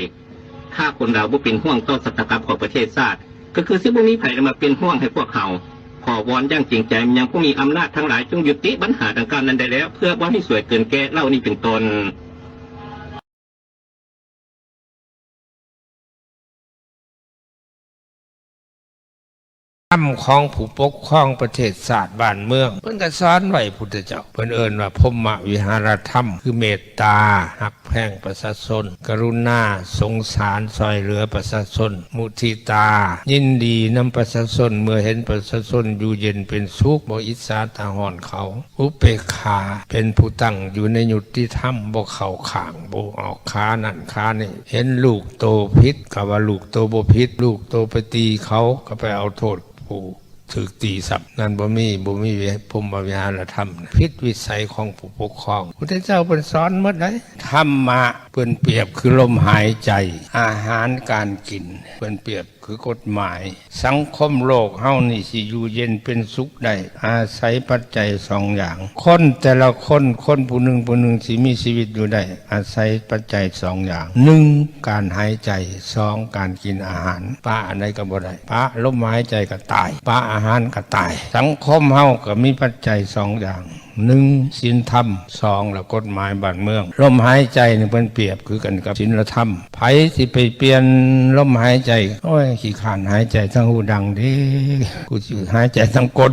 ຖ້າຄົນລາວບໍ່ເປັນຫ່ວງຕໍ່ຊະຕາກັມຂອງປະເທດຊາດ ກໍຄືຊິບໍ່ມີໃຜລະມາເປັນຫ່ວງໃຫ້ພວກເຮົາ. ຂໍວອນຢ່າງຈິງໃຈມາຍັງຜູ້ມີອຳນາດທັງຫຼາຍ ຈົ່ງຍຸຕິບັນຫາດັ່ງກ່າວນັ້ນໄດ້ແລ້ວ ເພື່ອບໍ່ໃຫ້ສວຍເກີນແກ່ເຫຼົ່ານີ້ເປັນຕົ້ນ. ທຳຂອງຜູ້ປົກຄອງປະເທດຊາດບ້ານເມືອງ ເພິ່ນກໍສອນໄວ້ພຸດທະເຈົ້າ ເພິ່ນເອີ້ນວ່າພົມມະວິຫາລະທຳ ຄືເມດຕາ ຮັກແພງປະຊາຊົນ, ກະລຸນາ ສົງສານ ຊ່ອຍເຫຼືອປະຊາຊົນ, ມຸທິຕາ ຍິນດີນຳປະຊາຊົນ ເມື່ອເຫັນປະຊາຊົນຢູ່ເຢັນເປັນສຸກ ບໍ່ອິດສາຕາຮ້ອນເຂົາ, ອຸເປກຂາ ເປັນຜູ້ຕັ້ງຢູ່ໃນຍຸຕິທຳ ບໍ່ເຂົ້າຂ້າງ ບໍ່ອອກຂານັ້ນຂານີ້, ເຫັນລູກໂຕຜິດກໍວ່າລູກໂຕບໍ່ຜິດ, ລູກໂຕໄປຕີເຂົາກໍໄປເອົາໂທດຜູ້ ຖືກຕີຊ້ຳ. ນັ້ນບໍ່ມີ, ບໍ່ມີ ພົມມະວິຫາລະທຳ, ຜິດວິໄສຂອງຜູ້ປົກຄອງ. ພຸດທະເຈົ້າເພິ່ນສອນໝົດເດ້. ທຳມະເພິ່ນປຽບຄືລົມຫາຍໃຈ, ອາຫານການກິນເພິ່ນປຽບຄືກົດໝາຍ. ສັງຄົມໂລກເຮົານີ້ຊິຢູ່ເຢັນເປັນສຸກໄດ້ ອາໄສປັດໄຈສອງຢ່າງ. ຄົນແຕ່ລະຄົນ, ຄົນຜູ້ໜຶ່ງຜູ້ໜຶ່ງຊິມີຊີວິດຢູ່ໄດ້ ອາໄສປັດໄຈສອງຢ່າງ. ໜຶ່ງ ການຫາຍໃຈ, ສອງ ການກິນອາຫານ. ປະອັນໃດກໍບໍ່ໄດ້. ປະລົມຫາຍໃຈກໍຕາຍ, ປະອາຫານກໍຕາຍ. ສັງຄົມເຮົາກໍມີປັດໄຈສອງຢ່າງ. ໜຶ່ງ ສິນທຳ, ສອງ ລະກົດໝາຍບ້ານເມືອງ. ລົມຫາຍໃຈນີ້ເພິ່ນປຽບຄືກັນກັບສິນລະທຳ. ໃຜຊິໄປປ່ຽນລົມຫາຍໃຈ? ໂອ້ຍ ຂີ້ຄ້ານຫາຍໃຈທາງຮູດັງເດ້, ກູຊິຫາຍໃຈທາງກົ້ນ.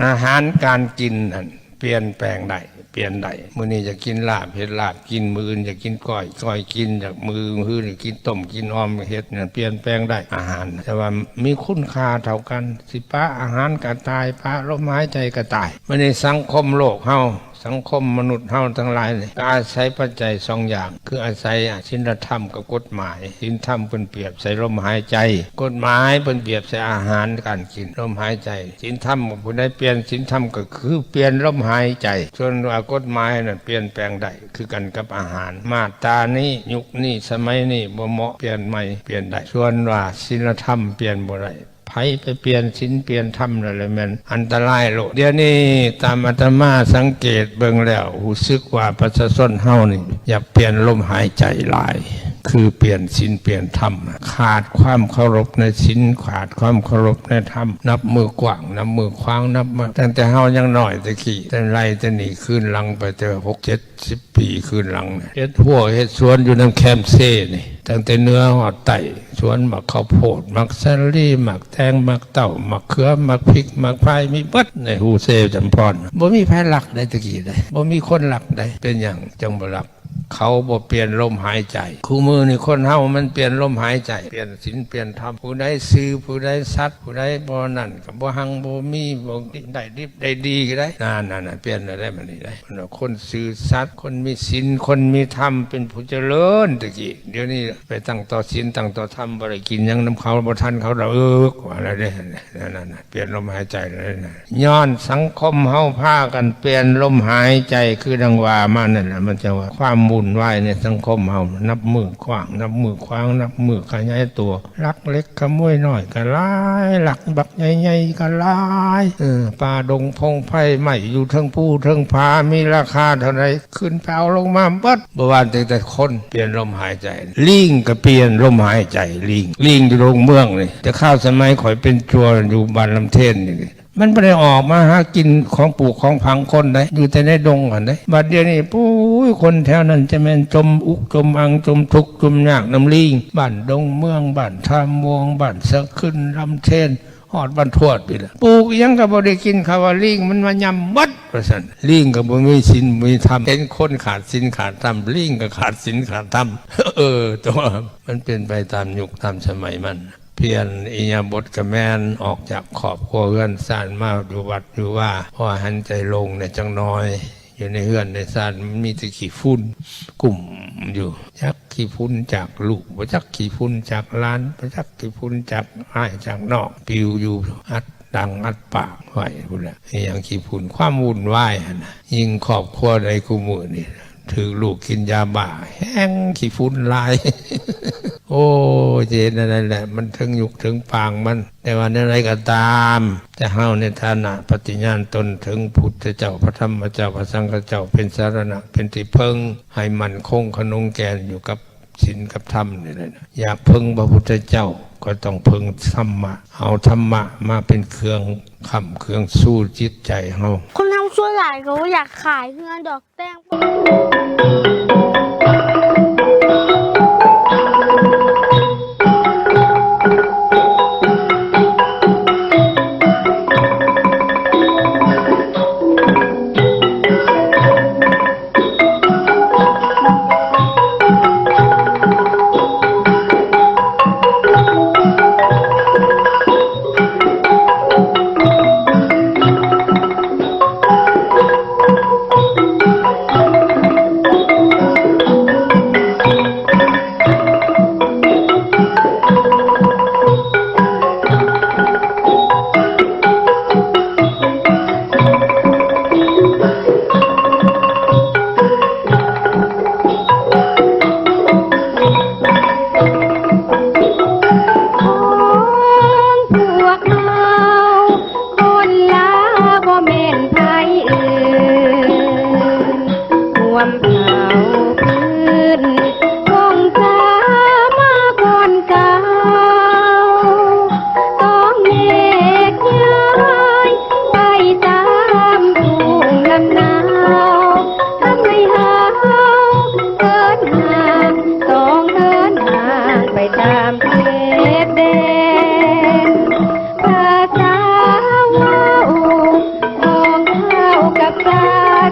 ອາຫານການກິນນັ້ນປ່ຽນແປງໄດ້, ປ່ຽນໄດ້. ມື້ນີ້ຢາກກິນລາບ, ເຮັດລາບກິນ, ມື້ອື່ນຢາກກິນກ້ອຍ, ກ້ອຍກິນ, ຢາກ ມື້ອື່ນຢາກກິນຕົ້ມ, ກິນອ່ອມ, ເຮັດນັ້ນ ປ່ຽນແປງໄດ້ອາຫານ, ແຕ່ວ່າມີຄຸນຄ່າເທົ່າກັນ. ຊິປະອາຫານກໍຕາຍ, ປະລົມຫາຍໃຈກໍຕາຍ. ມື້ນີ້ສັງຄົມໂລກເຮົາ, ສັງຄົມມະນຸດເຮົາທັງຫຼາຍນີ້ ກໍອາໄສປັດໄຈສອງຢ່າງ, ຄືອາໄສສິນລະທຳກັບກົດໝາຍ. ສິນທຳເພິ່ນປຽບໃສ່ລົມຫາຍໃຈ, ກົດໝາຍເພິ່ນປຽບໃສ່ອາຫານການກິນ, ລົມຫາຍໃຈ. ສິນທຳ ຜູ້ໃດປ່ຽນສິນທຳກໍຄືປ່ຽນລົມຫາຍໃຈ, ສ່ວນວ່າກົດໝາຍນັ້ນປ່ຽນແປງໄດ້ ຄືກັນກັບອາຫານ. ມາດຕານີ້, ຍຸກນີ້, ສະໄໝນີ້ບໍ່ເໝາະ, ປ່ຽນໃໝ່, ປ່ຽນໄດ້. ສ່ວນວ່າສິນລະທຳປ່ຽນບໍ່ໄດ້. ໃຜໄປປ່ຽນສິນປ່ຽນທຳນັ້ນແຫຼະແມ່ນອັນຕະລາຍໂລດ. ດຽວນີ້ຕາມອາດຕະມາສັງເກດເບິ່ງແລ້ວ ຮູ້ສຶກວ່າປະຊາຊົນເຮົານີ້ຢາກປ່ຽນລົມຫາຍໃຈຫຼາຍ ຄືປ່ຽນສິນປ່ຽນທຳ. ຂາດຄວາມເຄົາລົບໃນສິນ, ຂາດຄວາມເຄົາລົບໃນທຳ, ນັບມື້ກວ້າງ, ນັບມື້ຂວາງ, ນັບມາຕັ້ງແຕ່ເຮົາຍັງນ້ອຍແຕ່ກີ້, ແຕ່ໄລ່ແຕ່ນີ້ຄືນຫຼັງໄປແຕ່ຫົກເຈັດ ສິບປີຄືນຫຼັງນະ ເຮັດຮົ້ວເຮັດສວນຢູ່ນຳແຄມເຊນີ້ ຕັ້ງແຕ່ເໜືອຮອດໃຕ້, ສວນໝາກເຂົ້າໂພດ, ໝາກສາລີ, ໝາກແຕງ, ໝາກເຕົ້າ, ໝາກເຂືອ, ໝາກພິກ, ໝາກພາຍ, ມີເບິດໃນຮູເຊຈຳພອນ. ບໍ່ມີໃຜລັກໄດ໋ ແຕ່ກີ້ໄດ໋, ບໍ່ມີຄົນລັກໄດ໋. ເປັນຫຍັງຈັ່ງບໍ່ລັກ? ເຂົາບໍ່ປ່ຽນລົມຫາຍໃຈ. ຄູ່ມື້ນີ້ຄົນເຮົາມັນປ່ຽນລົມຫາຍໃຈ, ປ່ຽນສິນປ່ຽນທຳ, ຜູ້ໃດຊື່, ຜູ້ໃດສັດ, ຜູ້ໃດບໍ່ນັ້ນ ກໍບໍ່ຮັ່ງບໍ່ມີ, ບໍ່ໄດ້ດິບໄດ້ດີກໍໄດ້. ນັ້ນໆໆ ປ່ຽນແລ້ວໄດ໋ ບັດນີ້ໄດ໋. ຄົນຊື່ສັດ, ຄົນມີສິນ, ຄົນມີທຳ ເປັນຜູ້ຈະເລີນແຕ່ກີ້. ດຽວນີ້ໄປຕັ້ງຕໍ່ສິນ, ຕັ້ງຕໍ່ທຳ, ບໍ່ໄດ້ກິນຫຍັງນຳເຂົາ, ບໍ່ທັນເຂົາດອກ, ວ່າແລ້ວເດ້. ນັ້ນໆໆ ປ່ຽນລົມຫາຍໃຈແລ້ວນະ. ຍ້ອນສັງຄົມເຮົາພາກັນປ່ຽນລົມຫາຍໃຈ ຄືດັ່ງວ່າມານັ້ນແຫຼະ, ມັນຈະວ່າຄວາມວຸ່ນວາຍໃນສັງຄົມເຮົາ ນັບມື້ກວ້າງ, ນັບມື້ຂວາງ, ນັບມື້ຂະຫຍາຍຕົວ. ລັກເລັກຂະໂມຍນ້ອຍກໍຫຼາຍ, ລັກບັກໃຫຍ່ໆກໍຫຼາຍ. ເອີ ປ່າດົງພົງໄພໄມ້ຢູ່ເທິງພູເທິງຜາ ມີລາຄາເທົ່າໃດ ຂຶ້ນໄປເອົາລົງມາເບິດ. ບໍ່ວ່າແຕ່ຄົນປ່ຽນລົມຫາຍໃຈ, ລີງກໍປ່ຽນລົມຫາຍໃຈ. ລີງ, ລີງຢູ່ດົງເມືອງນີ້, ແຕ່ຄາວສະໄໝຂ້ອຍເປັນຈົວຢູ່ບ້ານລຳເທນນີ້, ມັນບໍ່ໄດ້ອອກມາຫາກິນຂອງປູກຂອງຝັງຄົນໃດ, ຢູ່ແຕ່ໃນດົງຫັ້ນເດ້. ບັດດຽວນີ້ ໂອ້ຍ ຄົນແຖວນັ້ນຈະແມ່ນຈົມອຸກຈົມອັ່ງ, ຈົມທຸກຈົມຍາກນຳລີງ. ບ້ານດົງເມືອງ, ບ້ານທ່າມ່ວງ, ບ້ານສະຂຶ້ນ, ລຳເທນ, ຮອດບ້ານທວດພີ້ແຫຼະ, ປູກອີ່ຫຍັງກໍບໍ່ໄດ້ກິນ, ເຂົາວ່າລີງມັນມາຫຍ້ຳໝົດ ວ່າຊັ້ນ. ລີງກໍບໍ່ມີສິນບໍ່ມີທຳ, ເຫັນຄົນຂາດສິນຂາດທຳ, ລີງກໍຂາດສິນຂາດທຳ. ເອີ ແຕ່ວ່າມັນເປັນໄປຕາມຍຸກຕາມສະໄໝມັນ. ປ່ຽນອິລິຍາບົດກໍແມ່ນ, ອອກຈາກຄອບຄົວເຮືອນຊານມາຢູ່ວັດຢູ່ວາ, ພໍໃຫ້ໃຈໂລ່ງແດ່ຈັກໜ່ອຍ. ຢູ່ໃນເຮືອນໃນຊານມັນມີແຕ່ຂີ້ຝຸ່ນກຸ້ມຢູ່, ຈັກຂີ້ຝຸ່ນຈາກລູກ, ບໍ່ຈັກຂີ້ຝຸ່ນຈາກຫຼານ, ບໍ່ຈັກຂີ້ຝຸ່ນຈາກອ້າຍຈາກນ້ອງ, ປິວຢູ່ອັດດັງອັດປາກໄວ້ພຸ້ນແຫຼະ. ອີ່ຫຍັງຂີ້ຝຸ່ນ? ຄວາມວຸ່ນວາຍຫັ້ນນະ. ຍິ່ງຄອບຄົວໃດຄູ່ມື້ນີ້ ຖືກລູກກິນຢາບ້າ ແຮ່ງຂີ້ຝຸ່ນຫຼາຍ. ໂອ້ຍ ຈະເຮັດແນວໃດແຫຼະ, ມັນເຖິງຍຸກເຖິງປາງມັນ. ແຕ່ວ່າແນວໃດກໍຕາມ, ແຕ່ເຮົາໃນຖານະປະຕິຍານຕົນເຖິງພຸດທະເຈົ້າ, ພະທຳມະເຈົ້າ, ພະສັງຄະເຈົ້າ ເປັນສາລະນະ, ເປັນທີ່ເພິ່ງ, ໃຫ້ໝັ້ນຄົງຂະໜົງແກ່ນຢູ່ກັບສິນກັບທຳນີ້ແຫຼະ. ຢາກເພິ່ງພະພຸດທະເຈົ້າ ກໍຕ້ອງເພິ່ງທຳມະ, ເອົາທຳມະມາເປັນເຄື່ອງຄ້ຳເຄື່ອງຊູຈິດໃຈເຮົາ. ຄົນເຮົາສ່ວນຫຼາຍກໍບໍ່ຢາກຂາຍເຮືອນດອກ. ເອົາພື້ນວົງສາມາກ່ອນເກົ່າ ຕ້ອງແຍກຍ້າຍໄປຕາມທົ່ງລຳນາວ ທຳໃຫ້ເຮົາເດີນທາງ ຕ້ອງເດີນທາງໄປຕາມເຂດແດນ ພາສາເວົ້າຂອງເຮົາກັບສາ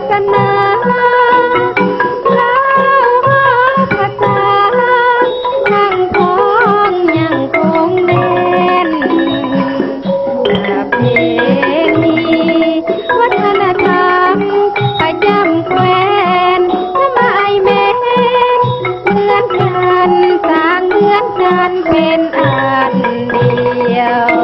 ສະໜາ ລາວເວົ້າພາສາທັງຂອງຍັງຄົງແໜ້ນ ປະເພນີວັດທະນະທຳປະຈຳແຄວ້ນ ສະໝາຍແມ່ນເໝືອນກັນ ສ້າງເໝືອນກັນເປັນອັນ ດຽວ.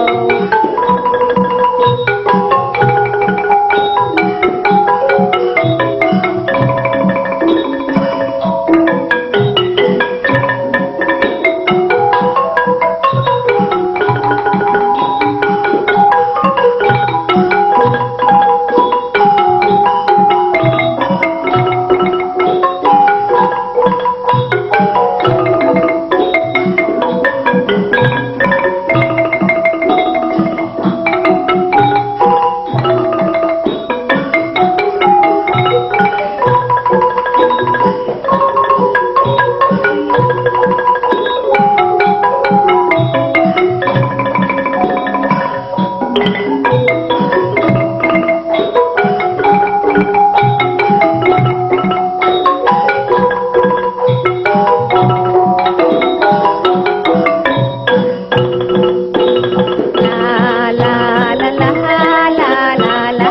ລາລາລາລາ ລາລາລາລາ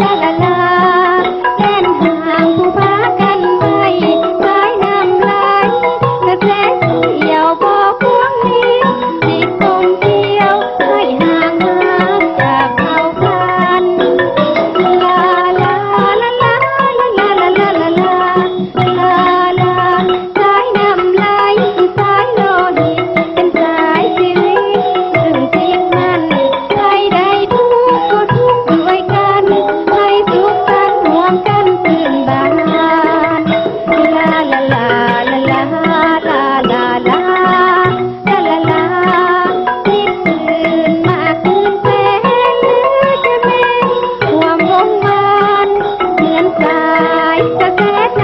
ລາລາລາ ແດນທາງຜູ້ພາກັນໄປ ສາຍນ້ຳໄຫຼ ກະແສສ່ຽວບໍ່ພວງນີ້ ຊິກົມກ່ຽວໃຫ້ຫ່າງຫາຍຈາກເຜົ່າພັນ ລາລາລາລາ ລາລາລາລາ ລາລາ ສາຍນ້ຳໄຫຼ ສາຍໂລຫິດ ເປັນສາຍຊີວິດ ຊຶ່ງຕິດພັນ ໃຜໄດ້ທຸກກໍທຸກດ້ວຍກັນ ໃຫ້ສຸກສັນຮ່ວມກັນຊື່ນບານ ລາລາລາ ລາລາລາ ລາລາລາ ລາລາລາ ຄິດຄືນມາຄືນແປງ ຫຼືຈະແມ່ນຄວາມວົງວານ ເໝືອນສາຍກະແສນ້ຳ